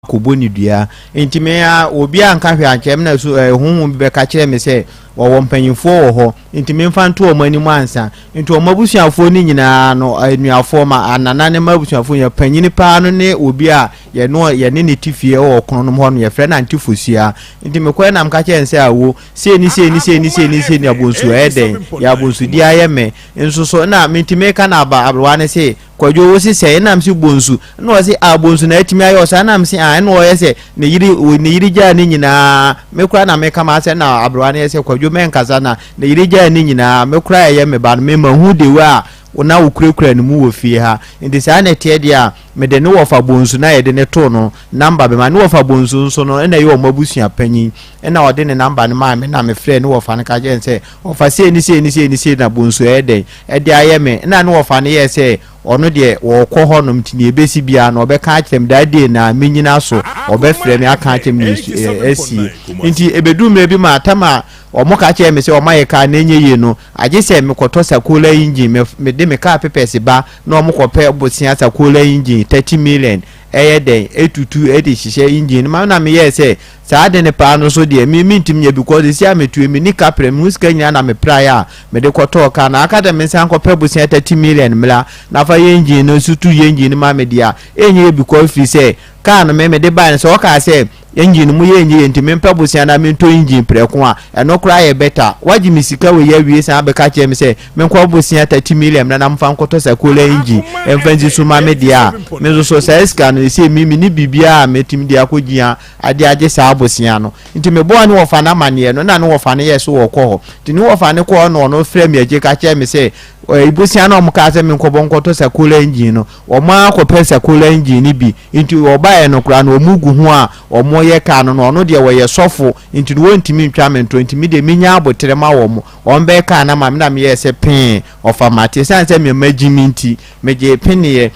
Kɔbɔ no dua. Nti me a obiara anka hwee ankyerɛ me na su eh, honhom bi bɛka kyerɛɛ me sɛ Wɔwɔ mpanyimfoɔ wɔ hɔ, nti memfa nto wɔn anim ansa. Nti wɔn abusuafoɔ no nyinaa no, anuafoɔ, ma anana ne m'abusuafoɔ nyinaa, panyini paa no ne obi a yɛne yɛne ne te fie wɔ ɔkono nom hɔ no, yɛfrɛ no Ante Fosuaa. Nti mekɔɛ na meka kyerɛɛ no sɛ, Awo, sei ne sei ne sei ne sei ne sei ne abonsu, ɛyɛ dɛn? Yɛ abonsudie ayɛ me. Nso so, na menti meka no aba, aberewa no se, Kwadwo wo se sɛn? Ɛna mese bonsu. Ɛna ɔse ah bonsu na atumi ayɛ wo saa? Ɛna mese ah ɛna ɔyɛ sɛ ne yere ne yere gyaa ne nyinaa me koraa na meka m'asɛm na aberewa no yɛ sɛ Kwadwo mɛnkasa na ne yere gyaa ne nyinaa me koraa ɛyɛ me ba no me mahu de wei a na wokurakura ne mu wɔ fie ha nti saa na ɛteɛ deɛ a mede ne wɔfa bonsu na yɛde ne too no namba bɛma ne wɔfa bonsu nso no ɛna ɛyɛ wɔn abusua panyin ɛna ɔde ne namba no maa me na mefrɛ ne wɔfa no ka kyerɛ no sɛ ɔfa sei ne sei ne sei ne sei na bonsu ɛyɛ dɛn de ayɛ me. Nna no wɔfa no yɛɛ sɛ ɔno deɛ ɔɔkɔ hɔnom nti nea ɛbɛsi biara no ɔbɛka akyerɛ me, that day no ara menyina so ɔbɛfrɛ me aka akyerɛ me nea asie. Nti ɛbɛduu mmerɛ bi ma tam a wɔka kyerɛɛ me sɛ wɔayɛ kaa no ɛnyɛ yie no, agye sɛ mekɔtɔ Sakola engine, me mede me kaa papers ba na wɔkɔpɛ bosea Sakola engine 30 million ɛyɛ dɛn ɛtutu de hyehyɛ engine no ma me na meyɛɛ sɛ Saa ade no paa no nso deɛ me mentumi nyɛ because seesei a metue menni kaprɛ me ho sika nyinaa na mepraeɛ a mede kɔtɔɔ car no aka dɛ mensan nkɔpɛ bosea 30 million mmra na fa yɛ engine no nso tu yɛ engine no ma me deɛ a ɛnyɛ yie because firi sɛ car no me mede baeɛ no sɛ wɔkaa sɛ engine no mu yɛ ɛnyɛ yie nti mempɛ bosea na mentɔ engine prɛko a ɛno koraa yɛ better wagye me sika wei awie san abɛka kyerɛ me sɛ menkɔ bosea 30 million mmra na memfa nkɔtɔ sakola engine ɛmfa nsi so ma me deɛ a me nso so saa sika no ɛsɛ me menni biribiara a mɛtumi de akɔgyina ade agye saa bosea no. Nti mebɔɔ ne wɔfa no amaneɛ no, na ne wɔfa no yɛɛ sɛ ɔrekɔ hɔ. Nti ne wɔfa no kɔɔ hɔ na ɔno frɛɛ me akyire ka kyerɛɛ me sɛ, ɛɛ bosea no a wɔkaa sɛ menkɔbɔ nkɔtɔ sakola engine no, wɔn ara kɔpɛ sakola engine no bi. Nti wɔbaeɛ no koraa no, wɔgu ho a wɔyɛ kaa no no, ɔno deɛ wɔyɛ sɔfo, nti no wɔntumi ntwa me ntorɔ, nti me deɛ menya aboterɛ ma wɔn, wɔbɛyɛ kaa no ama me. Na meyɛɛ sɛ pee, ɔfa mate. Ɛsiane sɛ me mma gyimi nti, megyee peneɛ.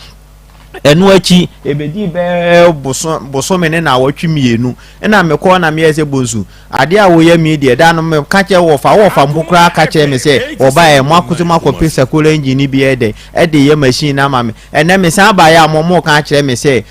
Ɛno akyi, ɛbɛdii bɛyɛ boso bosome ne naawɔtwe mmienu ɛna mekɔɔ na meyɛɛ sɛ bonsu adeɛ a woyɛ me deɛ da no meka kyerɛ wɔfa wɔfa mpo koraa ka kyerɛ me sɛ wɔbaeɛ mo akɔsɛ mo akɔpɛ sakola engine no bi ɛdɛ ɛde yɛ machine no ama me ɛnɛ mesan baeɛ a mo mo ka kyerɛ me sɛ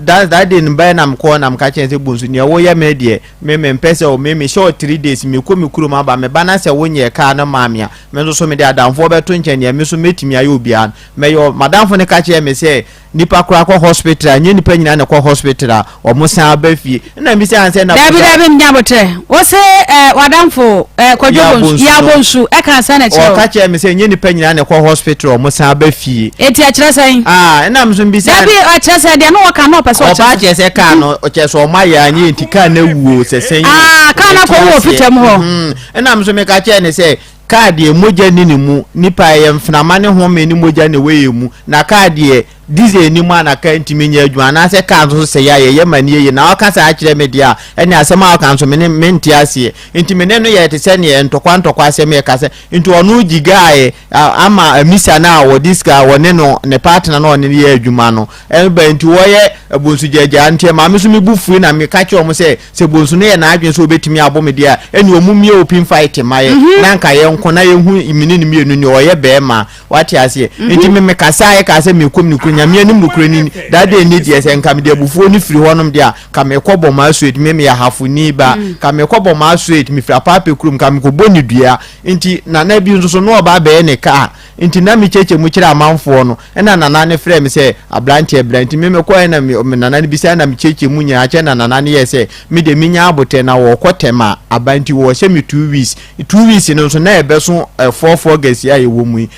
that that day no bɛyɛ na mekɔɔ na meka kyerɛ sɛ bonsu nea woyɛ me deɛ me mempɛ sɛ o me mehyɛ o three days mekɔ me kurom aba meba na sɛ wonyɛ kaa no maa me a me nso so mede adamfoɔ bɛto nkyɛn deɛ me nso mɛtumi ayɛ obiara Mɛyɔ, m'adamfo no ka kyerɛɛ me sɛ nipa koraa kɔ hospital a, nyɛ nipa nyinaa na ɛkɔ hospital a wɔn san ba fie. Ɛna mbisaa no sɛ na Dabi dabi menya abotrɛ. Wo se eh, w'adamfo eh, Kwadwo Bonsu, Yɛ Yaw Bonsu no. Bonsu ɛka sɛn na ɛkyerɛ wo? Ɔka kyerɛɛ me sɛ nyɛ nipa nyinaa na ɛkɔ hospital a wɔn san ba fie. Enti ɛkyerɛ sɛn? Ah, ɛna me nso mbisaa Dabi, ɛkyerɛ sɛ deɛ na wɔka no ɔpɛ sɛ ɔkyerɛ Ɔbaa sɛ. kyerɛ sɛ kaa no, kyerɛ sɛ wɔn ayɛ anyɛ nti kaa no awu o, sɛ sɛn o. Ah, kaa no Ɔte akɔwu wɔ aseɛ. fitam hɔ. Mhm. Ɛna me nso meka kyerɛɛ no sɛ Kaa deɛ, mogya nni ne mu. Nnipa, ɛyɛ mframa ne home ne mogya na ɛwɔ yɛn mu. Na kaa deɛ, diesel nni mu a na kaa ntumi nyɛ adwuma. Anaasɛ kaa nso so sɛe a, yɛyɛ ma no yɛ yie. Na ɔka saa kyerɛ me deɛ a, ɛnneɛ asɛm a ɔka nso, me ne mente aseɛ. Nti me ne no yɛɛ te sɛ neɛ ntɔkwa ntɔkwa asɛm yɛka sɛ, nti ɔno gyigaaɛ ama Amisa no a ɔde sika, ɔne no, ne partner no a ɔne no yɛ adwuma no, ɛba nti wɔyɛ abonsugyaagyaa. Nti ɛmaa me nso me bo fui na meka kyerɛɛ wɔn sɛ, Sɛ bonsu no yɛ n'adwene sɛ obetumi abo me deɛ a, ɛnneɛ ɔmo mmie open fight mma yɛ, na anka yɛnko na yɛnhu me ne no mmienu nea ɔyɛ bɛɛma. Wate aseɛ? Nti me mekasaeɛ kaa sɛ merekɔ me nokorɛ Nyame anim nokorɛ ni, that day ne deɛ sɛ nka mede abufuo no firi hɔnom deɛ a, nka merekɔ bɔ m'asoet, me meyɛ Ahafoni ba, nka merekɔ bɔ m'asoet, mefiri Apaape kurom, nka mekɔbɔ ne dua. Nti Nana bi nso so na ɔba abɛyɛ ne kaa. Nti na mekyerɛkyerɛ mu kyerɛ amanfoɔ no, ɛna nana no frɛɛ me sɛ, Abranteɛ bra. Nti me mekɔɔɛ na me nana no bisaeɛ na mekyerɛkyerɛ mu nyinaa kyerɛ na nana no yɛɛ sɛ me deɛ menya abotɛ na wɔɔkɔ Tema aba nti wɔɔhyɛ me 2 weeks. 2 weeks no nso na ɛbɛso 4th August yi a yɛwɔ mu yi.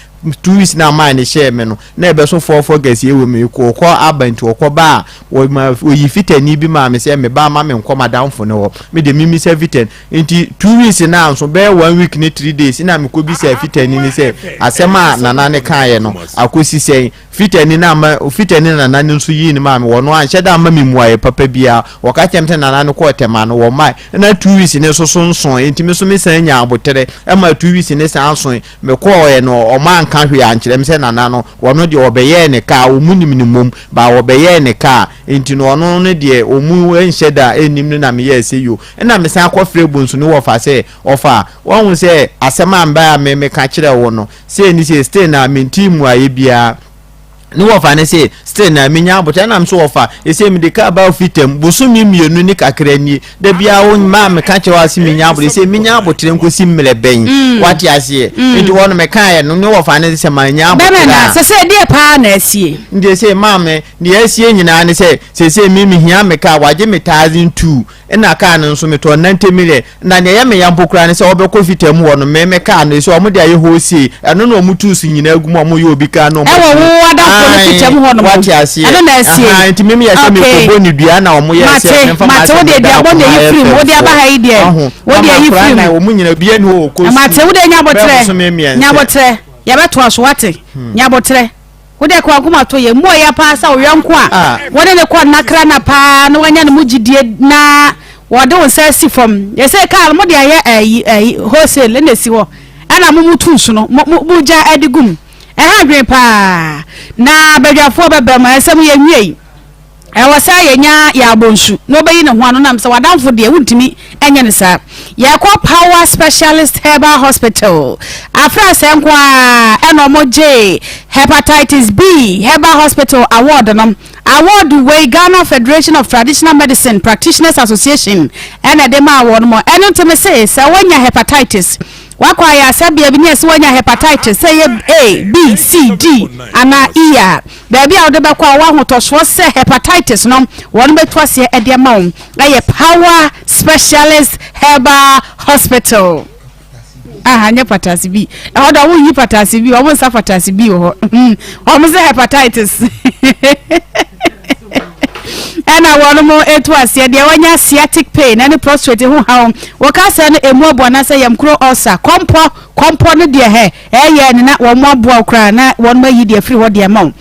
2 weeks no a man no hyɛɛ me no na ɛbɛso 4th August yi ɛwɔ mu yi. Wɔkɔ aba nti wɔkɔ ba a wɔma wɔyi fitani bi maa me sɛ me ba ma menkɔ madamfo no hɔ. Me deɛ memisa fitani. Nti 2 weeks no anso, bɛyɛ one week ne 3 days na mekɔ bisaa fitani no sɛ asɛm a nana no kaeɛ no akɔsi sɛn. Fitani no amma, fitani na nana no nso yii no maa me, wɔno anhyɛ da amma me mmuaeɛ papa biara. Wɔka kyerɛɛ me sɛ nana no kɔɔ Tema no, wɔmmae. Ɛna 2 weeks no nso so nsoe, nti me nso mesan nyaa aboterɛ ma 2 weeks no san soe. Mekɔɔɛ no wɔanka hwee ankyerɛ me sɛ nana no, wɔno deɛ wɔbɛyɛɛ ne kaa, wɔn nim no mmom, but wɔbɛyɛɛ ne kaa, nti no ɔno no deɛ wɔn nhyɛ da nnim no na meyɛɛ sɛ yoo. Ɛnna mesan kɔfrɛɛ bonsu no wɔfa sɛ, Ɔfa, woahu sɛ asɛm a mebae a me meka kyerɛɛ wo no, sei ne sei, still na mentee mmuaeɛ biara. Ne wɔfa no se, Still na menya aboterɛ. Ɛna mese wɔfa, ɛsei mede kaa baa fitam bosome mmienu ne kakra nie. Da biara wo maa meka kyerɛ wo ase menya aboterɛ. Ɛsei menya aboterɛ nkosi mmerɛ bɛn? Mm. Wate aseɛ? Mm. Nti hɔ no mekaeɛ no, ne wɔfa no se sɛ manya aboterɛ a. Bɛmɛ na sɛ sɛ deɛ paa na asie. Nti ɛsei maame, deɛ asie nyinaa ne sɛ, sɛsei me mehia me kaa, wagye me 1002. Nna kaa no nso metɔɔ 90 million. Na nea ɛyɛ me ya mpo koraa ne sɛ wɔbɛkɔ fitaa mu hɔ no, me me kaa no, ɛsɛ wɔn de ayɛ wholesale. Ɛno na wɔn tu so nyinaa gu mu a wɔyɛ obi kaa na wɔn Ɛwɔ wo adamfo no fitaa mu hɔ nom. Wate aseɛ. Ɛno na asie. Ahan, nti me meyɛ sɛ Okay. mekɔbɔ ne dua na wɔn yɛ sɛ Mate, memfa mate, m'asɛm wo deɛ bɛda duabɔ na akoma ɛyi firi mu, wo de aba ha yi deɛ, Ɔho. wo deɛ Mama yi akora firi na mu. wɔn nyinaa obiara ni hɔ ɔkɔ Mate, sukuu. wo deɛ nya Bɛɛ abotrɛ, bosome mmiɛnsa. nya abotrɛ, yɛbɛtoa so, wate, nya abotrɛ. Wo deɛ ka w'akoma to yam. Mu ɔya paa sɛ wo yɔnko a wo ne no kɔ nnakra nna paa na wanya ne mu gyidie na wɔde wo nsa asi fam. Yɛsɛ kaa no mode ayɛ ayi ayi wholesale ɛna esi hɔ ɛna mo mo tu nsu no mo mo mo gya ɛde gum. Ɛha adwene paa na badwafoɔ bɛbɛ mo ɛsɛ mo yɛ nwie yi. Ɛwɔ sɛ yɛnya yɛn abɔnsu na ɔbɛyi ne ho ano nam sɛ w'adamfo deɛ wontumi nyɛ no saa. Yɛkɔ Power Specialist Herbal Hospital. Afrasɛɛ nko ara ɛna wɔn gyee Hepatitis B Herbal Hospital award no. Award wei Ghana Federation of Traditional Medicine Practitioners Association ɛna ɛde maa wɔn mo. Ɛno nti me se sɛ woanya hepatitis, wakɔ ayaresabea bi ne yɛse woanya hepatitis sɛ ɛyɛ A, B, C, D anaa E a, Baabi a wode bɛkɔ a wowɔ ahotɔsoɔ sɛ hepatitis no wɔn bɛtu aseɛ de ama wo yɛ Power Specialist Herbal Hospital. Aha nyɛ patase bi. Ɛhɔ da wɔn nyi patase bi, wɔn nsa patase bi wɔ hɔ. Hmm. Wɔn sɛ hepatitis. Ɛna wɔn mo etu aseɛ deɛ wɔnya sciatic pain ɛne prostrate ho haw. Wɔka sɛ no emu abu anaasɛ yam kuro ulcer, kɔmpɔ, kɔmpɔ no deɛ hɛ. Ɛyɛ ne na wɔn aboa wo koraa na wɔn ayi deɛ afiri hɔ de ama wo.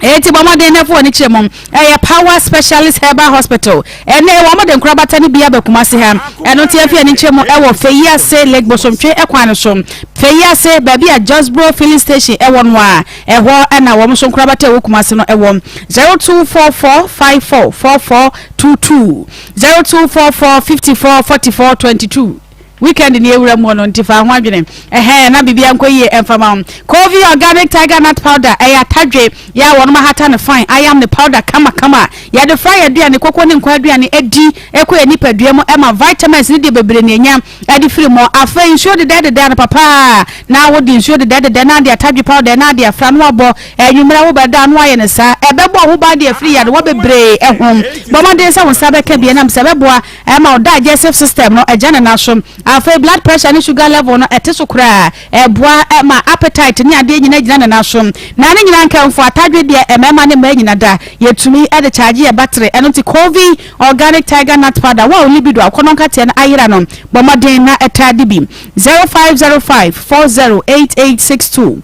Enti bɔ mmɔden na fa w'ani kyerɛ mu. Ɛyɛ Power Specialist Herbal Hospital. Ɛnnɛ wɔn de nkorabata no bi aba Kumasi ha. Ɛno nti yɛmfa yɛn ani nkyerɛ mu ɛwɔ Feyiase Lake Bosomtwe kwan no so. Feyiase, baabi a Josbro Filling Station ɛwɔ no a, ɛhɔ na wɔn nso nkorabata a ɛwɔ Kumasi no ɛwɔ. 0244 54 44 22 0244 54 44 22. Weekend ni ewura mu no nti fa ho adwene. Ɛhɛn na biribiara nkɔ yie ɛmfa ma wo. Kovi Organic Tiger Nut Powder ɛyɛ atadwe yɛ a wɔnom ahata no fine ayam ne powder kama kama. Yɛde fra yɛ aduane koko ne nkwan aduane ɛdi ɛkɔ yɛ nipadua mu ɛma vitamins ne deɛ bebree na enya ɛde firi mu. Afei nsuo dedɛɛdedɛ anɔpa paa na wode nsuo dedɛɛdedɛ na ade atadwe powder na ade afra na wabɔ anwummerɛ wo bɛda na wayɛ no saa. Ɛbɛbɔ ho ban de afiri yadewa bebree ɛho. Bɔ mmɔden sɛ wo nsa bɛka bi ɛnam sɛ ɛbɛboa Ɛma wo digestive system no gya ne nan so. Afei blood pressure ne sugar level no ɛte so koraa. Ɛboa ma appetite ne adeɛ nyinaa gyina ne nan so. Na ne nyinaa nkamfo atadwe deɛ mmarima ne mmaa nyina da. Yɛtumi de charge yɛ battery. Ɛno nti Covey Organic Tiger Nut Powder, wo a wo libido akɔnnɔ nkateɛ no ayera no, bɔ mmɔden na taa di bi. 0505 408862.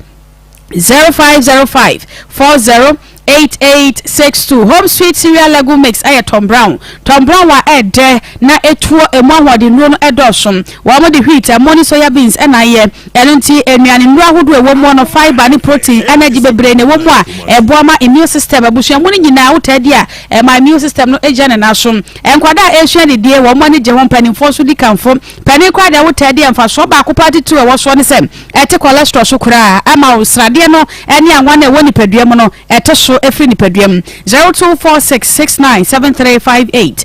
0505 40 8862 Home Sweet Cereal Lego Mix ɛyɛ Tom Brown. Tom Brown a ɛdɛ na etuo emu ahoɔdennuro no ɛdɔɔso. Wɔn de wheat, ɛmo ne soya beans ɛna ayɛ. Ɛno nti nnuane nnuro ahodoɔ ɛwɔ mu no fibre ne protein energy bebree na ɛwɔ mu a ɛboa ma immune system abusua mu no nyinaa wotaa di a ɛma immune system no gyina ne nan so. Nkwadaa a ɛresua didie wɔn ani gye ho, mpanimfoɔ nso di kamfo. Panin koraa deɛ wotaa di a mfasoɔ baako paa titiriw a ɛwɔ soɔ ne sɛ ɛte cholesterol so koraa ama wo sradeɛ no ne anwa no a ɛwɔ nipadua mu no ɛte so firi nipadua mu. 0246697358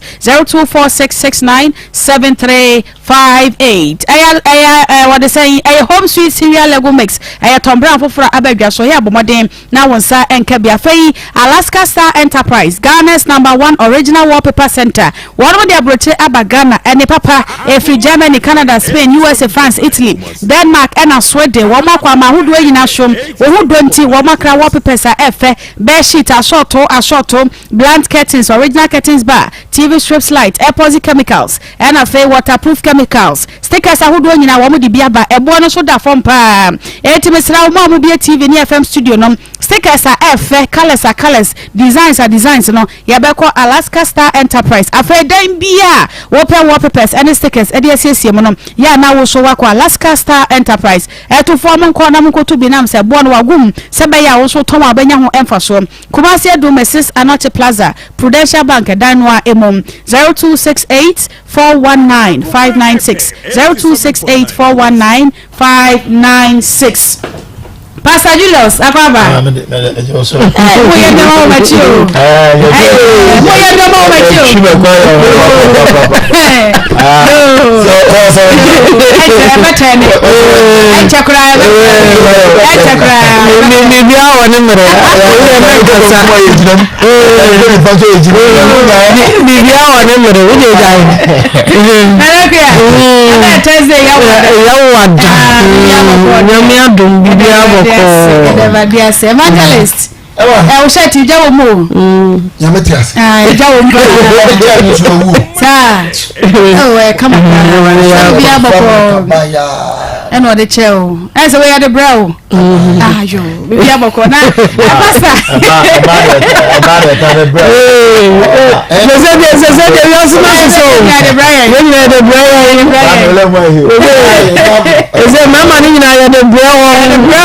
0246697358 Ɛyɛ ɛyɛ ɛɛ wɔde sɛn ɛyɛ Home Sweet Cereal Lego Mix ɛyɛ Tom Brown foforɔ a aba adwa so ɛyɛ abɔmmɔden na wo nsa nka bi. Afei Alaska Star Enterprise, Ghana's number one original wallpaper center. Wɔnom de aburokyire aba Ghana, ɛne papa ɛfiri Germany, Canada, Spain, USA, France, Italy, Denmark ɛna Sweden. Wɔn akɔ ama ahodoɔ nyinaa so. Wo ho dɔ nti wɔn akra wallpapers a ɛfɛ, bed sheet, asɔɔto, asɔɔto, blunt curtains, original curtains bar, TV strips light, epoxy chemicals, Ɛna afei waterproof chemicals, stickers ahodoɔ nyinaa wɔn de bi aba. Ɛboɔ no nso da fam paa. Enti mesrɛ wo, mo a mobue TV ne FM studio no, stickers a ɛɛfɛ, colours a colours, designs a designs no, yɛbɛkɔ Alaska Star Enterprise. Afei dan biara a wopɛ wallpapers ne stickers de asiesie mu no, yɛ a na wo nso woakɔ Alaska Star Enterprise. Atufoɔ monkɔ na monkɔtu bi nam sɛ boɔ no wɔago mu sɛ ɛbɛyɛ a wo nso wotɔn a wobɛnya ho mfasoɔ. Kumasi Adum Mrs Anokye Plaza, Prudential Bank dan no ara mu, 0268 419 596, 0268 419 596. Pastor Julius Akwaba. Ah, mo yɛ nneɛma wɔ m'akyi o. Mo yɛ nneɛma wɔ m'akyi o. Ɛkyɛ ɛbɛkyɛ ne. Ɛkyɛ koraa ɛkyɛ koraa. Biribi awɔ ne mmerɛ. Oyɛ mɛ nkasa. Biribi awɔ ne mmerɛ. Wode gya yi. Nana Kuya. Ɛbɛ Thursday yɛ wɔ da. Yɛ wɔ da. Nyame adom biribiara bɔkɔɔ. Yɛda Awurade ase. Evangelist. Ɛ wo shirt gya wɔ mu o. Nyame te ase. Ah, gya wɔ mu paa. Saa. Ɛwɔ ɛ kama paa. Biribiara bɔkɔɔ. Ɛna ɔde kyɛ o. Ɛna sɛ wɔyɛ de brɛ o. Ayo, biribiara bɔkɔɔ na pasta. Sɛsɛ deɛ sɛsɛ deɛ wiase no asesɛ o. Yɛn nyinaa yɛde brɛ yɛn. Ɛsɛ mmarima no nyinaa yɛde brɛ wɔn. Yɛde brɛ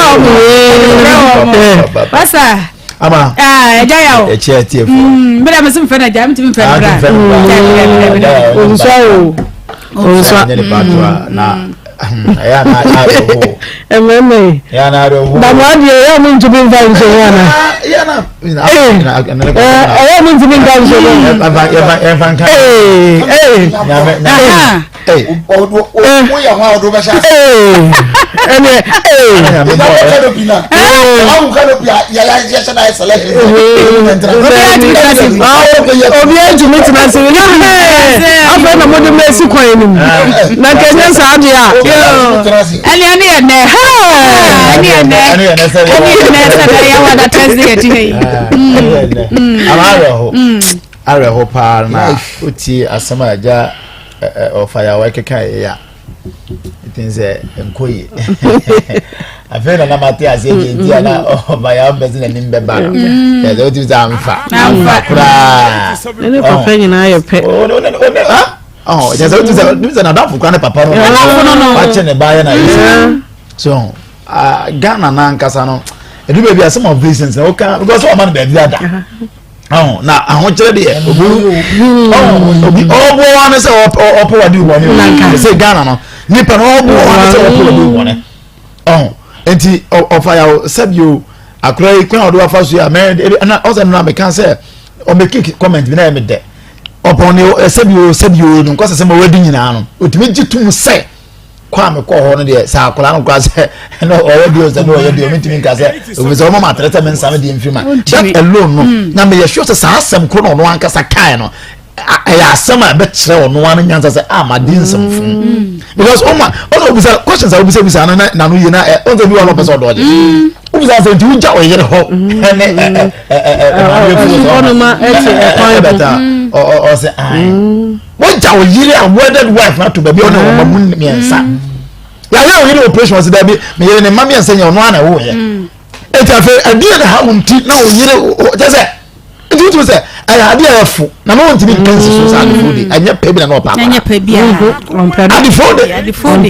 wɔn. Pasta. Ama. Ɛgya ya o. Ɛkyɛ ɛtiɛ fo. Mbɛrɛ mi si nfɛ na gya mi ti nfɛ bra. Onsua o. Onsua. Na ɛyɛ na awerɛhoɔ. Mmarima yi. Ɛyɛ na awerɛhoɔ. Damu adeɛ ɛyɛ ɔmo ntumi nfa nhyɛ mu ana. Ɛyɛ na. Ɛyɛ ɔmo ntumi nfa nhyɛ mu. Yɛnfa nka. Ee. Nyame nyame. Woyɛ ho a wɔde wobɛhyɛ ase. Ɛnɛ ee. Canopy na. Awo canopy a yɛyɛ yɛhyɛ na yɛ selection. Obiara ntumi tena ase. Afei na mode ma esi kwan no mu. Na kɛnyɛ saa deɛ a. Ɛne ɛne yɛ nɛ. Ɛne yɛ nɛ. Ɛne yɛ nɛ sɛ dɛ yɛ wɔ da Thursday yɛ ti ha yi. Ama awerɛho. Awerɛho paa na wotie asɛm a agya ɔfa yɛ a wɔkeka yɛ a. Ɛti sɛ nkɔ yie. Afei na na mate aseɛ deɛ nti a na ɔba yɛ ɔmpɛ sɛ n'anim bɛba no. Kyerɛ sɛ wotumi sɛ amfa. Amfa koraa. Ne ne papa nyinaa yɛ pɛ. Ɔhɔ kyerɛ sɛ wotumi sɛ wotumi sɛ n'adamfo koraa ne papa no. Wakyɛ ne ba yɛ na yɛ sɛ. So Ghana n'ankasa no ɛdu baabi a some of these things na woka because ɔma no baabi ada. Ɔn na ahokyerɛ deɛ obi ɔn obi ɔboɔ wa ne sɛ ɔpɛ wadi wɔne o sɛ Ghana no nipa no ɔboɔ wa ne sɛ ɔpɛ wadi wɔne ɔn nti ɔfa yaw sɛbi o akora yi kwan a ɔde wafa so yi a mɛ ebi ɛna ɔsɛ no na meka sɛ ɔmɛ comment bi na yɛ mi dɛ ɔpɔn ne sɛbi o sɛbi o no nkɔsɛ sɛ ma wadi nyinaa no otumi gye tum sɛ. Kɔ a mekɔɔ hɔ no deɛ sɛ akwadaa no koraa sɛ ɛna ɔyɛ deɛ sɛ ɔyɛ deɛ ɔmentumi nka sɛ ɛfiri sɛ ɔma matrɛ sɛ mensa me deɛ mfiri ma that alone no hmm. na meyɛ sure sɛ saa asɛm koro na ɔno ankasa kae no ɛyɛ asɛm a ɛbɛkyerɛ ɔno ano nyansa sɛ a made nsɛmfo hmm. because ɔma ɔsɛ obisa questions a obisa bisa no na n'ano yie na ɛ ɔsɛ bi wà lɔpɛ sɛ ɔdɔ ɔgye hmm. obisa sɛ nti wogya ɔyere hɔ ɛne ɛ ɛ ɛ ɛ maame efu sɛ ɔma ɛbɛta ɔsɛ ayi. Wagya wo yere a wedded wife na to baabi a ɔne wɔn mma mu mmiɛnsa. Mm. Yɛayɛ wo yere operation ɔsi daabi me yere ne mma mmiɛnsa nyɛ ɔno ara na ɛwɔ yɛ. Mm. Eti afei ɛdeɛ na ha wo nti na wo yere kyɛ sɛ nti wotumi sɛ ɛyɛ adeɛ a ɛfo na na wɔntumi nka nsi so sɛ adefo de ɛnyɛ pɛ bi na na ɔpa akwadaa. Ɛnyɛ pɛ bi a. Adefo de adefo de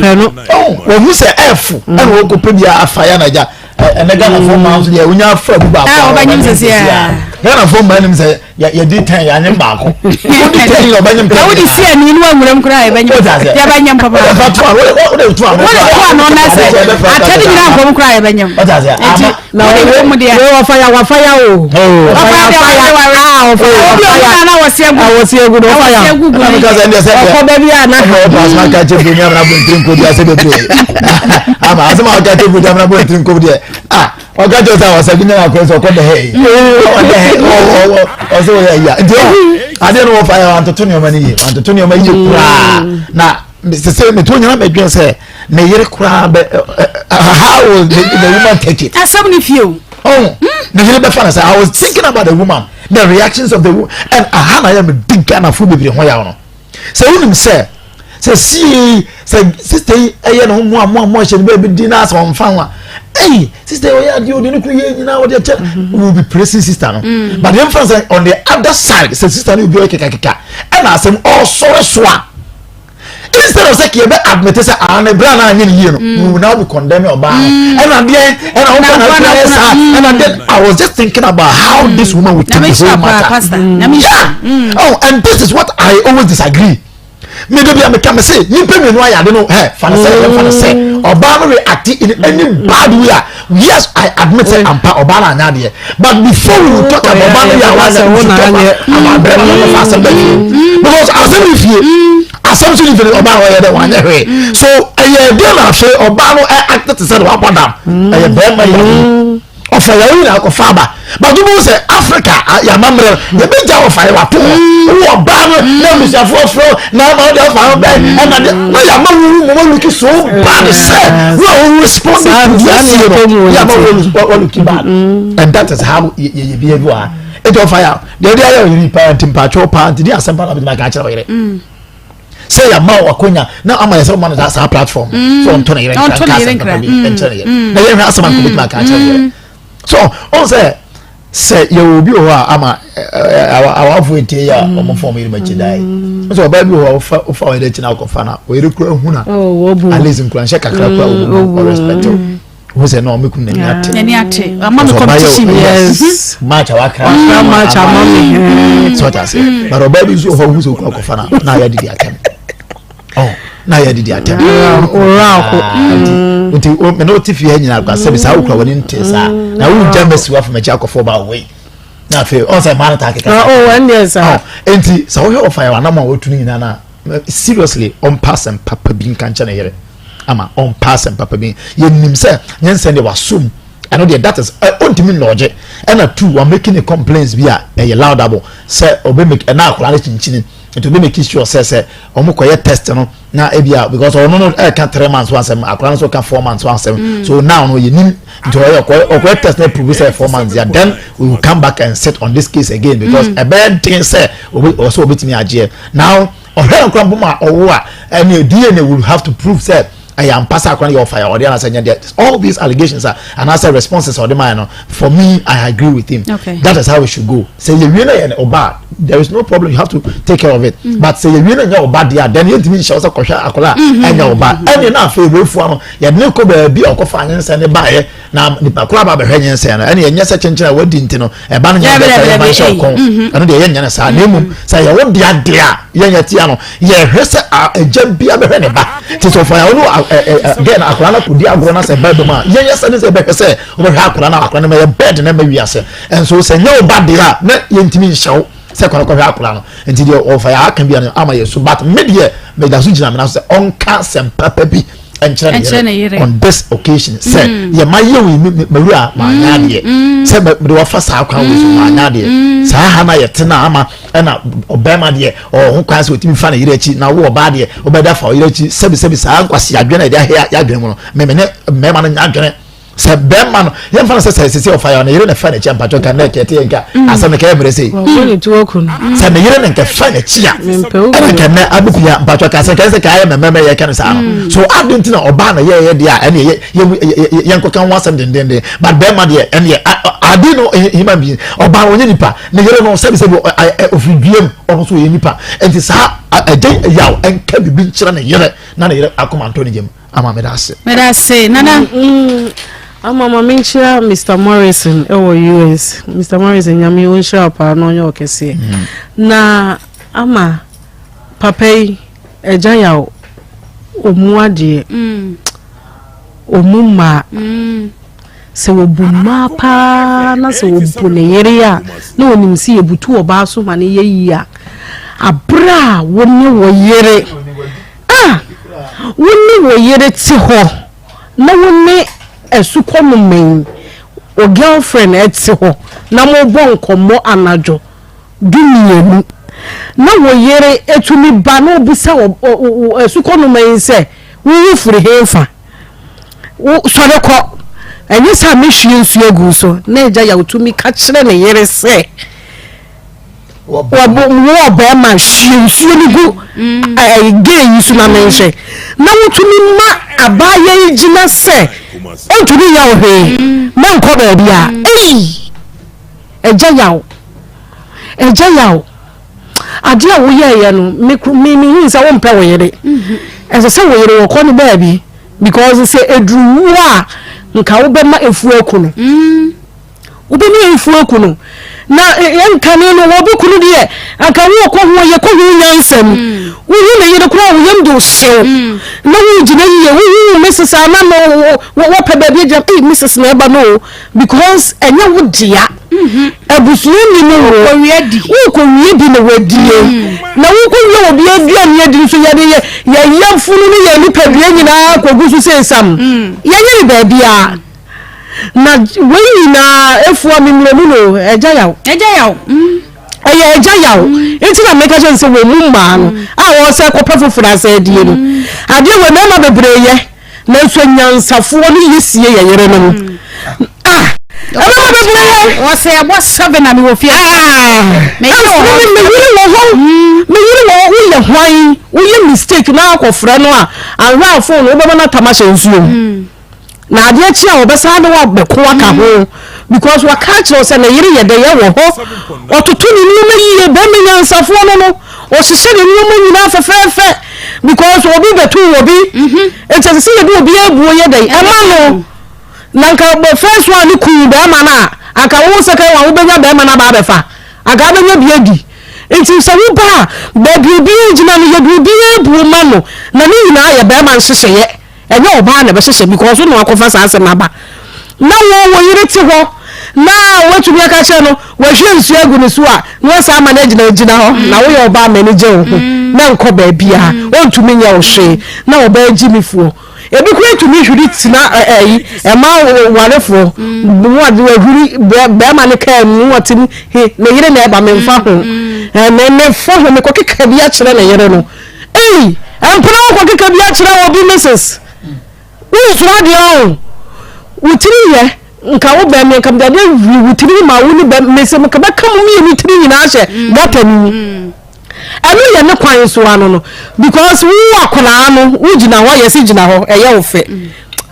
wɔhu sɛ ɛfo ɛna wɔkɔ pɛ bi a afa yɛ na agya ɛnɛ Ghanafoɔ mmaa nso deɛ wonya afa mu baako a wɔbɛnyem sɛsi a Ghanafoɔ mmaa nim sɛ yɛdi tɛn yɛanyem baako wodi tɛn yɛ ɔbɛnyem tɛn na wodi si ani ne wawuram koraa yɛbɛnyem yɛbɛnyem papa wode fa to ano wode to ano wode to ano na sɛ atɛ ne nyinaa nkɔm koraa yɛbɛnyem nti na wode wɔ mu deɛ wɔfa ya wafa ya o wɔfa ya deɛ wɔde ware ah wɔfa ya obi wafa ɔmu ya na na wɔsi agu wɔsi agu na wɔfa ya wɔsi agu gu ɛna meka sɛ ɛndeɛ sɛ ɔkɔ baabi a na ɔkɔ ɔkɔ asoma ka kyɛ broni amena bɔ ntiri nko deɛ asɛ bebree ama asoma ɔka kyɛ broni amena bɔ ntiri nko deɛ ah ɔka kyɛ sɛ ɔsɛ bi nyɛ akɔrɔ sɛ ɔkɔ dɛhɛ yi ɔdɛhɛ ɔwɔ ɔsɛ ɔyɛ ya nti ɔ adeɛ no wɔfa yɛ wantoto nneɛma no yie wantoto nneɛma yie koraa na sese meto nyina medwen sɛ ne yere koraa bɛ how will the, the woman take it. asɛm ne fie o. Oh, ne yere bɛfa no sɛ i was thinking about the woman the reactions of the woman and aha na yɛ me di ghana fo bebree ho yaw no sɛ wonim sɛ sɛ sie sɛ sista yi ɛyɛ ne ho mmoa mmoa mmoa hyɛ ne baabi di na asɛ ɔmfa ho a ɛyi sista yi ɔyɛ adeɛ ɔde ne kuru yɛ nyinaa ɔde akyɛ we will be praising sister no mm. but yɛn fa sɛ on the other side sɛ sister no obi ɔyɛ kekakeka ɛna asɛm ɔsɔre so a instead of sɛ kìí bɛ admit sɛ ah ne bra naa nye ne yie no mm. we will now be condemning ɔbaa no mm. ɛna deɛ ɛna wɔn kɔ na ɛna yɛ saa ɛna deɛ I was just thinking about how mm. this woman would take the whole matter yeah oh and this is what I always disagree. Me de bia meka me se nipa mmienu ayɛ ade no hɛ fa no sɛ yɛn fa no sɛ ɔbaa no react in any bad way a yes I admit sɛ ampa ɔbaa no anyɛ adeɛ but before we will talk about ɔbaa no yɛ a wanyɛ we should talk about bɛrima no kɔfa asɛm bɛ fie because asɛm ni fie asɛm so ni fie ɔbaa no ɔyɛ dɛ wanyɛ hwee so ɛyɛ den na afei ɔbaa no ɛ act te sɛ de wabɔ dam ɛyɛ bɛrima yɛ ɔfa yɛn nyinaa kɔfa aba but wobɛhu sɛ africa yɛamammerɛ yɛbɛgya ɔfa yɛ wato hɔ wowɔ ɔbaa no na abusuafoɔ frɛ na ama wode ɔfa ho bɛn ɛna de na yɛama wo mu waluki so bad sɛ wo a wo respond to deɛ asie no yɛama waluki bad and that is how yɛyɛ behave wɔ ha ɛti ɔfa yɛ deɛ wode ayɛ ɔyere paa nti mpaatwɛ paa nti de asɛm pa na bɛtumi aka akyerɛ ɔyere sɛ yɛama wo akonya na ama yɛ sɛ woma no saa platform mm. sɛ ɔntɔ ne yere nkra nka asɛm papa bi mm. nkyerɛ ne yere mm. na yɛhwɛ asɛm anka bɛtumi aka akyerɛ ne yere so ɔn sɛ sɛ yɛwɔ obi wɔ hɔ a ama awafoɔ etie yɛ a wɔn fɔm yere makyi dan yi sɛ ɔbaa bi wɔ hɔ a wofa wofa ɔyere akyi na akɔfa na ɔyere kura hu na oh, at least nkuranhyɛ kakra kura wɔ mu ɔrespect o who sɛ no ɔmo kunu n'ani ate n'ani ate ama mi competition yes match a wakra wakra match ama mi sɛ ɔta ase but ɔbaa bi nso wɔ hɔ who sɛ okunu akɔfa na na ayɛ didi atɛm ɔ na ayɛ didi atɛm ɔwura ako nti mɛ n'o ti fi hɛ nyina akɔ asɛbi saa okura wɔn ni nte saa na wo gya mɛsi wa fama akyi akɔfɔ ɔbaa wei na afei ɔn sɛ mmaa no ta akeka ɔ ɛn deɛ saa nti sɛ wohwɛ ɔfa yɛ anam a wɔtu no nyinaa na seriously ɔmpa asɛm papa bi nka nkyɛn ne yere ama ɔmpa asɛm papa bi yɛnim sɛ nyɛnsɛn deɛ wasom ɛno deɛ that is ɔntumi nnɔɔgye ɛna two wa making a complaints bi a ɛyɛ loudable sɛ ɔbɛ make ɛna akwadaa no kyinkyini nti ɔbɛ make sure sɛ sɛ ɔmo kɔyɛ test no na ebi a because ɔno no ɛka three months ho asɛm akwadaa no nso ka four months ho asɛm mm. so now no yɛnim nti ɔyɛ ɔkɔyɛ ɔkɔyɛ test na prove sɛ 4 months ya then we will come back and sit on this case again because mm. ɛbɛyɛ den sɛ ɔsɛ ɔbɛtumi agyeɛ now ɔhwɛ nkora mpo ma ɔwo a ɛne DNA will have to prove sɛ ɛyɛ ampa sɛ akora no yɛ ɔfa yɛ ɔde anaasɛ nyɛ deɛ all these allegations a anaasɛ responses a ɔde maa no for me I agree with him okay. that is how it should go sɛ yɛwie no yɛ ɔba there is no problem you have to take care of it mm. but sɛ yɛwie no nyɛ ɔba deɛ a then yɛntumi nhyɛ sɛ kɔhwɛ akora a ɛnyɛ ɔba ɛne na afei wefua no yɛde ne kɔ baabi a ɔkɔfa anyinsɛn ne baeɛ na nipa koro aba abɛhwɛ nyinsɛn no ɛne ɛnyɛ sɛ kyenkyen a wadi nti no ɛba no nyɛ bɛka yɛma nhyɛ ɔkɔn mhm. ɛno deɛ yɛnyɛ no saa na mmom sɛ yɛwo dea deɛ a yɛnyɛ tia no yɛhwɛ sɛ agya bia bɛhwɛ ne ba nti sɛ ɔfa yɛwo no gɛ no akora no akɔdi agorɔ no sɛ ba bɛm a yɛnyɛ sɛ ne sɛ yɛbɛhwɛ sɛ wobɛhwɛ akora no akora no ma yɛ bɛd na ma wiase ɛnso sɛ nyɛ wo ba deɛ a na yɛntumi nhyɛ wo sɛ kwan kɔhwɛ akora no nti deɛ ɔfa yɛ aka bia no ama yɛ so but me deɛ meda so gyina mena so sɛ ɔnka asɛm papa bi nkyerɛ ne yere on this occasion sɛ mm. yɛ ma yɛ wei mawura maanyɛ mm. adeɛ mm. sɛ mede wafa saa kwan wei so maanyɛ adeɛ saa ha na yɛte na ama ɛna ɔbɛrima deɛ ɔwɔ ho kwan sɛ ɔtumi fa ne yere akyi na wo ɔbaa deɛ wobɛda fa ɔyere akyi sɛbisɛbi saa nkwasi adwene a yɛde ahɛ yɛadwene mu no mɛmɛ ne mmarima no nya adwene sɛ bɛrima no yɛmfa no sɛ sɛ sɛ ɔfa yɛ ne yere na fa n'akyi ampatwɔ nka na ɛkɛte yɛ nka mm. asɛm no kɛyɛ mmerɛ sei sɛ ne yere ne nka fa n'akyi a ɛna nka nɛ abɛpia mpatwɔ ka sɛ kɛyɛ sɛ kaayɛ mɛmɛmɛ yɛka no saa no mm. so ade nti na ɔbaa na yɛyɛ deɛ a ɛne yɛnkɔka ho asɛm dendenden but bɛrima deɛ ɛneɛ ade no human being ɔbaa no ɔnyɛ nipa ne yere no sɛbi sɛbi ɔfiri duam ɔno nso ɔyɛ nipa nti saa ɛgye yaw ɛnka biribi nkyerɛ ne yere na ne yere akoma ntɔ ne gyam Ama meda ase. Meda ase nana. Mm, ama ma menkyia Mr. Morrison ɛwɔ US. Mr. Morrison nyame ɔnhyira wo paa na ɔnyɛ ɔkɛseɛ. Mm. Na ama papa yi ɛgya yaw ɔmu adeɛ. Mm. Ɔmu mmaa. Mm. Sɛ wɔbu mmaa paa na sɛ wɔbu ne yere a na ɔnim sɛ yɛbutu ɔbaa so ma no yɛ yie a aberɛ a wo ne wo yere A Wo ne wo yere te hɔ na wo ne asukɔnoma yi, wo girlfriend te hɔ na mobɔ nkɔmmɔ anadwo 12 na wo yere tumi ba na ɔbisa asukɔnoma yi sɛ, wo wo firi hefa? Wo sɔre kɔ, ɛnyɛ saa mɛhwie nsuo agu wo so. Na agya Yaw tumi ka kyerɛ ne yere sɛ, Wo ɔbarima hwie nsuo no gu mm. gay yi so na menhwɛ na wotumi ma abaayɛ yi gyina sɛ ɔntumi nyɛ wo hwee mm. mɛnkɔ baabi a mm. ei ɛgya yaw ɛgya yaw adeɛ a woyɛɛyɛ no mehu sɛ wompɛ wo yere mm-hmm. ɛsɛ sɛ wo yere wɔkɔ no baabi because sɛ ɛduru wuo a nka wobɛma ɛfu aku no Wobɛnya mfuo aku no. Na yɛn kane no wɔbi kunu deɛ anka wokɔ ho yɛkɔ ho nyansa mu. Wohu ne yere koraa wo yam de wo hyew na wogyina yiye wohu Mrs. a na no wɔpɛ baabi agyina ei Mrs. na ɛba no o because ɛnyɛ wo dea abusua ni mu wo wokɔwie di na wadie na wokɔwie obi aduane adi nso yɛde yɛ yɛyɛ funu ne yɛ nipadua nyinaa kɔgu so sɛ esam yɛnyɛ ne baabiara na wei nyinaa efua me mmerɛ mu no ɛgya yaw ɛgya yaw ɛyɛ agya yaw nti na meka kyerɛ no sɛ wɔn mu mmaa no a wɔsɛ kɔpɛ foforɔ asɛ adie no adeɛ wɔ mmarima bebree yɛ nanso anyansafoɔ no yɛ sie yɛ yerenom ah mmarima bebree yɛ wɔsɛ ɛbɔ sɛbe na mewɔ fie ah meyere wɔ hɔ meyere wɔ hɔ woyɛ hwan woyɛ mistake na akɔfrɛ no a anhwɛ a phone wobɛma no atam ahyɛ nsuo mu Na adeɛ kye a wɔbɛsan de wo abɛko aka ho because waka akyerɛ wo sɛ ne yere yɛ dɛ yɛ wɔ hɔ ɔtoto ne nneɛma yie bɛrima nyansafoɔ no no ɔhyehyɛ ne nneɛma nyinaa fɛfɛɛfɛ because obi bɛto wɔ bi nti ɛsɛ sɛ yɛde obi abuo yɛ dɛ ɛma no na nka first one ne kuu bɛrima no a anka wo second one wobɛnya bɛrima no aba abɛfa anka wobɛnya bi adi nti sɛ woba a baabi obiara gyina no yɛde obiara abuo ma no na ne nyinaa yɛ bɛrima nhyehyɛeɛ Ɛnyɛ ɔbaa na ɛbɛhyehyɛ because wo na wakɔfa saa asɛm no aba. Na wo wo yere te hɔ na woatumi aka kyerɛ no wahwie nsuo agu ne so a na wasan ama no agyina gyina hɔ na woyɛ ɔbaa ma ani gye wo ho na nkɔ baabiara ɔntumi nyɛ wo hwee na ɔbaa gyimifoɔ ebi koraa tumi hwiri tena ɛyi ɛma warefoɔ wahwiri bɛrima ne kaa mu wɔte mu he ne yere na ɛba memfa ho ɛmɛ memfa ho mekɔkeka bi akyerɛ ne yere no Ei mpena wo kɔkeka bi akyerɛ obi Mrs. Wonsuro adeɛ o Wo tiri yɛ nka wo bɛn me nka mede adeɛ wiri wo tiri ma wo ne bɛn mese nka bɛka mo mmienu tiri nyinaa hyɛ gata no mu ɛno yɛ ne kwan so ano no because wo akwadaa no wo gyina hɔ yɛse gyina hɔ ɛyɛ wo fɛ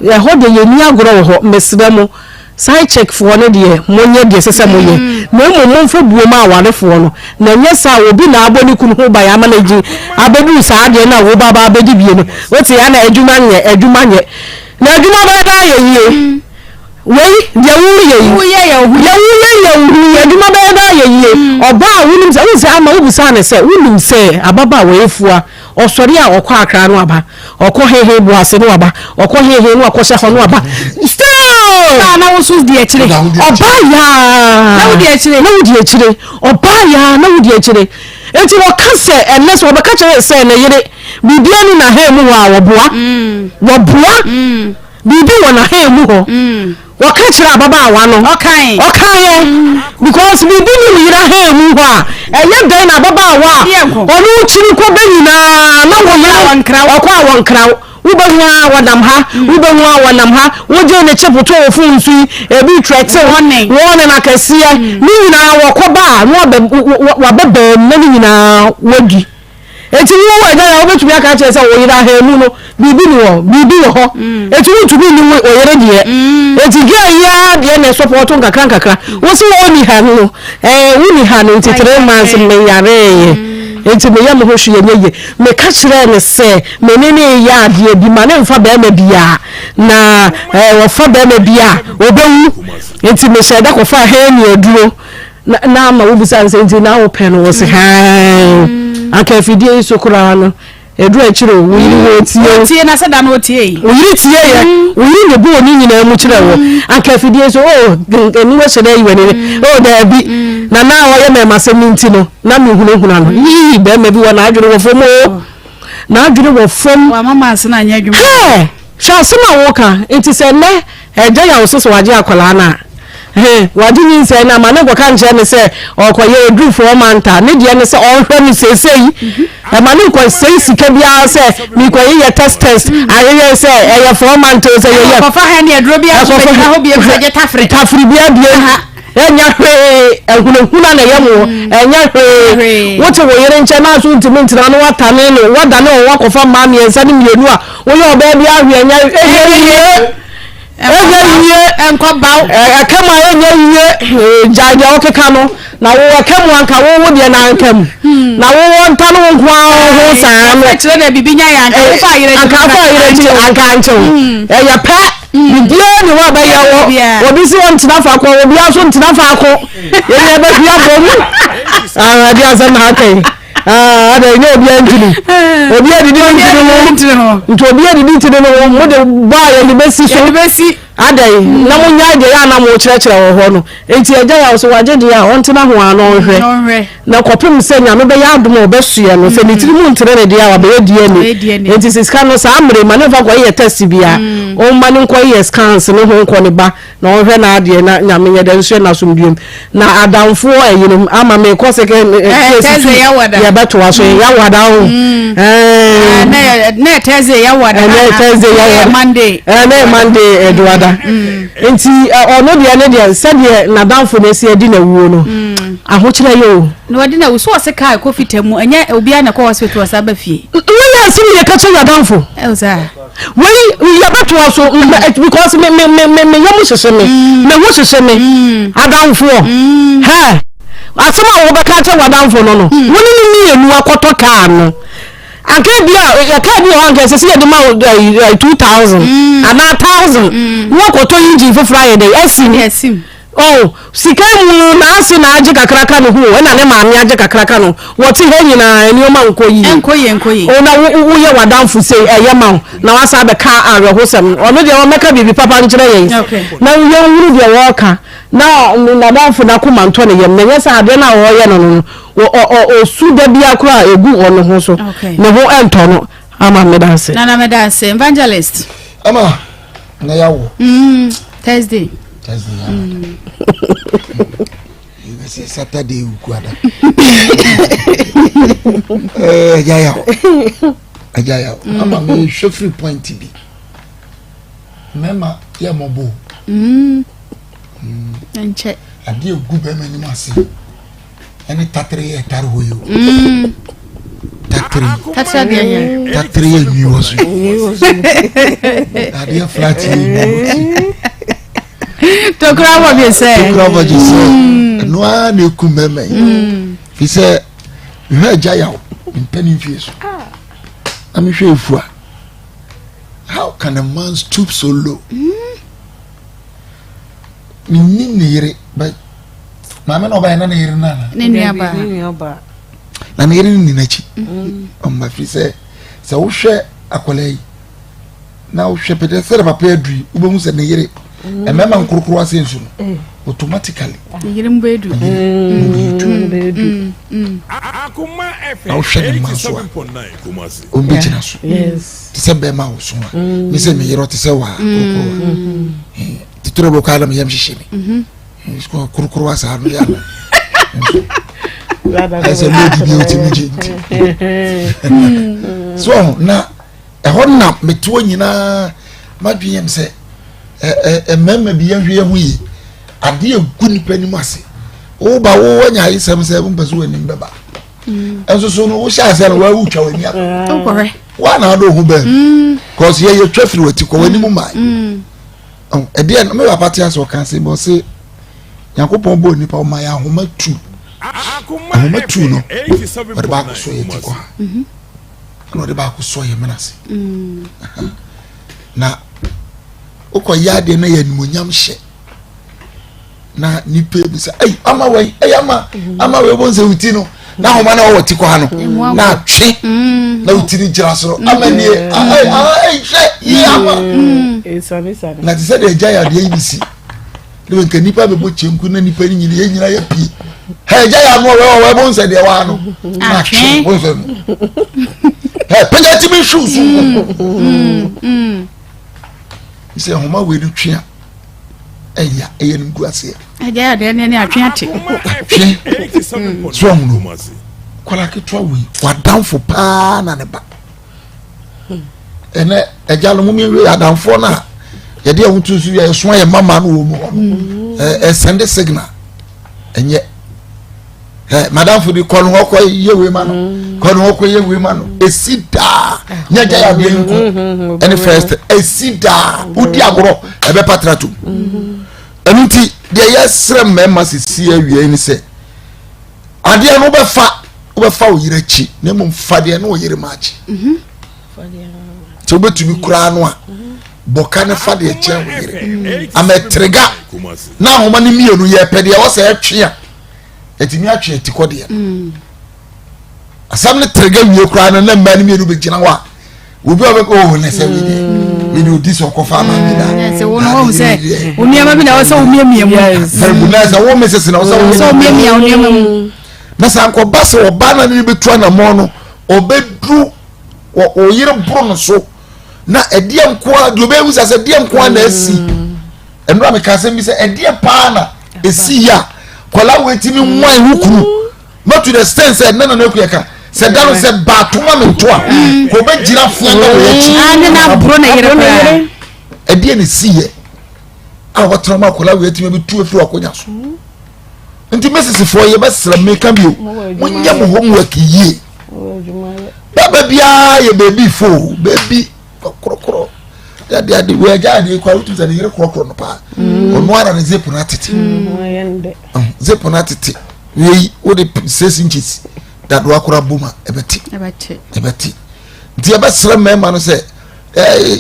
ɛhɔ deɛ yɛnni agorɔ wɔ hɔ mesrɛ mo Side chick foɔ no deɛ monyɛ deɛ ɛsɛ sɛ moyɛ na mmom momfa buo ma awarefoɔ no na ɛnyɛ saa a obi na abɔ ne kunu ho ban ama no agyi abɛduru saa adeɛ no a wo ba ba abɛdi bie no wote a na adwuma nyɛ adwuma nyɛ na adwuma bɛyɛ daa yɛ yie wei deɛ woyɛ yi deɛ woyɛ yɛ wo ho yi adwuma bɛyɛ daa yɛ yie ɔbaa a wonim sɛ wohu sɛ ama wobusaa ne sɛ wonim sɛ ababaawa efua Ɔsɔre a ɔkɔ Accra no aba, ɔkɔ hehe Boase no aba, ɔkɔ hehe no akɔhyɛ hɔ no aba. Still! Ɔbaa na wo nso di akyire. Ɔbaa yaa. Na wo di akyire. Na wo di akyire. Ɔbaa yaa na wo di akyire. Nti wɔka sɛ ɛnɛ sɛ ɔbɛka kyerɛ sɛ ne yere biribiara ni n'ahan mu hɔ a wɔboa. Wɔboa. Biribi wɔ n'ahan mu hɔ. Wɔka kyerɛ ababaawa no. Ɔkae. Ɔkaeɛ. Because biribi ne wo yere ahan mu hɔ a, ɛyɛ dɛn na ababaawa a ɔne wo kyiri kɔ bɛ nyinaa na wo yere ɔkɔ a wɔnkra wo. Wobɛhu a wɔnam ha, wobɛhu a wɔnam ha, wogye ne chip to wo phone so yi, ebi trɛte wo, wɔne no akɛseɛ, ne nyinaa wɔkɔ ba a na wabɛbaa mu na ne nyinaa wadi. Enti wo agya ya wobɛtumi aka akyerɛ sɛ wo yere ahanu no biribi ni hɔ biribi wɔ hɔ mm. enti wontumi nni wo yere deɛ mm. enti gɛ yi ara deɛ na ɛsɔpɔto nkakra nkakra wo se wonni ha no ɛɛ wonni ha no nti 3 months meyareeɛ mm. enti meyɛ me ho hwee nyɛ yie meka kyerɛɛ ne sɛ me ne ne yɛ adeɛ bi ma ne mfa bɛrima biara na ɛɛ wɔfa bɛrima bi a ɔbɛwu enti mehyɛ da kɔfa hɛn ne aduro Na na ama wobisa no sɛ nti na wopɛ no wɔ se hann anka afidie yi so koraa no ɛduru akyire o wo yere wɔ tie o tie na sɛ da no ɔtie yi wo yere tie yɛ wo yere na ɛbɔɔ ne nyinaa mu kyerɛ wɔ anka afidie yi so o aniwa hyɛ dɛ yi w'ani o daabi na na ɔyɛ mɛmasɛm no nti no na mehunahuna no yii bɛrima bi wɔ n'adwene wɔ fam o n'adwene wɔ fam wama ma ase na anyɛ adwuma hɛɛ hwɛ asɛm a woka nti sɛ nnɛ ɛgya yɛ wo so sɛ wagye akwadaa no a he wagye nyinsɛn no ama ne nkɔka nkyerɛ ne sɛ ɔkɔyɛ ɛduru four month a ne deɛ ne sɛ ɔnhwɛ no seesei ɛma ne nkɔsɛe sika biara sɛ mekɔyeyɛ test test ayeyɛ sɛ ɛyɛ 4 month o sɛ yɛyɛ kɔfa ha ne aduro bi aso bɛgyina hɔ bio sɛ gye tafere tafere bi abie ɛnyɛ hwee ahunahuna na ɛyɛ mo ɛnyɛ hwee wote wo yere nkyɛn na so ntumi ntena no watane no wadane wɔn wakɔfa mmaa mmiɛnsa ne mmienu a woyɛ ɔbaa bi ahwe ɛnyɛ ɛnyɛ yie ɛnyɛ yie ɛnkɔbaw ɛka mu a ɛnyɛ yie gyae deɛ wokeka no na wo ɛka mu anka wo wo deɛ na anka mu na wo wɔ nta no wo nko ara ho saa no kyerɛ dɛ biribi nya yɛ anka wofa ayerɛ anka afa ayerɛ akyi anka ankyɛw ɛyɛ pɛ biribiara ni hɔ a bɛyɛ wɔ obi si wɔn ntena faako obi nso ntena faako yɛn yɛ bɛhwi abɔ mu ahadi asɛm na aka yi. Ah, ada ɛnyɛ obiara ntini. Obiara didi ne ntini ho. Nti obiara didi ntini no ho, mo de bɔ a yɛde bɛsi so. Yɛde bɛsi. Ada yi, na mo nya deɛ yɛ a na mo kyerɛkyerɛ wɔ hɔ no. Nti agya yɛ so wagye deɛ a ɔntena ho a na ɔnhwɛ. Na kɔpem sɛ Nyame bɛyɛ adom a ɔbɛsoɛ no, sɛ ne tiri mu ntere ne deɛ a wabɛyɛ DNA. Nti sɛ sika no saa mmere ma ne mfa nkɔyɛ test bia, ɔmma no nkɔyɛ scans ne ho nkɔ ne ba. Na ɔnhwɛ n'adeɛ na Nyame nyɛ dɛ nsoɛ n'asomdwoeɛ mu. Na adamfoɔ ɛyinom ama mekɔ second eh, case tu yɛbɛtoa so mm. yɛawada o. Mm. Ɛnɛ Thursday yɛawada. Ɛnɛ Thursday yɛawada. Monday. Ɛnɛ Monday ɛduada. Nti ɔno deɛ ne deɛ sɛdeɛ n'adamfo no asi adi n'awuo no ahokyerɛ yɛ o. Na wɔde na wusu ɔse kaa ɛkɔ fita mu ɛnyɛ obiara na ɛkɔ hospital ɔsa ba fie. Wei yɛ asɛm yɛ ka kyerɛ yɛadamfo. Ɛwɔ saa. Wei yɛbɛtoa so because me me me me me yam hyehye me mm. me ho hyehye me mm. adamfoɔ mm. hɛ asɛm a wɔbɛka akyerɛ w'adamfo no no wo ne ne mmienu akɔtɔ kaa no anka bi a kaa bi wɔ hɔ anka ɛsɛ sɛ yɛde ma 2000 anaa 1000 na wakɔtɔ engine foforɔ ayɛ dɛ asim. Oh, sika mu no, n'ase na agye kakra ka ne ho o, ɛna ne maame agye kakra ka no. Wɔte ha nyinaa, nneɛma nkɔ yie. Ɛnkɔ yie, ɛnkɔ yie. Oh, na wo, woyɛ w'adamfo sei, ɛyɛ ma wo, na wasan abɛka awerɛhosɛm. Ɔno deɛ ɔmmɛka biribi papa nkyerɛ yɛn, Okay. na yɛnhunu deɛ wɔreka, na n'adamfo no akoma ntɔ ne yam. Na ɛnyɛ sɛ adeɛ no a wɔreyɛ no no, ɔ, ɔ, ɔ, ɔsu da biara koraa a, ɛgu ɔno ho so. Okay. Ne ho ɛntɔ no. Ama, meda ase. Nana, meda ase. Evangelist. Ama, na yɛawo. Mm, Thursday. Thursday yɛ mm. Yɛbɛsɛ Saturday wukuada. Ɛgya yaw. Ɛgya yaw. Ama mehwɛ firi point bi. Mmarima yɛ mmɔbɔ. Mm. Nkyɛ. Adeɛ gu bɛrima anim ase. ɛne tatere yɛ tare hɔ yi o mm. tatere tatere adeɛ yɛ tatere yɛ nwi wɔ so adeɛ flat yɛ nwi wɔ so tokura wɔ bi sɛ tokura wɔ bi sɛ mm. ɛno ara na eku mɛmɛ yi mm. fi sɛ mehwɛ agya yaw mpɛn mfie so na mehwɛ efua how can a man stoop so low. Mm. Mennim ne yere but maame na ɔbaeɛ na ne yere no ana? Ne nuabaa. Na ne yere no ni n'akyi. Mm. Ɔmma firi sɛ sɛ wohwɛ akwadaa yi na wohwɛ pɛtɛ sɛ papa aduru yi wobɛhu sɛ ne yere mm. mmarima nkorokoro ase nso no eh. automatically. Ne yere mu bɛyɛ du. Ne yere mu bɛyɛ du. Mm. Na wohwɛ ne mma nso a ɔmbɛgyina so. Te sɛ bɛrima a wɔso a me sɛ me yere ɔte sɛ waa korokoro a. titire bɔ kaa na meyam hyehye me mhm. korokoro asaa no yɛ ana ayɛ sɛ load bi ɔtumi gye nti so na ɛhɔ na metoɔ nyinaa madwene yam sɛ mmarima bi yɛnhwɛ yɛn ho yie adeɛ egu nipa anim ase woba wo wanya ayesɛm sɛ wompɛ so w'anim bɛba nso so no wohyɛ aseɛ no wawu twa w'ani akɔ woana ade wo ho bɛn kɔs yɛyɛ twa firi w'ati kɔ w'anim mae Ɛdeɛ no me papa te ase ɔka asɛm bi ɔse Nyankopɔn bɔɔ nipa ɔma yɛ ahoma tu ahoma tu no ɔde baako sɔ yɛ ti kɔ ha mhm. ɛna ɔde baako sɔ yɛ mena ase mm. na wokɔ yɛ adeɛ na yɛ animonyam hyɛ na nipa bi sɛ ɛyi ama wei ɛyi ama mhm. ama wei wɔn sɛ wuti no na ahoma na ɔwɔ ti kɔ ha no na atwe mm. na wuti no gyina soro ama nie ɛyi ɛyi hwɛ yie ama na te sɛ deɛ ɛgya yɛ adeɛ yi bi si ne bɛ nka nipa bɛ bɔ kyenku na nipa ni nyina yɛ nyina yɛ pii hɛ ɛgya yɛ ano ɔwɛ ɔwɛ bɔ nsɛ deɛ waa no na atwe bɔ nsɛ no hɛ pɛgya ti mi hwiw so sɛ ahoma wei no twe a. ɛya ɛyɛ no gu aseɛ. ɛgya yɛ adeɛ ne atwe ate. atwe so ɔhono kwara ketewa wei wadamfo paa na ne ba ɛnɛ ɛgya no mumi wie adamfoɔ no a yɛde ɛho to so yɛ ɛso ayɛ mama no wɔ mu hɔ no ɛsɛnde signal ɛnyɛ ɛ madamfo de kɔ no hɔ kɔ yɛ wei ma no mm. kɔ no hɔ kɔ yɛ wei ma no esi daa nyɛ gya yɛ adeɛ nko mm-hmm. ɛne first esi daa wodi agorɔ ɛbɛ patra to ɛnu nti deɛ yɛsrɛ mmarima sisi awia yi ni sɛ adeɛ no wobɛfa wobɛfa wo yere akyi na mmom fa deɛ ne wo yere ma akyi mm-hmm. sɛ wobɛtumi koraa no a bɔka ne fa deɛ kyɛn wo yere ama ɛterega na ahoma no mmienu yɛpɛ deɛ ɛwɔ sɛ ɛtwe a ɛtumi atwe atikɔ deɛ mm. Asɛm no terega wie koraa no na mmaa no mmienu bɛgyina hɔ a obi a ɔbɛka oh na sɛ wei deɛ wei deɛ odi sɛ ɔkɔfa ama mi na sɛ wo no wɔn sɛ wo nneɛma bi na ɛwɔ sɛ wo miamia mu very good na sɛ wo mesese na ɔsɛ wo sɛ wo miamia wo nneɛma mu na sɛ ankɔba sɛ ɔbaa na ne bɛtu anammɔn no ɔbɛduru ɔyere boro no so na ɛdeɛ nko a deɛ ɔbɛhu sɛ sɛ ɛdeɛ nko a na asi ɛnura meka asɛm bi sɛ ɛdeɛ paa na ɛsi yɛ a kɔla wei tumi nwan wo kunu not to the extent sɛ nana na ekuyɛ ka sɛ da no sɛ baako ma mi nto a kò bɛ gyina fia na wɔ akyi. ane na aburo na yere koraa. ɛdeɛ na esi yɛ a wɔtena mu akɔla wei atumi bi tu efiri akonnwa so nti mesisifoɔ yɛ bɛ srɛ meka bio mo nyɛ mo homework yie bɛbɛ biara yɛ beebi fo beebi korɔkorɔ yɛde ade wei agya ade kɔ awotum sɛ ne yere korɔkorɔ no paa ɔno ara ne zip no atete zip no atete. Wei wode six inches dadoa koraa bom a ɛbɛte ɛbɛte nti yɛbɛsrɛ mmarima no sɛ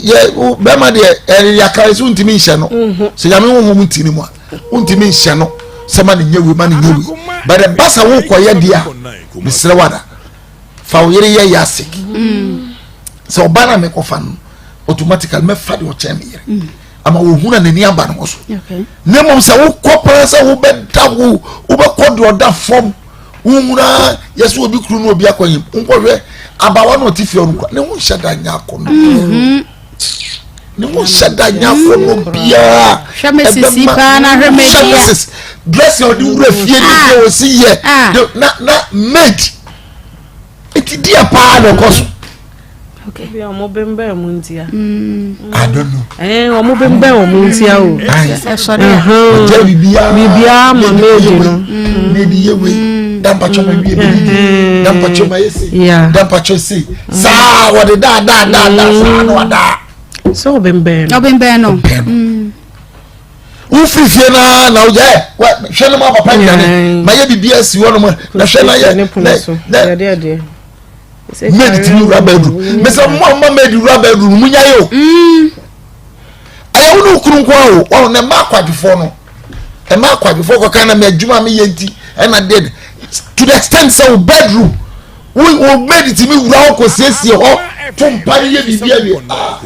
yɛ bɛrima deɛ yɛaka sɛ wontumi nhyɛ no mhm. sɛ nyame honhom nti no mu a wontumi nhyɛ no sɛ ma ne nyɛ wei ma ne nyɛ wei but ɛba sɛ wokɔyɛ deɛ a mesrɛ wada fa wo yere yɛ yasik mm. sɛ ɔba no a mekɔfa no automatically mɛfa deɛ ɔkyɛn me yere mm. ama wɔhu na n'ani aba ne ho so na mmom sɛ wokɔ paa sɛ wobɛda wo wobɛkɔ deɛ ɔda fam wohuna yɛsɛ obi kuru no obi akɔyim nkɔhwɛ abawa na ɔte fie ɔno kora ne ho nhyɛ da nyɛ akɔnnɔ mm-hmm. ne ho nhyɛ da nyɛ akɔnnɔ biara ɛbɛma hyɛ mrs dressing ɔde wura fie ne deɛ ɔsi yɛ ah. na na maid eti deɛ paa na ɛkɔ so. Ebi a wɔn bɛnbɛn wɔn ntia. I don't know. Ɛɛ wɔn bɛnbɛn wɔn ntia o. Ɛsɔre a. Ɔgya biribiara. Biribiara ma meedi no. Meedi yɛ wei. Dampatsɔ ma wie bi didi. Dampatsɔ ma yɛ se. Dampatsɔ se. Saa wɔde daa daa daa daa saa na wadaa. Sɛ ɔbɛnbɛn no. Ɔbɛnbɛn no. Ɔbɛn no. Wofiri fie naa na woyɛ ɛ hwɛ no ma papa nnuane ma yɛ biribiara si hɔ nom na hwɛ na yɛ na na. Maid tumi wura bedroom mesɛ mo a mo maid wura bedroom mo nya yɛ o mm. ɛyɛ wo ne wo kunu nko a o wɔn na mma akwadwofoɔ no mma akwadwofoɔ kɔka na mɛ adwuma mi yɛ nti ɛna deɛ to the extent sɛ wo bedroom wo wo maid tumi wura hɔ kɔ siesie hɔ to mpa ne yɛ biribi awie ah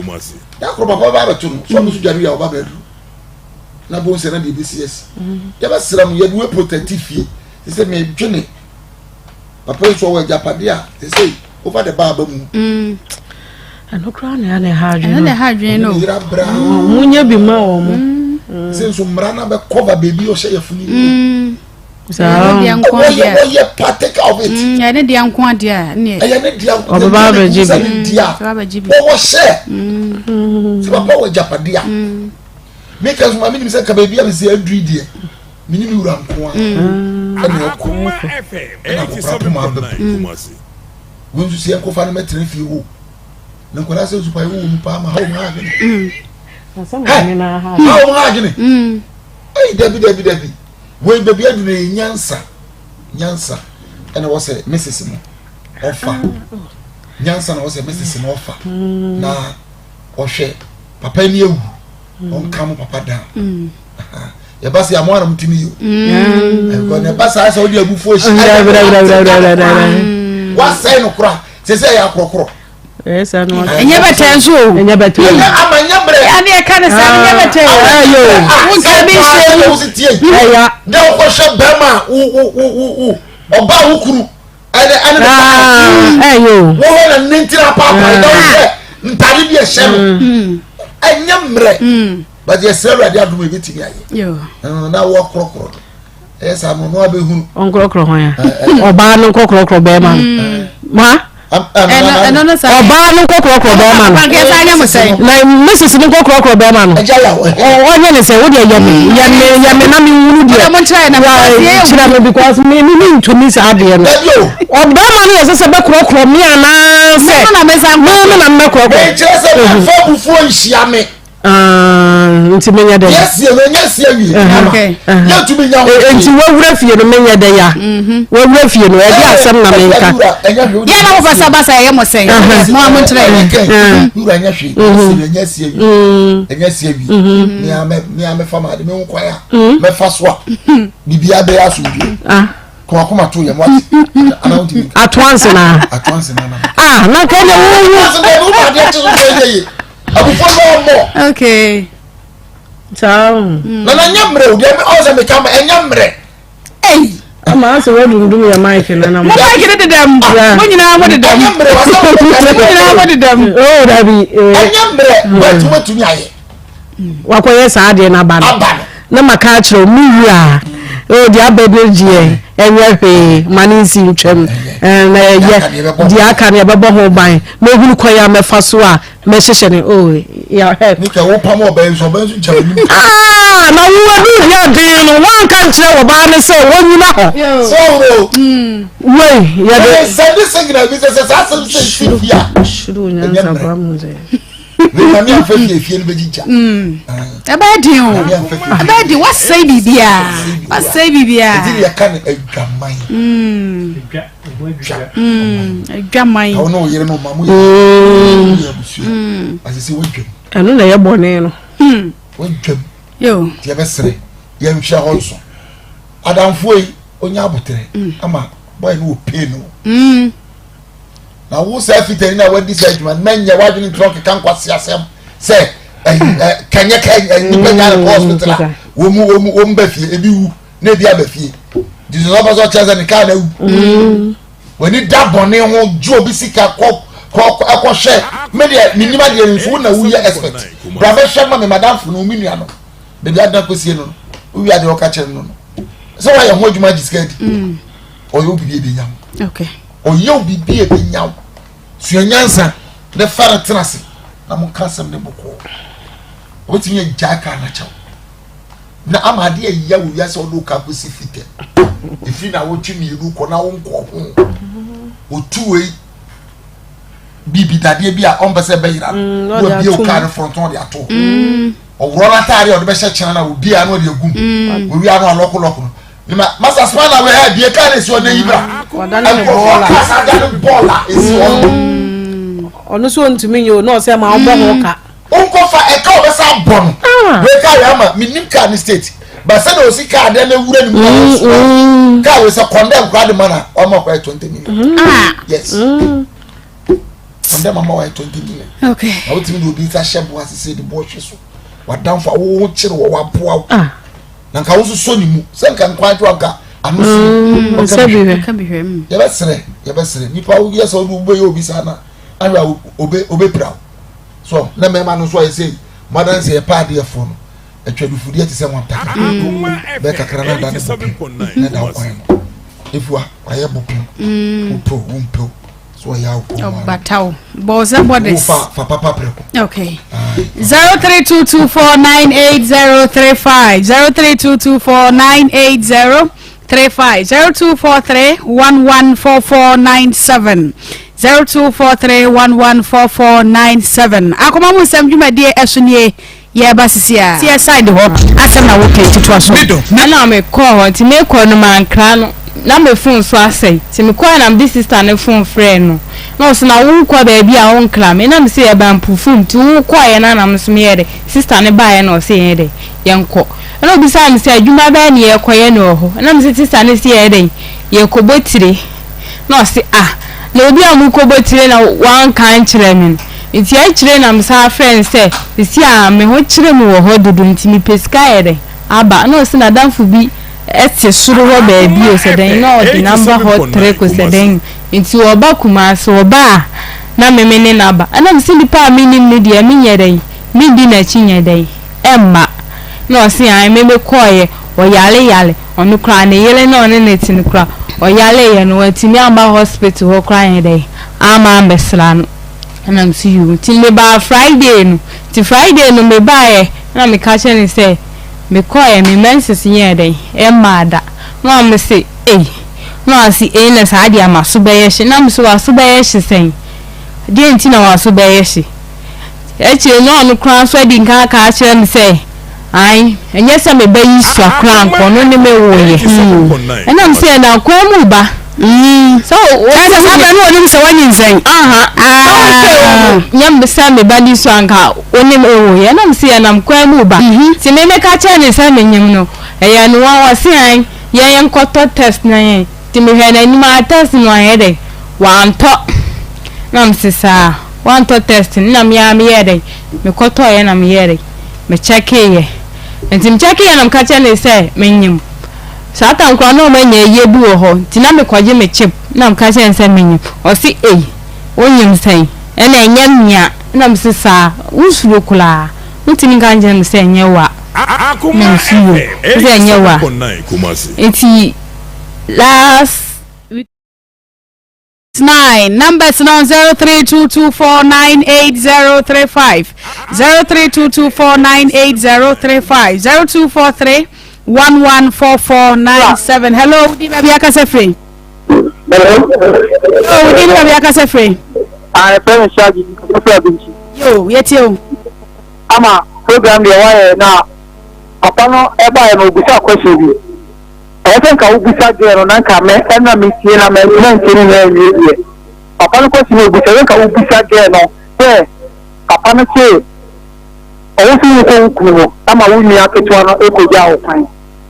dakoro papa ba abɛto no so ɔno so dware yɛ ɔba bedroom na bo nsɛ na deɛ ebesi asi yɛbɛsrɛ mo yɛde wo protect fie sɛ mɛ dwene. Papa yi nso ɔwɔ agyapadeɛ a sɛsɛi over the bar ba mu. Mm. Ɛno koraa na ɛna ɛha adwene no. Ɛno na ɛha adwene no. Yera bra. Mo nyɛ bi ma wɔn mo. Mm. Sɛ nso mmara na bɛ cover baby ɔhyɛ yɛ funu. Mm. Saa. Wɔyɛ wɔyɛ partake of it. Ɛyɛ ne deɛ nko adeɛ a. Ɛyɛ ne deɛ nko adeɛ. Ɔbɛba abɛgye bi. Ne deɛ wɔwɔ hyɛ. Sɛ papa wɔ agyapadeɛ a. Meka nso maame nim sɛ nka baabi a mesi aduru deɛ. Me ne me wura nko ara ɛna ɛkɔ ɛna akɔkora poma aba mu wei nso sɛ yɛnkɔfa no mɛtena fie hɔ na nkwadaa sɛ nsupa yɛwɔ mu paa ma ha wɔn adwene ha wɔn adwene ɛyi dabi dabi dabi wei baabi adwene yɛ nyansa nyansa ɛna wɔ sɛ mrs no ɔfa nyansa na wɔ sɛ mrs no ɔfa na ɔhwɛ papa ni ewu ɔnka mo papa dan. yɛba sɛ amoa na motumi yi o ɛkɔ na ɛba saa sɛ wode abufuo hyia wasɛe no kora sɛ sɛ ɛyɛ akorɔkorɔ ɛnyɛ bɛtɛ nso o ɛnyɛ bɛtɛ o ɛnyɛ ama nyɛ mmerɛ ɛne ɛka ne saa ɛnyɛ bɛtɛ o ɛyɛ o wonka bi nhyɛ mu ɛya na wokɔhwɛ bɛrima a wo wo wo wo ɔbaa wo kunu ɛne ɛne ne paa ɛyɛ o wɔwɔ na ne ntira paapaa ɛda wo sɛ ntade bi ɛhyɛ no ɛnyɛ mmerɛ but yɛsrɛ awurade adom a ɛbɛtumi ayɛ na wɔkorɔkorɔ no ɛyɛ saa no ɔno abɛhunu ɔnkorɔkorɔ hwan a ɔbaa no nkɔkorɔkorɔ bɛrima no mm. ma ɔbaa no nkɔkorɔkorɔ bɛrima no na mrs no nkɔkorɔkorɔ bɛrima no ɔnyɛ ne sɛ wodeɛ yɛ me yɛ me yɛ me na menwunu deɛ kyerɛ me because me me mentumi saa adeɛ no ɔbɛrima no yɛ sɛ sɛ bɛkorɔkorɔ me anaasɛ me na mɛkorɔkorɔ kyerɛ sɛ mfa abufuo nhyia me Ah, nti menyɛ dɛ. Yɛsie no ɛnyɛ sie wie. Yɛntumi nya ho. Nti wawura fie no menyɛ dɛ ya. Mhm. Wawura fie no ɛde asɛm na menka. Yɛ na mo basabasa ɛyɛ mo sɛn. Mo a mo nkyerɛ yɛ. Wura nyɛ hwee. Ɛnyɛ sie wie. Ɛnyɛ sie wie. Mea mɛ mea mɛfa ma ade me ho kwan a. Mɛfa so a. Biribiara bɛyɛ asomdwe. Ah. Kɔmakoma to yɛ mo ate. Ana wontumi nka. Atoanse na. Atoanse na na. Ah, na nka ɛnyɛ wo wo. Atoanse na ɛnu ma adeɛ kye so sɛ ɛyɛ yie. Abufuo no ɔmmɔ. Okay. Saa. Na na nyɛ mmerɛ o deɛ ɔsɛ meka ma ɛnyɛ mmerɛ. Ei. Ama asɛ wadundum yɛ mic no na mo. Mo mic no dedam. Mo nyinaa mo dedam. Ɛnyɛ mmerɛ wasɛ mo nyinaa mo dedam. Oh dabi. Ɛnyɛ mmerɛ bɛtumi atumi ayɛ. Wakɔyɛ saa adeɛ no aba no. Aba no. Na maka akyerɛ wo me wura oh deɛ aba no deɛ ɛnyɛ hwee ma ne nsi ntwam na ɛyɛ deɛ aka no yɛbɛbɔ ho ban mɛhunu kwan a mɛfa so a mɛhyehyɛ ne oh yɛhwɛ. Ne kɛ wo pam ɔbɛn nso ɔbɛn nso nkyɛn anim. Ah na wo adu hia den no wanka nkyerɛ ɔbaa no sɛ wɔnyina hɔ. Sɔwuro. Wei yɛde. Ɛyɛ sɛde signal bi sɛ sɛ saa asɛm sɛ si fi a. Suro nyansa ba mu dɛ. Nyame amfa fie fie no bɛgye gya. Ɛbɛyɛ den o. Ɛbɛyɛ den wasɛe biribiara. Wasɛe biribiara. Ɛdi yɛ ka no adwaman. Adwaman. Awo ne oyere no ma mo yɛ yɛ abusua. Asese wadwam. Ɛno na ɛyɛ bɔne no. Wadwam. Yo. Ti ɛbɛsrɛ yɛnhwɛ hɔ nso. Adamfoɔ yi onya abotere ama bɔyɛ no wɔ pay no. Na wo saa fitani na wadi saa adwuma no mɛnyɛ w'adwene ntorɔ nkeka nkwaseasɛm sɛ kɛnyɛ kɛ nipa nya no kɔ hospital a wɔn mu wɔn mu wɔn ba fie ebi wu na ebi aba fie nti sɛ ɔbɛ sɛ ɔkyerɛ sɛ ne kaa na awu mm. w'ani da bɔne ho gye obi sika kɔ kɔ ɛkɔhwɛ me deɛ menim adeɛ no nso wo na woyɛ expert bra bɛhwɛ ma me madamfo no me nua no baabi adena kɔsie no no wowie adeɛ ɔka kyerɛ no no sɛ woayɛ ho adwuma agye sika adi mm. ɔyɛ wo biribi ɛbɛnya wo ɔyɛ wo biribi ɛbɛnya wo sua nyansa ne fa no tena ase na monka asɛm ne bɔkɔɔ ɔbɛtumi agyae kaa no akyɛw na ama adeɛ ɛyɛ wo wiase ɔde wo ka kɔsi fitɛ ɛfiri na wotwe mmienu kɔ na wonkɔ ho ɔtu wei biribi dadeɛ bi a ɔmpɛ sɛ ɛbɛyera no mm, wabie wo kaa no frɔntɔn de ato mm. ɔworɔ no ataade a ɔde bɛhyɛ kyena no a obiara no ɔde agum mm. owia no alɔkolɔko no ne ma masa soma na wɛ bie kaa no esi hɔ na yi bra nkurɔfoɔ kaa saa da no bɔɔl a esi hɔ no ɔno nso ntumi nyɛ o na ɔsɛ ma ɔbɔ ho ka Wonkɔfa ɛka a ɔbɛsa abɔ no ah. wei kaa yɛ ama menim kaa ne state ba sɛdeɛ ɔsi kaa deɛ no awura ne mu na mm, ɔsoa mm. kaa wei sɛ condemn koraa de ma na ɔma kɔyɛ 20 million mm. ah. yes condemn ama wɔyɛ 20 million okay. na wotumi de obi nsa hyɛ boa sese de boɔ hwe so wadamfo a wowo kyere wɔ waboa wo ah. na nka wo nso sɔ ne mu sɛ nka nkwan to anka ano si ɔka bi hwɛ yɛbɛserɛ yɛbɛserɛ nipa woyɛ sɛ wode wobɛyɛ obi saa na ahwɛ a obɛpira wo so na mmarima no nso ayɛ sɛ mo adanse yɛ pa adeɛfoɔ no atwadufudeɛ te sɛ wɔn ntakra bɛɛ kakra na ada ne bɔpem na ɛda wo kwan no efua wayɛ bɔpem wopɛ wo mpɛ so ɔyɛ awokɔ mu ɔbata wo bɔsɛ bɔdes fa fa papa prɛko okay 0322498035 03224980 35 0243 114497 0243 114497 Akoma mu nsɛm dwumadie ɛso nie yɛreba sisi a. Teɛ side hɔ asɛm na woka yi totoa so. Ɛna me kɔɔ hɔ nti me kɔ no mankra no na me phone so asɛe nti me kɔɛ na me de sister no phone frɛɛ no na ɔse na wo kɔ baabi a wo nkra me na me se ɛba mpofum nti wo kɔɛ na na me nso me yɛ dɛ sister no baeɛ na ɔse yɛn yɛ dɛ yɛn kɔ Ɛna obisaa me sɛ, Adwuma bɛn ne yɛrekɔyɛ no wɔ hɔ? Ɛna mese, Sista no se yɛyɛ dɛn? Yɛrekɔbɔ tire. Na ɔse, Ah, na obi a morekɔbɔ tire na wanka ankyerɛ me no? Nti akyire na mesan frɛɛ no sɛ, Seesei a me ho kyere me wɔ hɔ dodo nti mepɛ sika ayɛ dɛn? Aba. Ɛna ɔse n'adamfo bi te soro hɔ baabi o sɛ dɛn, na ɔde number hɔ tere ko sɛ dɛn, nti ɔba Kumasi, ɔba a na me me ne no aba. Ɛna mese, Nipa a mennim no deɛ menyɛ dɛn? Mendi n'akyi nyɛ dɛn? Ɛmma. Na ɔse ae me me kɔɔeɛ ɔyare yare ɔno koraa ne yere na ɔne no te no koraa ɔyareeɛ no wantumi amma hospital hɔ koraa anyɛ dɛn amma ammɛsra no ɛna me so yoo nti me baa Friday no nti Friday no me baeɛ ɛna me ka kyerɛ no sɛ me kɔɔeɛ me menses nyɛɛ dɛn ɛmmaa da na ɔmo se ei na ɔse ei na saa deɛ maso bɛyɛ hye na me so waso bɛyɛ hye sɛn deɛ nti na waso bɛyɛ hye Akyire no ɔno koraa nso adi nkan aka akyerɛ me sɛ, Ae, ɛnyɛ sɛ me ba yi sua koraa anka ɔno ne me woeɛ. Ɛna me sɛ, na kwan mu ba. Sɛ wo Ɛsɛ saa bɛ no onim sɛ wanyinsɛn. Aha. Sɛ wo sɛ nyɛ sɛ me ba ni sua anka wo ne me woeɛ. Ɛna me sɛ, yɛnam kwan mu ba. Nti me meka kyerɛ no sɛ menyem no, ɛyɛ no nwanwa. Ɔse ae, yɛn yɛnkɔtɔ test na yɛn. Nti mehwɛɛ n'anim a test no wanyɛ dɛn wantɔ na mese saa wantɔ test no na me ara meyɛɛ dɛn mekɔtɔeɛ na meyɛɛ dɛn me kyɛkeeɛ nti me kyɛkeeɛ na meka kyerɛ no sɛ menyem saa tam koraa na ɔmo anya ayie bi wɔ hɔ nti na mekɔgye me chip na meka kyerɛ no sɛ menyem ɔse ei wonyem sɛn ɛna ɛnyɛ mea na mese saa wosuro koraa wontumi nka nkyerɛ me sɛ ɛnyɛ wo a na mese yoo sɛ ɛnyɛ wo a nti last week. 9 numbers no 0322498035 0322498035 0243 114497 hello wodi baabi akasa firi Hello. Yo wodi ni baabi akasa firi. Ah, ɛfɛ mi ṣáàjì ɛfɛ abinci. Yo yɛtie o. Ama program deɛ wayɛ na papa no ɛbaeɛ no obisa question bi. Ɛyɛ sɛ nka wobisa girl no na nka me ɛna metie na mantie ne nyinaa nwie deɛ. Papa no question no obisa sɛ nka wobisa girl no sɛ papa no se ɔwo se wokɔ wo kunu hɔ ama wo nua ketewa no ɛkɔgyaa wo kwan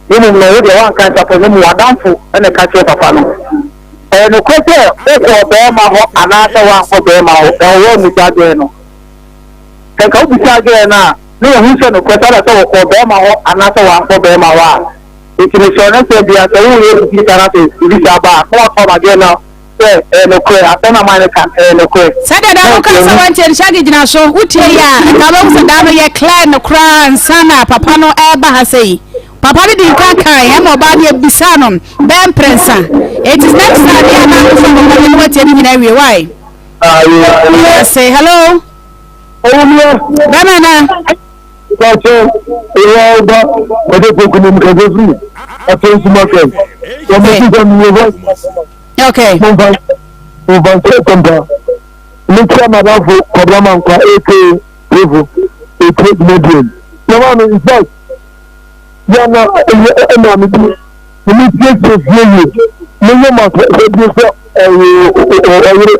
na mmom no wo deɛ woanka nkyerɛ papa no na mmom w'adamfo na ɛka kyerɛ papa no. Ɛyɛ nokorɛ sɛ wokɔɔ barima hɔ anaasɛ woankɔ barima hɔ ɛwɔ woammisa girl no. Sɛ nka wobisaa girl no a na yɛhu sɛ nokorɛ sɛ ada sɛ wɔkɔɔ barima hɔ anaasɛ wankɔ barima hɔ a. Nti mesrɛ wo next time biara sɛ woreyɛ biribi saa na sɛ biribi saa ba a na woato ama girl no sɛ ɛyɛ nokorɛ, asɛm no a man no ka no ɛyɛ nokorɛ. Sɛdeɛ da no wokaa sɛ wantie no Shaggy gyina so wotie yɛ a nka wobɛhu sɛ da no yɛ clear no koraa ansa na papa no ɛreba ha sei. Papa no di nka kae ɛma ɔbaa no yɛbisaa no bɛyɛ mprɛnsa. Enti next time yɛ a na wofrɛ papa no na watie ne nyinaa awie why? Say hello. Bɛma na. Mpakyɛ ewa ɔba ɔde poku ne mu kɛse firi atɛnsu market. Wɔn mo sisa mi yɛ voice. Okay. Mo nfa mo nfa nkyɛn kɔmpa. Me kyia madamfo Kwabena Mankwa aka Prevo etie dwumadie no. Na maame in fact yɛ na ɛyɛ ɛma me bi me me siesie fie yie me nyɛ ma sɛdeɛ sɛ ɔyɛ ɔyere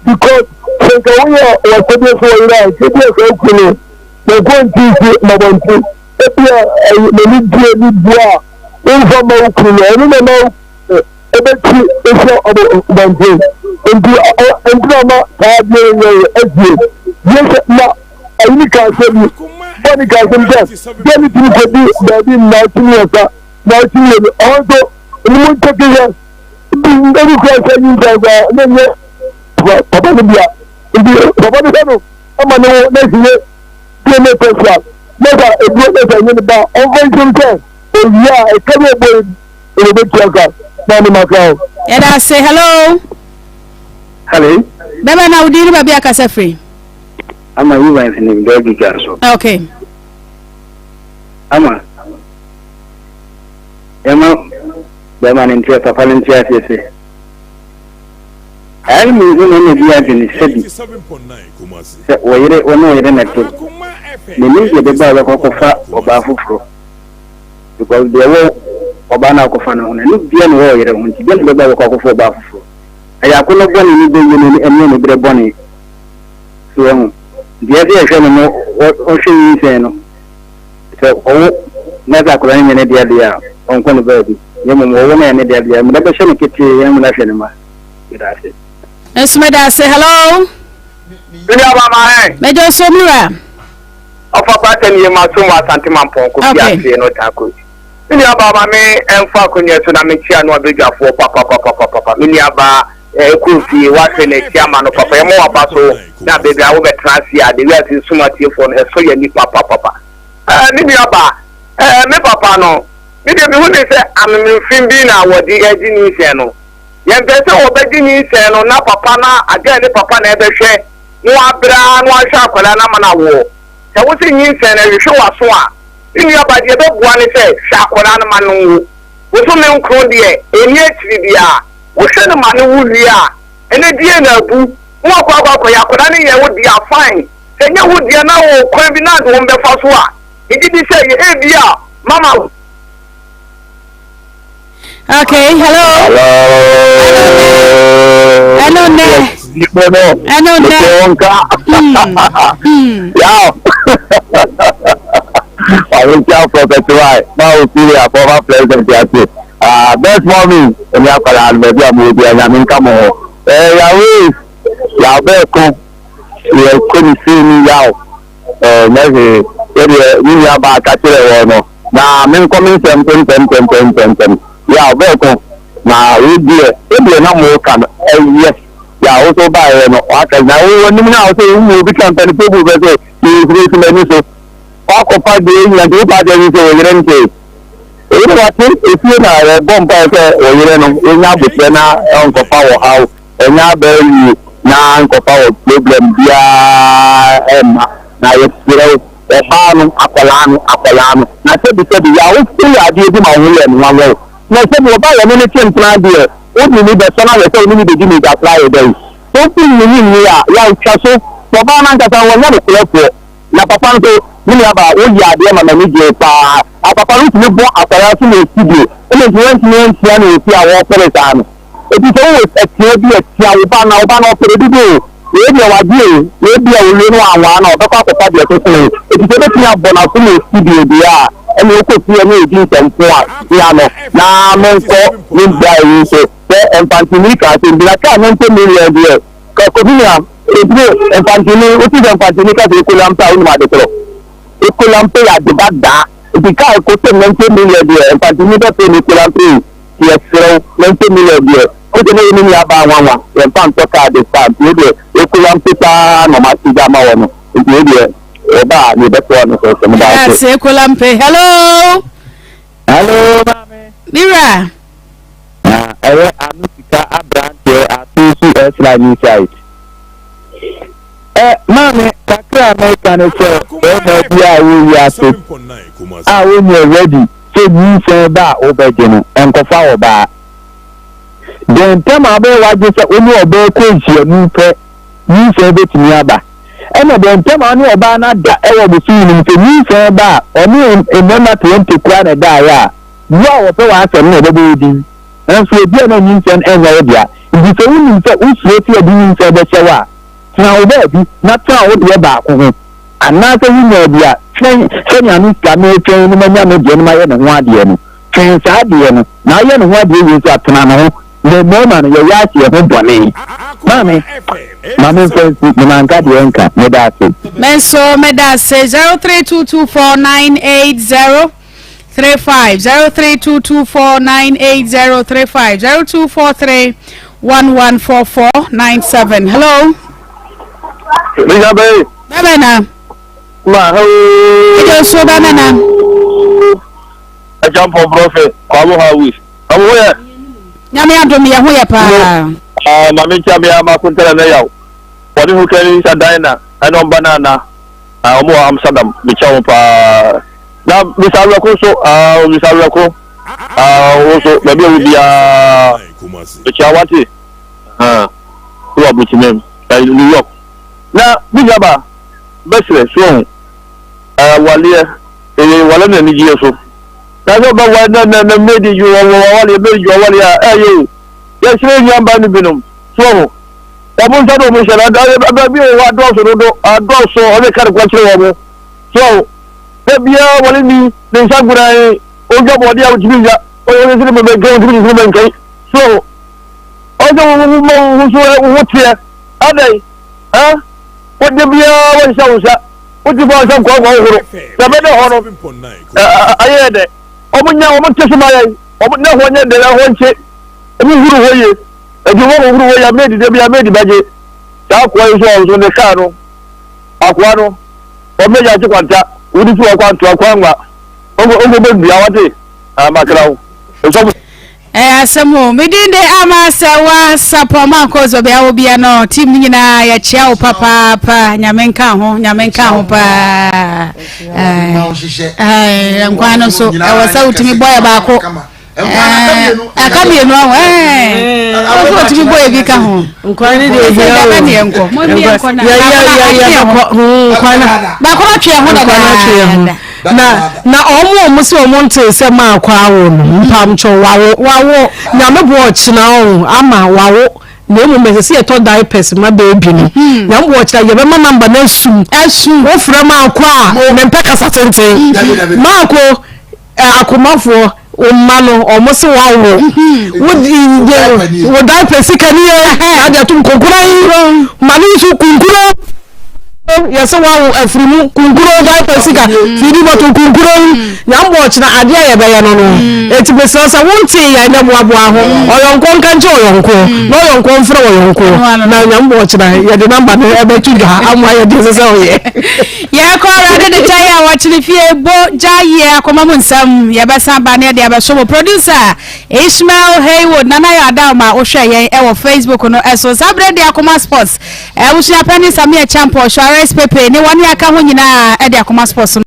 because sɛ nka woyɛ wɔsɛdeɛ sɛ ɔyere a nka bi a sɛ okunu no mɛkɔ nti nti mabɔnte ebi a ɛyɛ m'ani gye ne bu a womfa ma wo kunu no ɛno na ma wo ɛbɛkyi ehyia abɔnten nti nti na ma saa adeɛ no yɛ asie yɛ sɛ na ayi ne ka asɛm bi bɔ ne ka asɛm sɛ deɛ ne tumi kɔdi baabi nnaatwe mmiɛnsa nnaatwe mmienu ɔho nso ne mu nkyɛke yɛ bi ebi kura sɛ nyinsɛn koraa ne nyɛ papa no bia nti papa no hwɛ no ama ne wo na si yɛ DNA test a na sɛ eburo na sɛ nye ne ba ɔmfa nkyɛm sɛ owie a ɛka bi ɔbɔ yi ɛna obetua ka na ne ma ka o. Yɛda ase hello. Hello. Bɛbɛ na wodin ne baabi akasa firi. Ama Evans nim dɛ gya so. Okay. Ama yɛma bɛrima no nteɛ papa no nte aseɛ sɛ ɛyɛ no mehu na ɛna bi adwene sɛbi sɛ wɔyere wɔne ɔyere na te menim deɛ bɛba a wɔbɛkɔ akɔfa ɔbaa foforɔ because deɛ ɛwɔ ɔbaa no akɔfa no ho no ɛno bia na ɛwɔ ɔyere ho nti deɛ na bɛba a wɔbɛkɔ akɔfa ɔbaa foforɔ ɛyɛ akɔnnɔ bɔne ne bɛyie no ɛne aniberɛ bɔne so wahu nti ɛsɛ yɛhwɛ no no ɔhwɛ nyinsɛn no sɛ ɔwo na sɛ akwadaa no nyɛ ne deɛ deɛ a ɔnkɔ ne baabi na mmom ɔwo na ɛyɛ ne deɛ deɛ meda bɛhyɛ no ketee yɛn mena hwɛ ne ma meda ase. Nso meda ase hello. Mene aba ma ɛ. Mɛgye so mura. Ɔfa pata ni ma so wɔ Asante Mampɔn ko fi aseɛ no ta ko. Me nua baa ma me ɛmfa akonnwa so na mekyia no abadwafoɔ papapapapapa. Me nua baa ɛkɔ fie wahwɛ n'akyi ama no papa yɛma waba so na baabi a wobɛtena ase a de wiase nsom atiefoɔ no ɛsɔ yɛn ani papapapa. Ɛɛ me nua baa ɛɛ me papa no me deɛ mehu ne sɛ amemenfem bi na wɔde agye nyinsɛn no. Yɛmpɛ sɛ wɔbɛgye nyinsɛn no na papa no agyae ne papa na ɛbɛhwɛ na wabrɛ ara na wahwɛ akwadaa no ama no awoɔ. Sɛ wo se nyinsɛn no ɛhwehwe w'aso a, me nua ba deɛ ɛbɛboa ne sɛ hwɛ akwadaa no ma no nwo. Bosome nkron deɛ ɛnni akyiri biara. Wohwɛ no ma no wo wie a, ɛnɛ die na abu na wakɔ akɔ akɔyɛ akwadaa no yɛ wo dea fine. Sɛ ɛnyɛ wo dea na wɔ kwan bi na ade wɔn bɛfa so a, megye di sɛ yɛ ebia mama. Okay, hello. Hello. Hello, ne. Hello, ne. Yaw. Ɔwɔ nkyɛn prɔfɛt Rai, ma o firi a former president yase. Ah, best mommy, ɛne akwadaa no baabi a mowɔ biara Nyame nka mo ho. Eh, Yahweh, yɛabɛɛko, yɛkɔ ne fie ni yaw. Eh, nyɛ hwee, sɛdeɛ me nua baa ka kyerɛɛ wɔn no, na menkɔ me nsɛm so ntɛmntɛmntɛmntɛm. Yaw, bɛɛko, na wo deɛ, sɛdeɛ na moreka no, ɛyɛ. Yaw, wo nso wobaeɛ no, woaka, na wo w'anim no a wo sɛ wohu obi ka mpanimfoɔ bu bɛ sɛ, yɛmfiri m'ani so. Woakɔfa deɛ ɛhia nti, wopaa deɛ ɛsɛ sɛ wo yere nte. Wo yere wate efie na yɛbɔ mpaeɛ sɛ wo yere no, yɛnya aboterɛ na ɔnkɔfa ɔhaw. Ɛnyɛ aba awie na nkɔfa wɔ problem biara ɛmma na yɛsrɛ wo ɔbaa no akwadaa no akwadaa no na sɛbi sɛbi yɛ a wofiri adeɛ bi ma wo ho yɛ no nwanwa o na sɛbi ɔbaa yɛ ne ne twe mpena deɛ wode ne bɛsɔ no ahwɛ sɛ wo ne ne bɛdi ne gya koraa yɛ dɛn sɛ wofiri ne ne nni a yɛ a wotwa so sɛ ɔbaa no ankasa wɔnyɛ no korɛfoɔ na papa nso me nuabaa woyɛ adeɛ ma m'ani gyee paa a papa no tumi bɔ akwadaa so wɔ studio ɛna nti wantumi antia no wɔ fie a wɔpere saa no. Enti sɛ wowɔ atua bi a, tua wo ba na wo ba no ɔpere dodo o, wei deɛ wagye o, wei bia owie no wanwaa no a, ɔbɛkɔ akɔfa deɛ ɛto sene. Enti sɛ wobɛtumi abɔ n'aso ma ɔsi deɛ deɛ a, ɛnneɛ wokɔ fie ne ɔdi nsɛmfo a, tua no. Na menkɔ me bra yi nso, sɛ Mfantini ka asɛm bi na kaa 90 million deɛ, ka Kofi nua, ɛntumi, Mfantini, wote sɛ Mfantini ka sɛ Ekolampe a, wonim ade korɔ? Ekolampe yɛ ade dadaa, enti kaa ɛkɔtɔ 90 million deɛ, Mfantini bɛpere no Ekolampe o. Yɛserɛ wo, 90 million deɛ, wode ne wo ne nua baa nwanwa, yɛmfa ntɔ kaa de saa, nti wei deɛ ekura mpo paa na ɔmo agya ama wɔ no, nti wei deɛ ɔba a yɛbɛtoa no so, so meda ase. Yes, ekura mpe. Hello. Hello, maame. Me wura. Na ɛyɛ ano sika aberanteɛ ato so ɛsra new site. Ɛ maame kakra a mɛka ne sɛ bɛrima bi a wɔ wiase a wonyɛ ready sɛ nyinsɛn ba a wobɛgye no, nkɔfa ɔbaa. Dɛn ntam a wobɛyɛ w'adwene sɛ wo ne ɔbaa kɔ nhyiamu pɛ, nyinsɛn bɛtumi aba? Ɛna dɛn ntam a wo ne ɔbaa no ada wɔ bosome no mu, sɛ nyinsɛn ba a, ɔne mmarima 20 koraa na ɛdaeɛ a, wo a wɔpɛ w'asɛm no na wɔbɛbɔ wo din. Nanso ebia na nyinsɛn nyɛ wo dea. Enti sɛ wonim sɛ wosuro sɛ yɛde nyinsɛn bɛhyɛ wo a, tena wo baabi na tena wo deɛ baako ho. Anaasɛ wonyaa bi a, twɛn sɛnea me sika meretwɛn no manya me deɛ no mayɛ ne ho adeɛ no. Twɛn saa adeɛ no, na woyɛ ne ho adeɛ wie nso a, tena ne ho. Na mmarima no, yɛyɛ ase yɛn ho bɔne. Maame, ma memfa nsi, na manka deɛ ɛnka. Meda ase. Me nso meda ase. 03224980 35 03224980 35 0243 114497. Hello. Mr. Bay. Bɛbɛ na. Ma hello. Ɛjɛ so bɛbɛ na. Ɛjɛ mpɔ prɔfɛ kwamo ha wis. Ɔmo ho yɛ. Nyame adom yɛ ho yɛ paa. Ah, maame nkyɛn mi ama kontɛrɛ ne yaw. Wɔne ho kɛni nsa dan na ɛna ɔmba na ana. Ah, ɔmo wɔ Amsterdam. Mekyɛ wɔn paa. Na Mr. Awurako nso, ah, Mr. Awurako. Ah, wo nso baabi a wo biara. Mekyɛ wate. Ah, wɔ aburukyimam. New York. Na me nuabaa, bɛsrɛ, so wahu, awaleɛ, ɛyɛ wale no anigyeɛ so. Na sɛ ɔbɛwale na na na medi dwo wɔ wawaleɛ, medi dwo awaleɛ a, ɛyɛ o. Yɛsrɛ yɛn nuabaa no binom, so wahu, wɔn nsa na wɔn hyɛ no, baabi wɔ hɔ adɔɔso dodo, adɔɔso, ɔne ka ne kɔ kyerɛ wɔn, so wahu. Da biara wale ni, ne nsa guran, ɔdwa bɔɔdeɛ a ɔtumi nya, ɔyɛ ne sene bɛbɛnkɛn, ɔtumi ne sene bɛnkɛn, so wahu. Ɔsɛ wo wo ma wo ho so wo ho teɛ, adɛn? Ɛ? Wo de biara wɔnhyɛ wo nsa. Wote fɔ nsa nkɔɔ nkɔɔ horo. Sɛ bɛdɛ hɔ no, ayɛ dɛ. Wɔn nya wɔn te so ma yɛn. Wɔn na hɔ nyɛ dɛ na hɔ nkye. Wɔn huru hɔ yie. Eti wɔn huru hɔ yie a medi de bi a medi bɛgye. Saa akoa yi nso ɔnso ne kaa no. Akoa no, wɔn bɛgya akyi kwanta. Wodi si wɔ kwantoa kwanwa. Ɔnkɔ ɔnkɔ bɛ dua wate. Amakra wo. Nsɔfo. Ɛyɛ asɛm o. Me din de Ama Sɛwa Sapɔ Mankɔ so bea wo bia no team no nyinaa yɛkyea wo papaapa. Nyame nka ho, nyame nka ho paa. Ɛɛ nkwan no so ɛwɔ sɛ wotumi bɔ yɛ baako. Ɛka mmienu aho. Ɛɛ ɛwɔ sɛ wotumi bɔ yɛ bi ka ho. Nkwan no deɛ ehia o. Ɛbɛ ne yɛn kɔ. Mo mi yɛn kɔ na. Yɛ yɛ yɛ yɛ bɛkɔ. Nkwan no. Baako na twe ho dadaada. Na na ɔmo a ɔmo se ɔmo ntee sɛ maakɔ awo no mpamkyɛw wawo wawo nyame boa ɔkyena ɔho ama wawo na mmom ɛsɛ sɛ yɛtɔ diapers ma baby no nyame boa ɔkyena yɛbɛma number no asum asum wofrɛ maakɔ a mempɛ kasa tenten maako akomafoɔ. Wo mma no ɔmo se wawo wo de wo diaper sika ni yɛ ade atum kunkuro ma ne nso kunkuro yɛsɛ wawo afiri mu kunkuro diaper sika fidi bɔtɔ kunkuro nyambɔ ɔkyena adeɛ a yɛbɛyɛ no no eti mesrɛ sɛ wonte yɛn na boaboa ho ɔyɔnko nka nkyɛ ɔyɔnko na ɔyɔnko mfrɛ ɔyɔnko na nyambɔ ɔkyena yɛde namba no ɛbɛto dwa ama yɛde ɛsɛ sɛ ɔyɛ. Yɛkɔ Awurade de kyɛ yɛ a wɔkyere fie bo gya yɛ akoma mu nsɛm. Yɛbɛsan ba ne yɛde abɛso mo. Producer Ishmael Haywood, Nana Yaw Adaoma wohwɛ yɛn ɛwɔ Facebook no ɛso. Saa berɛ de Akoma Sports abusua panyin Samia Champɔ, Suarez Pepe ne wɔn a aka ho nyinaa ɛde Akoma Sports no.